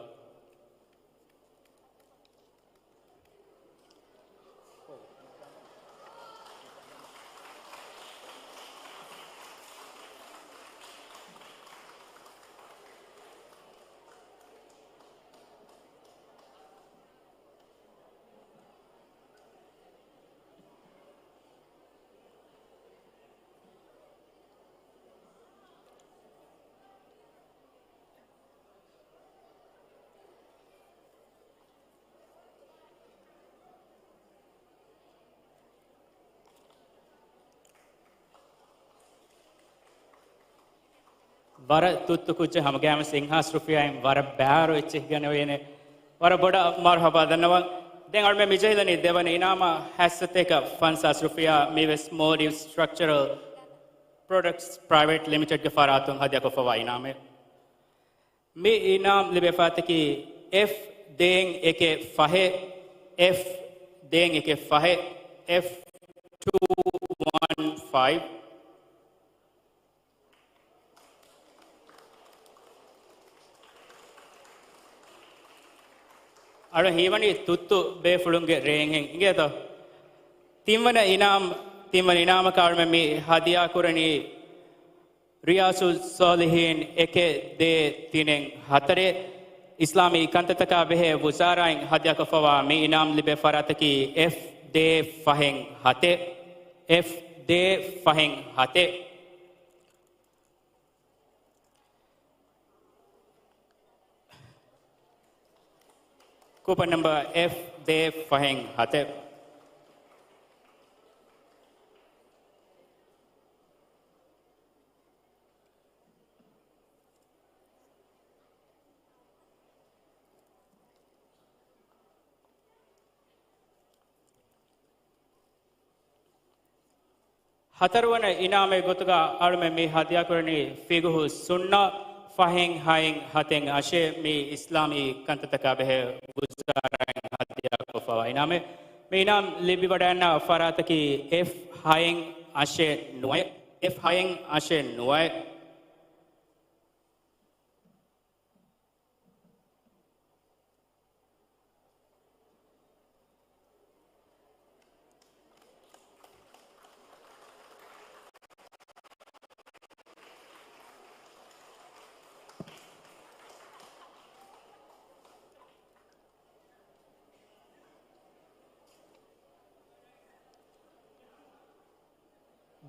ވަރަށް ތުއްތު ކުއްޖެއް ހަމަގައިމުވެސް އެއްހާސް ރުފިޔާއިން ވަރަށް ބާރު އެއްޗެއް ގަނެވޭނެ. ވަރަށް ބޮޑަށް މަރުހަބާ ދަންނަވަން. ދެން އަޅުމެން މިޖެހިލަނީ ދެވަނަ އިނާމަށް ހަތްސަތޭކަ ފަންސާސް ރުފިޔާ މީވެސް މޯލްޑިވްސް ސްޓްރަކްޗަރަލް ޕްރޮޑަކްޓްސް ޕްރައިވެޓް ލިމިޓެޑްގެ ފަރާތުން ހަދިޔާކޮށްފަވާ އިނާމެއް. މި އިނާމް ލިބޭ ފަރާތަކީ އެފް ދޭއް އެކެއް ފަހެއް، އެފް ދޭއް އެކެއް ފަހެއް، އެފް ޓޫ ވަން ފައިވް. އަޅު ހީވަނީ ތުއްތު ބޭފުޅުންގެ ރޭންހެން އިނގޭތޯ؟ ތިންވަނަ އިނާމް، ތިންވަނަ އިނާމަކަށް އަޅުމެން މި ހަދިޔާ ކުރަނީ ރިޔާޒުއް ޞާލިޙީން އެކެއް ދޭއް ތިނެއް ހަތަރެއް. އިސްލާމީ ކަންތައްތަކާ ބެހޭ ވުޒާރާއިން ހަދިޔާކޮށްފަވާ މި އިނާމް ލިބޭ ފަރާތަކީ އެފް ދޭއް ފަހެއް ހަތެއް، އެފް ދޭއް ފަހެއް ހަތެއް. ކޫޕަން ނަމްބަރ އެފް ދޭއް ފަހެއް ހަތެއް. ހަތަރުވަނަ އިނާމެއް ގޮތުގަ އަޅުމެން މި ހަދިޔާކުރަނީ ފިގުހު ސުންނަ ފަހެއް ހައެއް ހަތެއް އަށެއް. މި އިސްލާމީ ކަންތައްތަކާ ބެހޭ ވުޒާރާއިން ހަދިޔާކޮށްފަވާ އިނާމެއް. މި އިނާމް ލިބިވަޑައިގަންނަވާ ފަރާތަކީ އެފް ހައެއް އަށެއް ނުވައެއް، އެފް ހައެއް އަށެއް ނުވައެއް.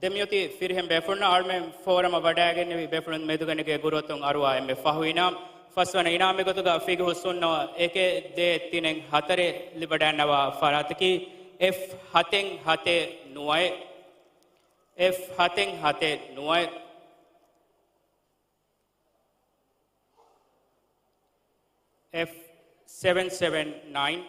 ދެންމެއޮތީ ފިރިހެން ބޭފުޅުންނަށް އަޅުމެން ފޯރަމަށް ވަޑައިގެންނެވި ބޭފުޅުން މެދުގަނެގެ ގުރުއަތުން އަރުވާ އެންމެ ފަހު އިނާމް. ފަސްވަނަ އިނާމެއް ގޮތުގަ ފިގުހު ސުންނަ އެކެއް ދޭއް ތިނެއް ހަތަރެއް ލިބިވަޑައިގަންނަވާ ފަރާތަކީ އެފް ހަތެއް ހަތެއް ނުވައެއް، އެފް ހަތެއް ހަތެއް ނުވައެއް. އެފް ސެވެން ސެވެން ނައިން.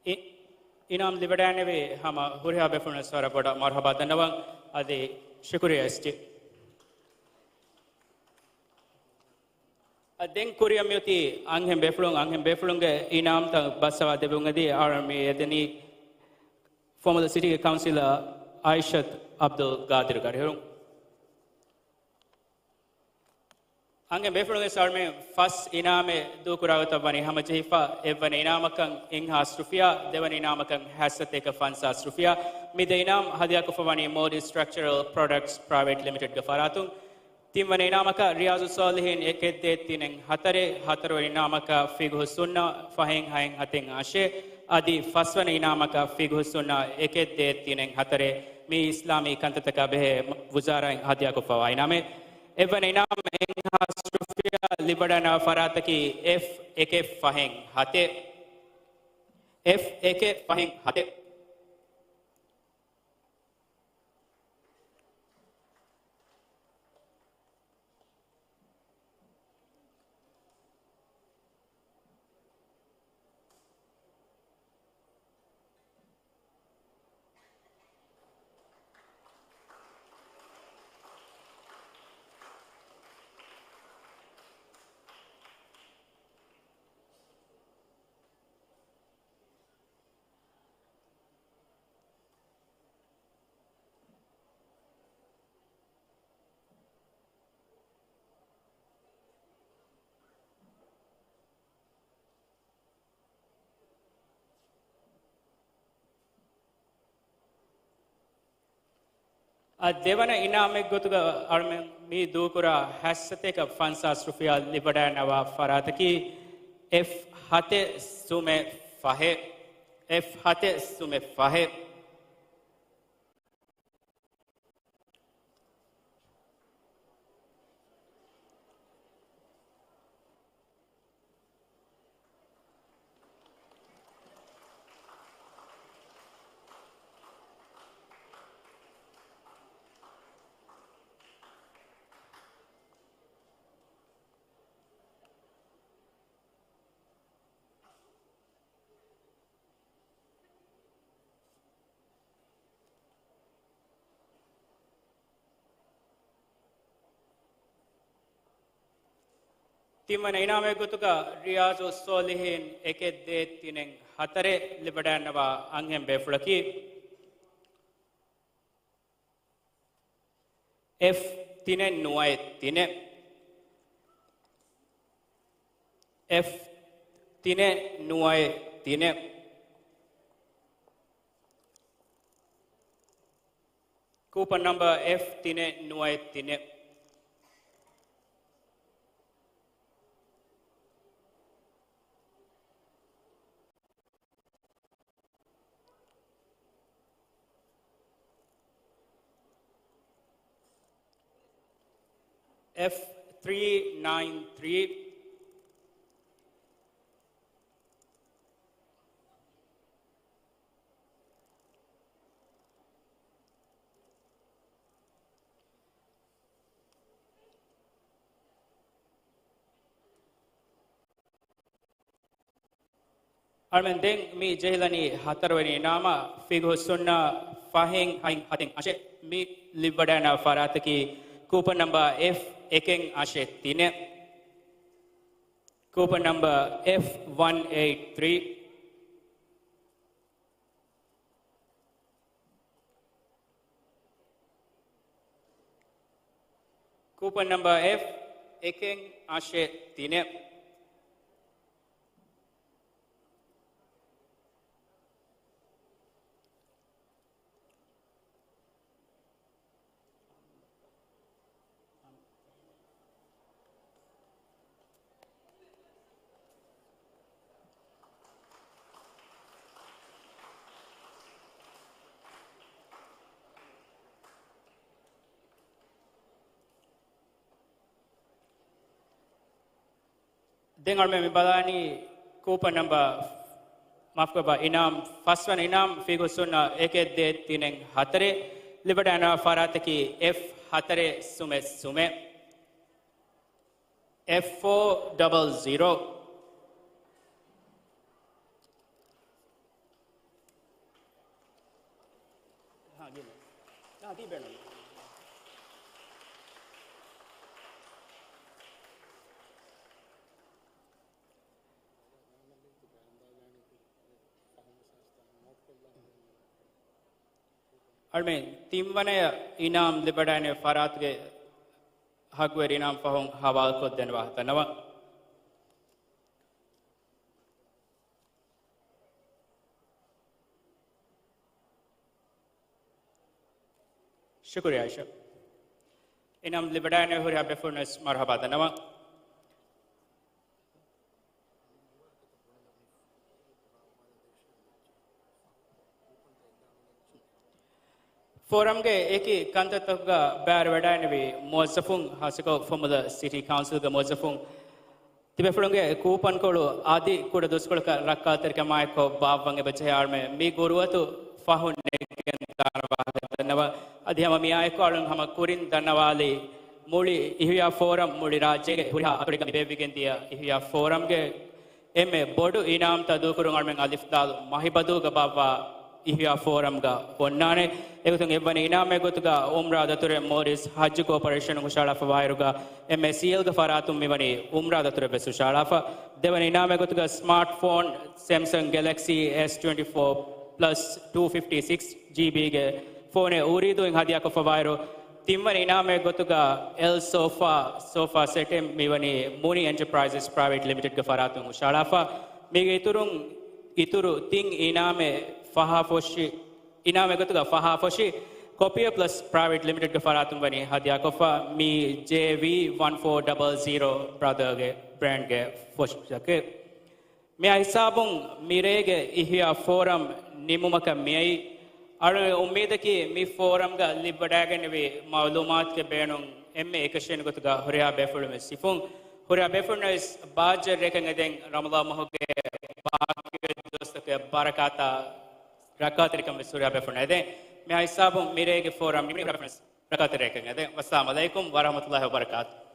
އި-، އިނާމް ލިބިވަޑައިގެންނެވި ހަމަ ހުރިހާ ބޭފުޅުންނަށް ވަރަށް ބޮޑަށް މަރުޙަބާ ދަންނަވަން. އަދި ޝުކުރިއްޔާ އެސްޖީ. އަދި ދެން ކުރިއަށް މިއޮތީ އަންހެން ބޭފުޅުން، އަންހެން ބޭފުޅުންގެ އިނާމްތައް ބައްސަވާ ދެއްވުން އެދި، އަޅުގަނޑު މި އެދެނީ ފޮމުލަ ސިޓީގެ ކައުންސިލަރ އާއިޝަތު އަބްދުލް ގާދިރު ގަޑިހުރުން. އަންހެން ބޭފުޅުންގެ ސަރުމެ ފަސް އިނާމެއް ދޫކުރާގޮތަށް ވަނީ ހަމަޖެހިފަ. އެއްވަނަ އިނާމަކަށް އެއްހާސް ރުފިޔާ، ދެވަނަ އިނާމަކަށް ހަތްސަތޭކަ ފަންސާސް ރުފިޔާ. މި ދެ އިނާމް ހަދިޔާކޮށްފަ ވަނީ މޯދީ ސްޓްރަކްޗަރަލް ޕްރޮޑަކްޓްސް ޕްރައިވެޓް ލިމިޓެޑްގެ ފަރާތުން. ތިންވަނަ އިނާމަކަށް ރިޔާޒުއްސޯލިހީން އެކެއް ދޭއް ތިނެއް ހަތަރެއް، ހަތަރުވަނަ އިނާމަކަށް ފިގުހުއްސުންނަ ފަހެއް ހައެއް ހަތެއް އަށެއް، އަދި ފަސްވަނަ އިނާމަކަށް ފިގުހުއްސުންނަ އެކެއް ދޭއް ތިނެއް ހަތަރެއް. މި އިސްލާމީ ކަންތައްތަކާ ބެހޭ ވުޒާރާއިން ހަދިޔާކޮށްފަވާ އިނާމެއް. އެއްވަނަ އިނާމް އެއްހާސް ރުފިޔާ ލިބިވަޑައިގަންނަވާ ފަރާތަކީ އެފް އެކެއް ފަހެއް ހަތެއް، އެފް އެކެއް ފަހެއް ހަތެއް. އަދި ދެވަނަ އިނާމެއްގޮތުގަ އަޅުމެން މި ދޫކުރާ ހަތްސަތޭކަ ފަންސާސް ރުފިޔާ ލިބިވަޑައިގަންނަވާ ފަރާތަކީ އެފް ހަތެއް ސުމެއް ފަހެއް، އެފް ހަތެއް ސުމެއް ފަހެއް. ތިންވަނަ އިނާމެއްގޮތުގަ ރިޔާޒުއްސޯލިހީން އެކެއް ދޭއް ތިނެއް ހަތަރެއް ލިބިވަޑައިގަންނަވާ އަންހެން ބޭފުޅަކީ އެފް ތިނެއް ނުވައެއް ތިނެއް، އެފް ތިނެއް ނުވައެއް ތިނެއް. ކޫޕަން ނަމްބަރ އެފް ތިނެއް ނުވައެއް ތިނެއް. އެފް ތްރީ ނައިން ތްރީ. އަޅުމެން ދެން މި ޖެހިލަނީ ހަތަރުވަނި އިނާމަށް ފިގުހުއްސުންނަ ފަހެއް ހަތެއް ހަތެއް އަށެއް. މި ލިބިވަޑައިގަންނަވާ ފަރާތަކީ ކޫޕަން ނަމްބަރ އެފް އެކެއް އަށެއް ތިނެއް، ކޫޕަން ނަމްބަރ އެފް ވަން އެއިޓް ތްރީ، ކޫޕަން ނަމްބަރ އެފް އެކެއް އަށެއް ތިނެއް. ދެން އަޅުމެން މި ބަލާނީ ކޫޕަން ނަމްބަރ، މާފުކުރައްވާ، އިނާމް، ފަސްވަނަ އިނާމް ފިގުހުއްސުންނަ އެކެއް ދޭއް ތިނެއް ހަތަރެއް. ލިބިވަޑައިގަންނަވާ ފަރާތަކީ އެފް ހަތަރެއް ސުމެއް ސުމެއް، އެފް ފޯ ޑަބަލް ޒީރޯ. އަޅުމެން ތިންވަނަޔަށް އިނާމް ލިބިވަޑައިގެން ފަރާތުގެ ހައްގުވެރި އިނާމް ފަހުން ހަވާލުކޮށްދޭން ވާހަކަ ދަންނަވަން. ޝުކުރިއްޔާ އައިޝާ. އިނާމް ލިބިވަޑައިގެން ހުރިހާ ބޭފުޅުންވެސް މަރުޙަބާ ދަންނަވަން. ފޯރަމްގެ އެކި ކަންތައްތަކުގަ ބައިވެރިވެވަޑައިގެންނެވި މުވައްޒަފުން، ހާއްސަކޮށް ފޮމުލަ ސިޓީ ކައުންސިލްގެ މުވައްޒަފުން، ތިބޭފުޅުންގެ ކޫޕަންކޮޅު އަދި ކުޑަދުވަސްކޮޅަކަށް ރައްކާތެރިކަމާއެކު ބާއްވަން އެބަޖެހޭ އަޅުމެން މި ގުރުއަތު ފަހުން ނެގެން ދާނެ ވާހަކަ ދަންނަވަން. އަދި ހަމަ މިއާއެކު އަޅުން ހަމަ ކުރިން ދަންނަވާލީ، މުޅި އިޙްޔާ ފޯރަމް މުޅި ރާއްޖޭގެ ހުރިހާ އަތޮޅުތަކަށް މި ބޭއްވިގެންދިޔަ އިޙްޔާ ފޯރަމްގެ އެންމެ ބޮޑު އިނާމްތައް ދޫކުރުން އަޅުމެން އަލިފްލާލް މަހިބަދޫގަ ބާއްވާ އިޙްޔާ ފޯރަމްގަ އޮންނާނެ. އެގޮތުން އެއްވަނަ އިނާމެއް ގޮތުގަ އުމްރާ ދަތުރެއް މޯރިސް ހައްޖު ކޯޕަރޭޝަނުން ހުށަހަޅާފަ ވާއިރުގަ އެމްއޭސީއެލްގެ ފަރާތުން މިވަނީ އުމްރާ ދަތުރެއްވެސް ހުށަހަޅާފަ. ދެވަނަ އިނާމެއް ގޮތުގަ ސްމާޓް ފޯން ސެމްސަން ގެލެކްސީ އެސް ޓްވެންޓީ ފޯ ޕްލަސް ޓޫ ފިފްޓީ ސިކްސް ޖީބީގެ ފޯނެއް އުރީދޫއިން ހަދިޔާކޮށްފަ ވާއިރު، ތިންވަނަ އިނާމެއް ގޮތުގަ އެލް ސޯފާ، ސޯފާ ސެޓެއް މިވަނީ މުނި އެންޓަޕްރައިޒެސް ޕްރައިވެޓް ލިމިޓެޑްގެ ފަރާތުން ހުށަހަޅާފަ. މީގެ އިތުރުން، އިތުރު ތިން އިނާމެއް ފަހާފޮށި، އިނާމެއް ގޮތުގަ ފަހާފޮށި ކޮޕިއަ ޕްލަސް ޕްރައިވެޓް ލިމިޓެޑްގެ ފަރާތުން ވަނީ ހަދިޔާކޮށްފަ. މީ ޖޭވީ ވަން ފޯ ޑަބަލް ޒީރޯ ބްރަދަރގެ ބްރޭންޑްގެ ފޮށިތަކެއް. މިއާ ހިސާބުން މިރޭގެ އިޙްޔާ ފޯރަމް ނިމުމަކަށް މިއައީ. އަޅުގެ އުއްމީދަކީ މި ފޯރަމްގަ ލިބިވަޑައިގެންނެވި މަޢުލޫމާތުގެ ބޭނުން އެންމެ އެކަށީގެން ގޮތުގަ ހުރިހާ ބޭފުޅުން ވެސް ހިފުން. ހުރިހާ ބޭފުޅުންނަށް ވެސް ބާއްޖަ ރެކަށް އެދެން ރަމަޟާން މަހުގެ ބާކީ ދުވަސްތަކުގެ ބަރަކާތާ ރައްކާތެރިކަން ވެސް ހުރިހާ ބޭފުޅުންނަށް އެދެން. މިއާ ހިސާބުން މިރޭގެ ފޯރަމް ނިމުނީ ހުރިހާ ބޭފުޅުން ވެސް ރައްކާތެރި ރެކަށް އެދެން. ވައްސަލާމް ޢަލައިކުމް ވަރަޙްމަތުﷲ ވަބަރަކާތު.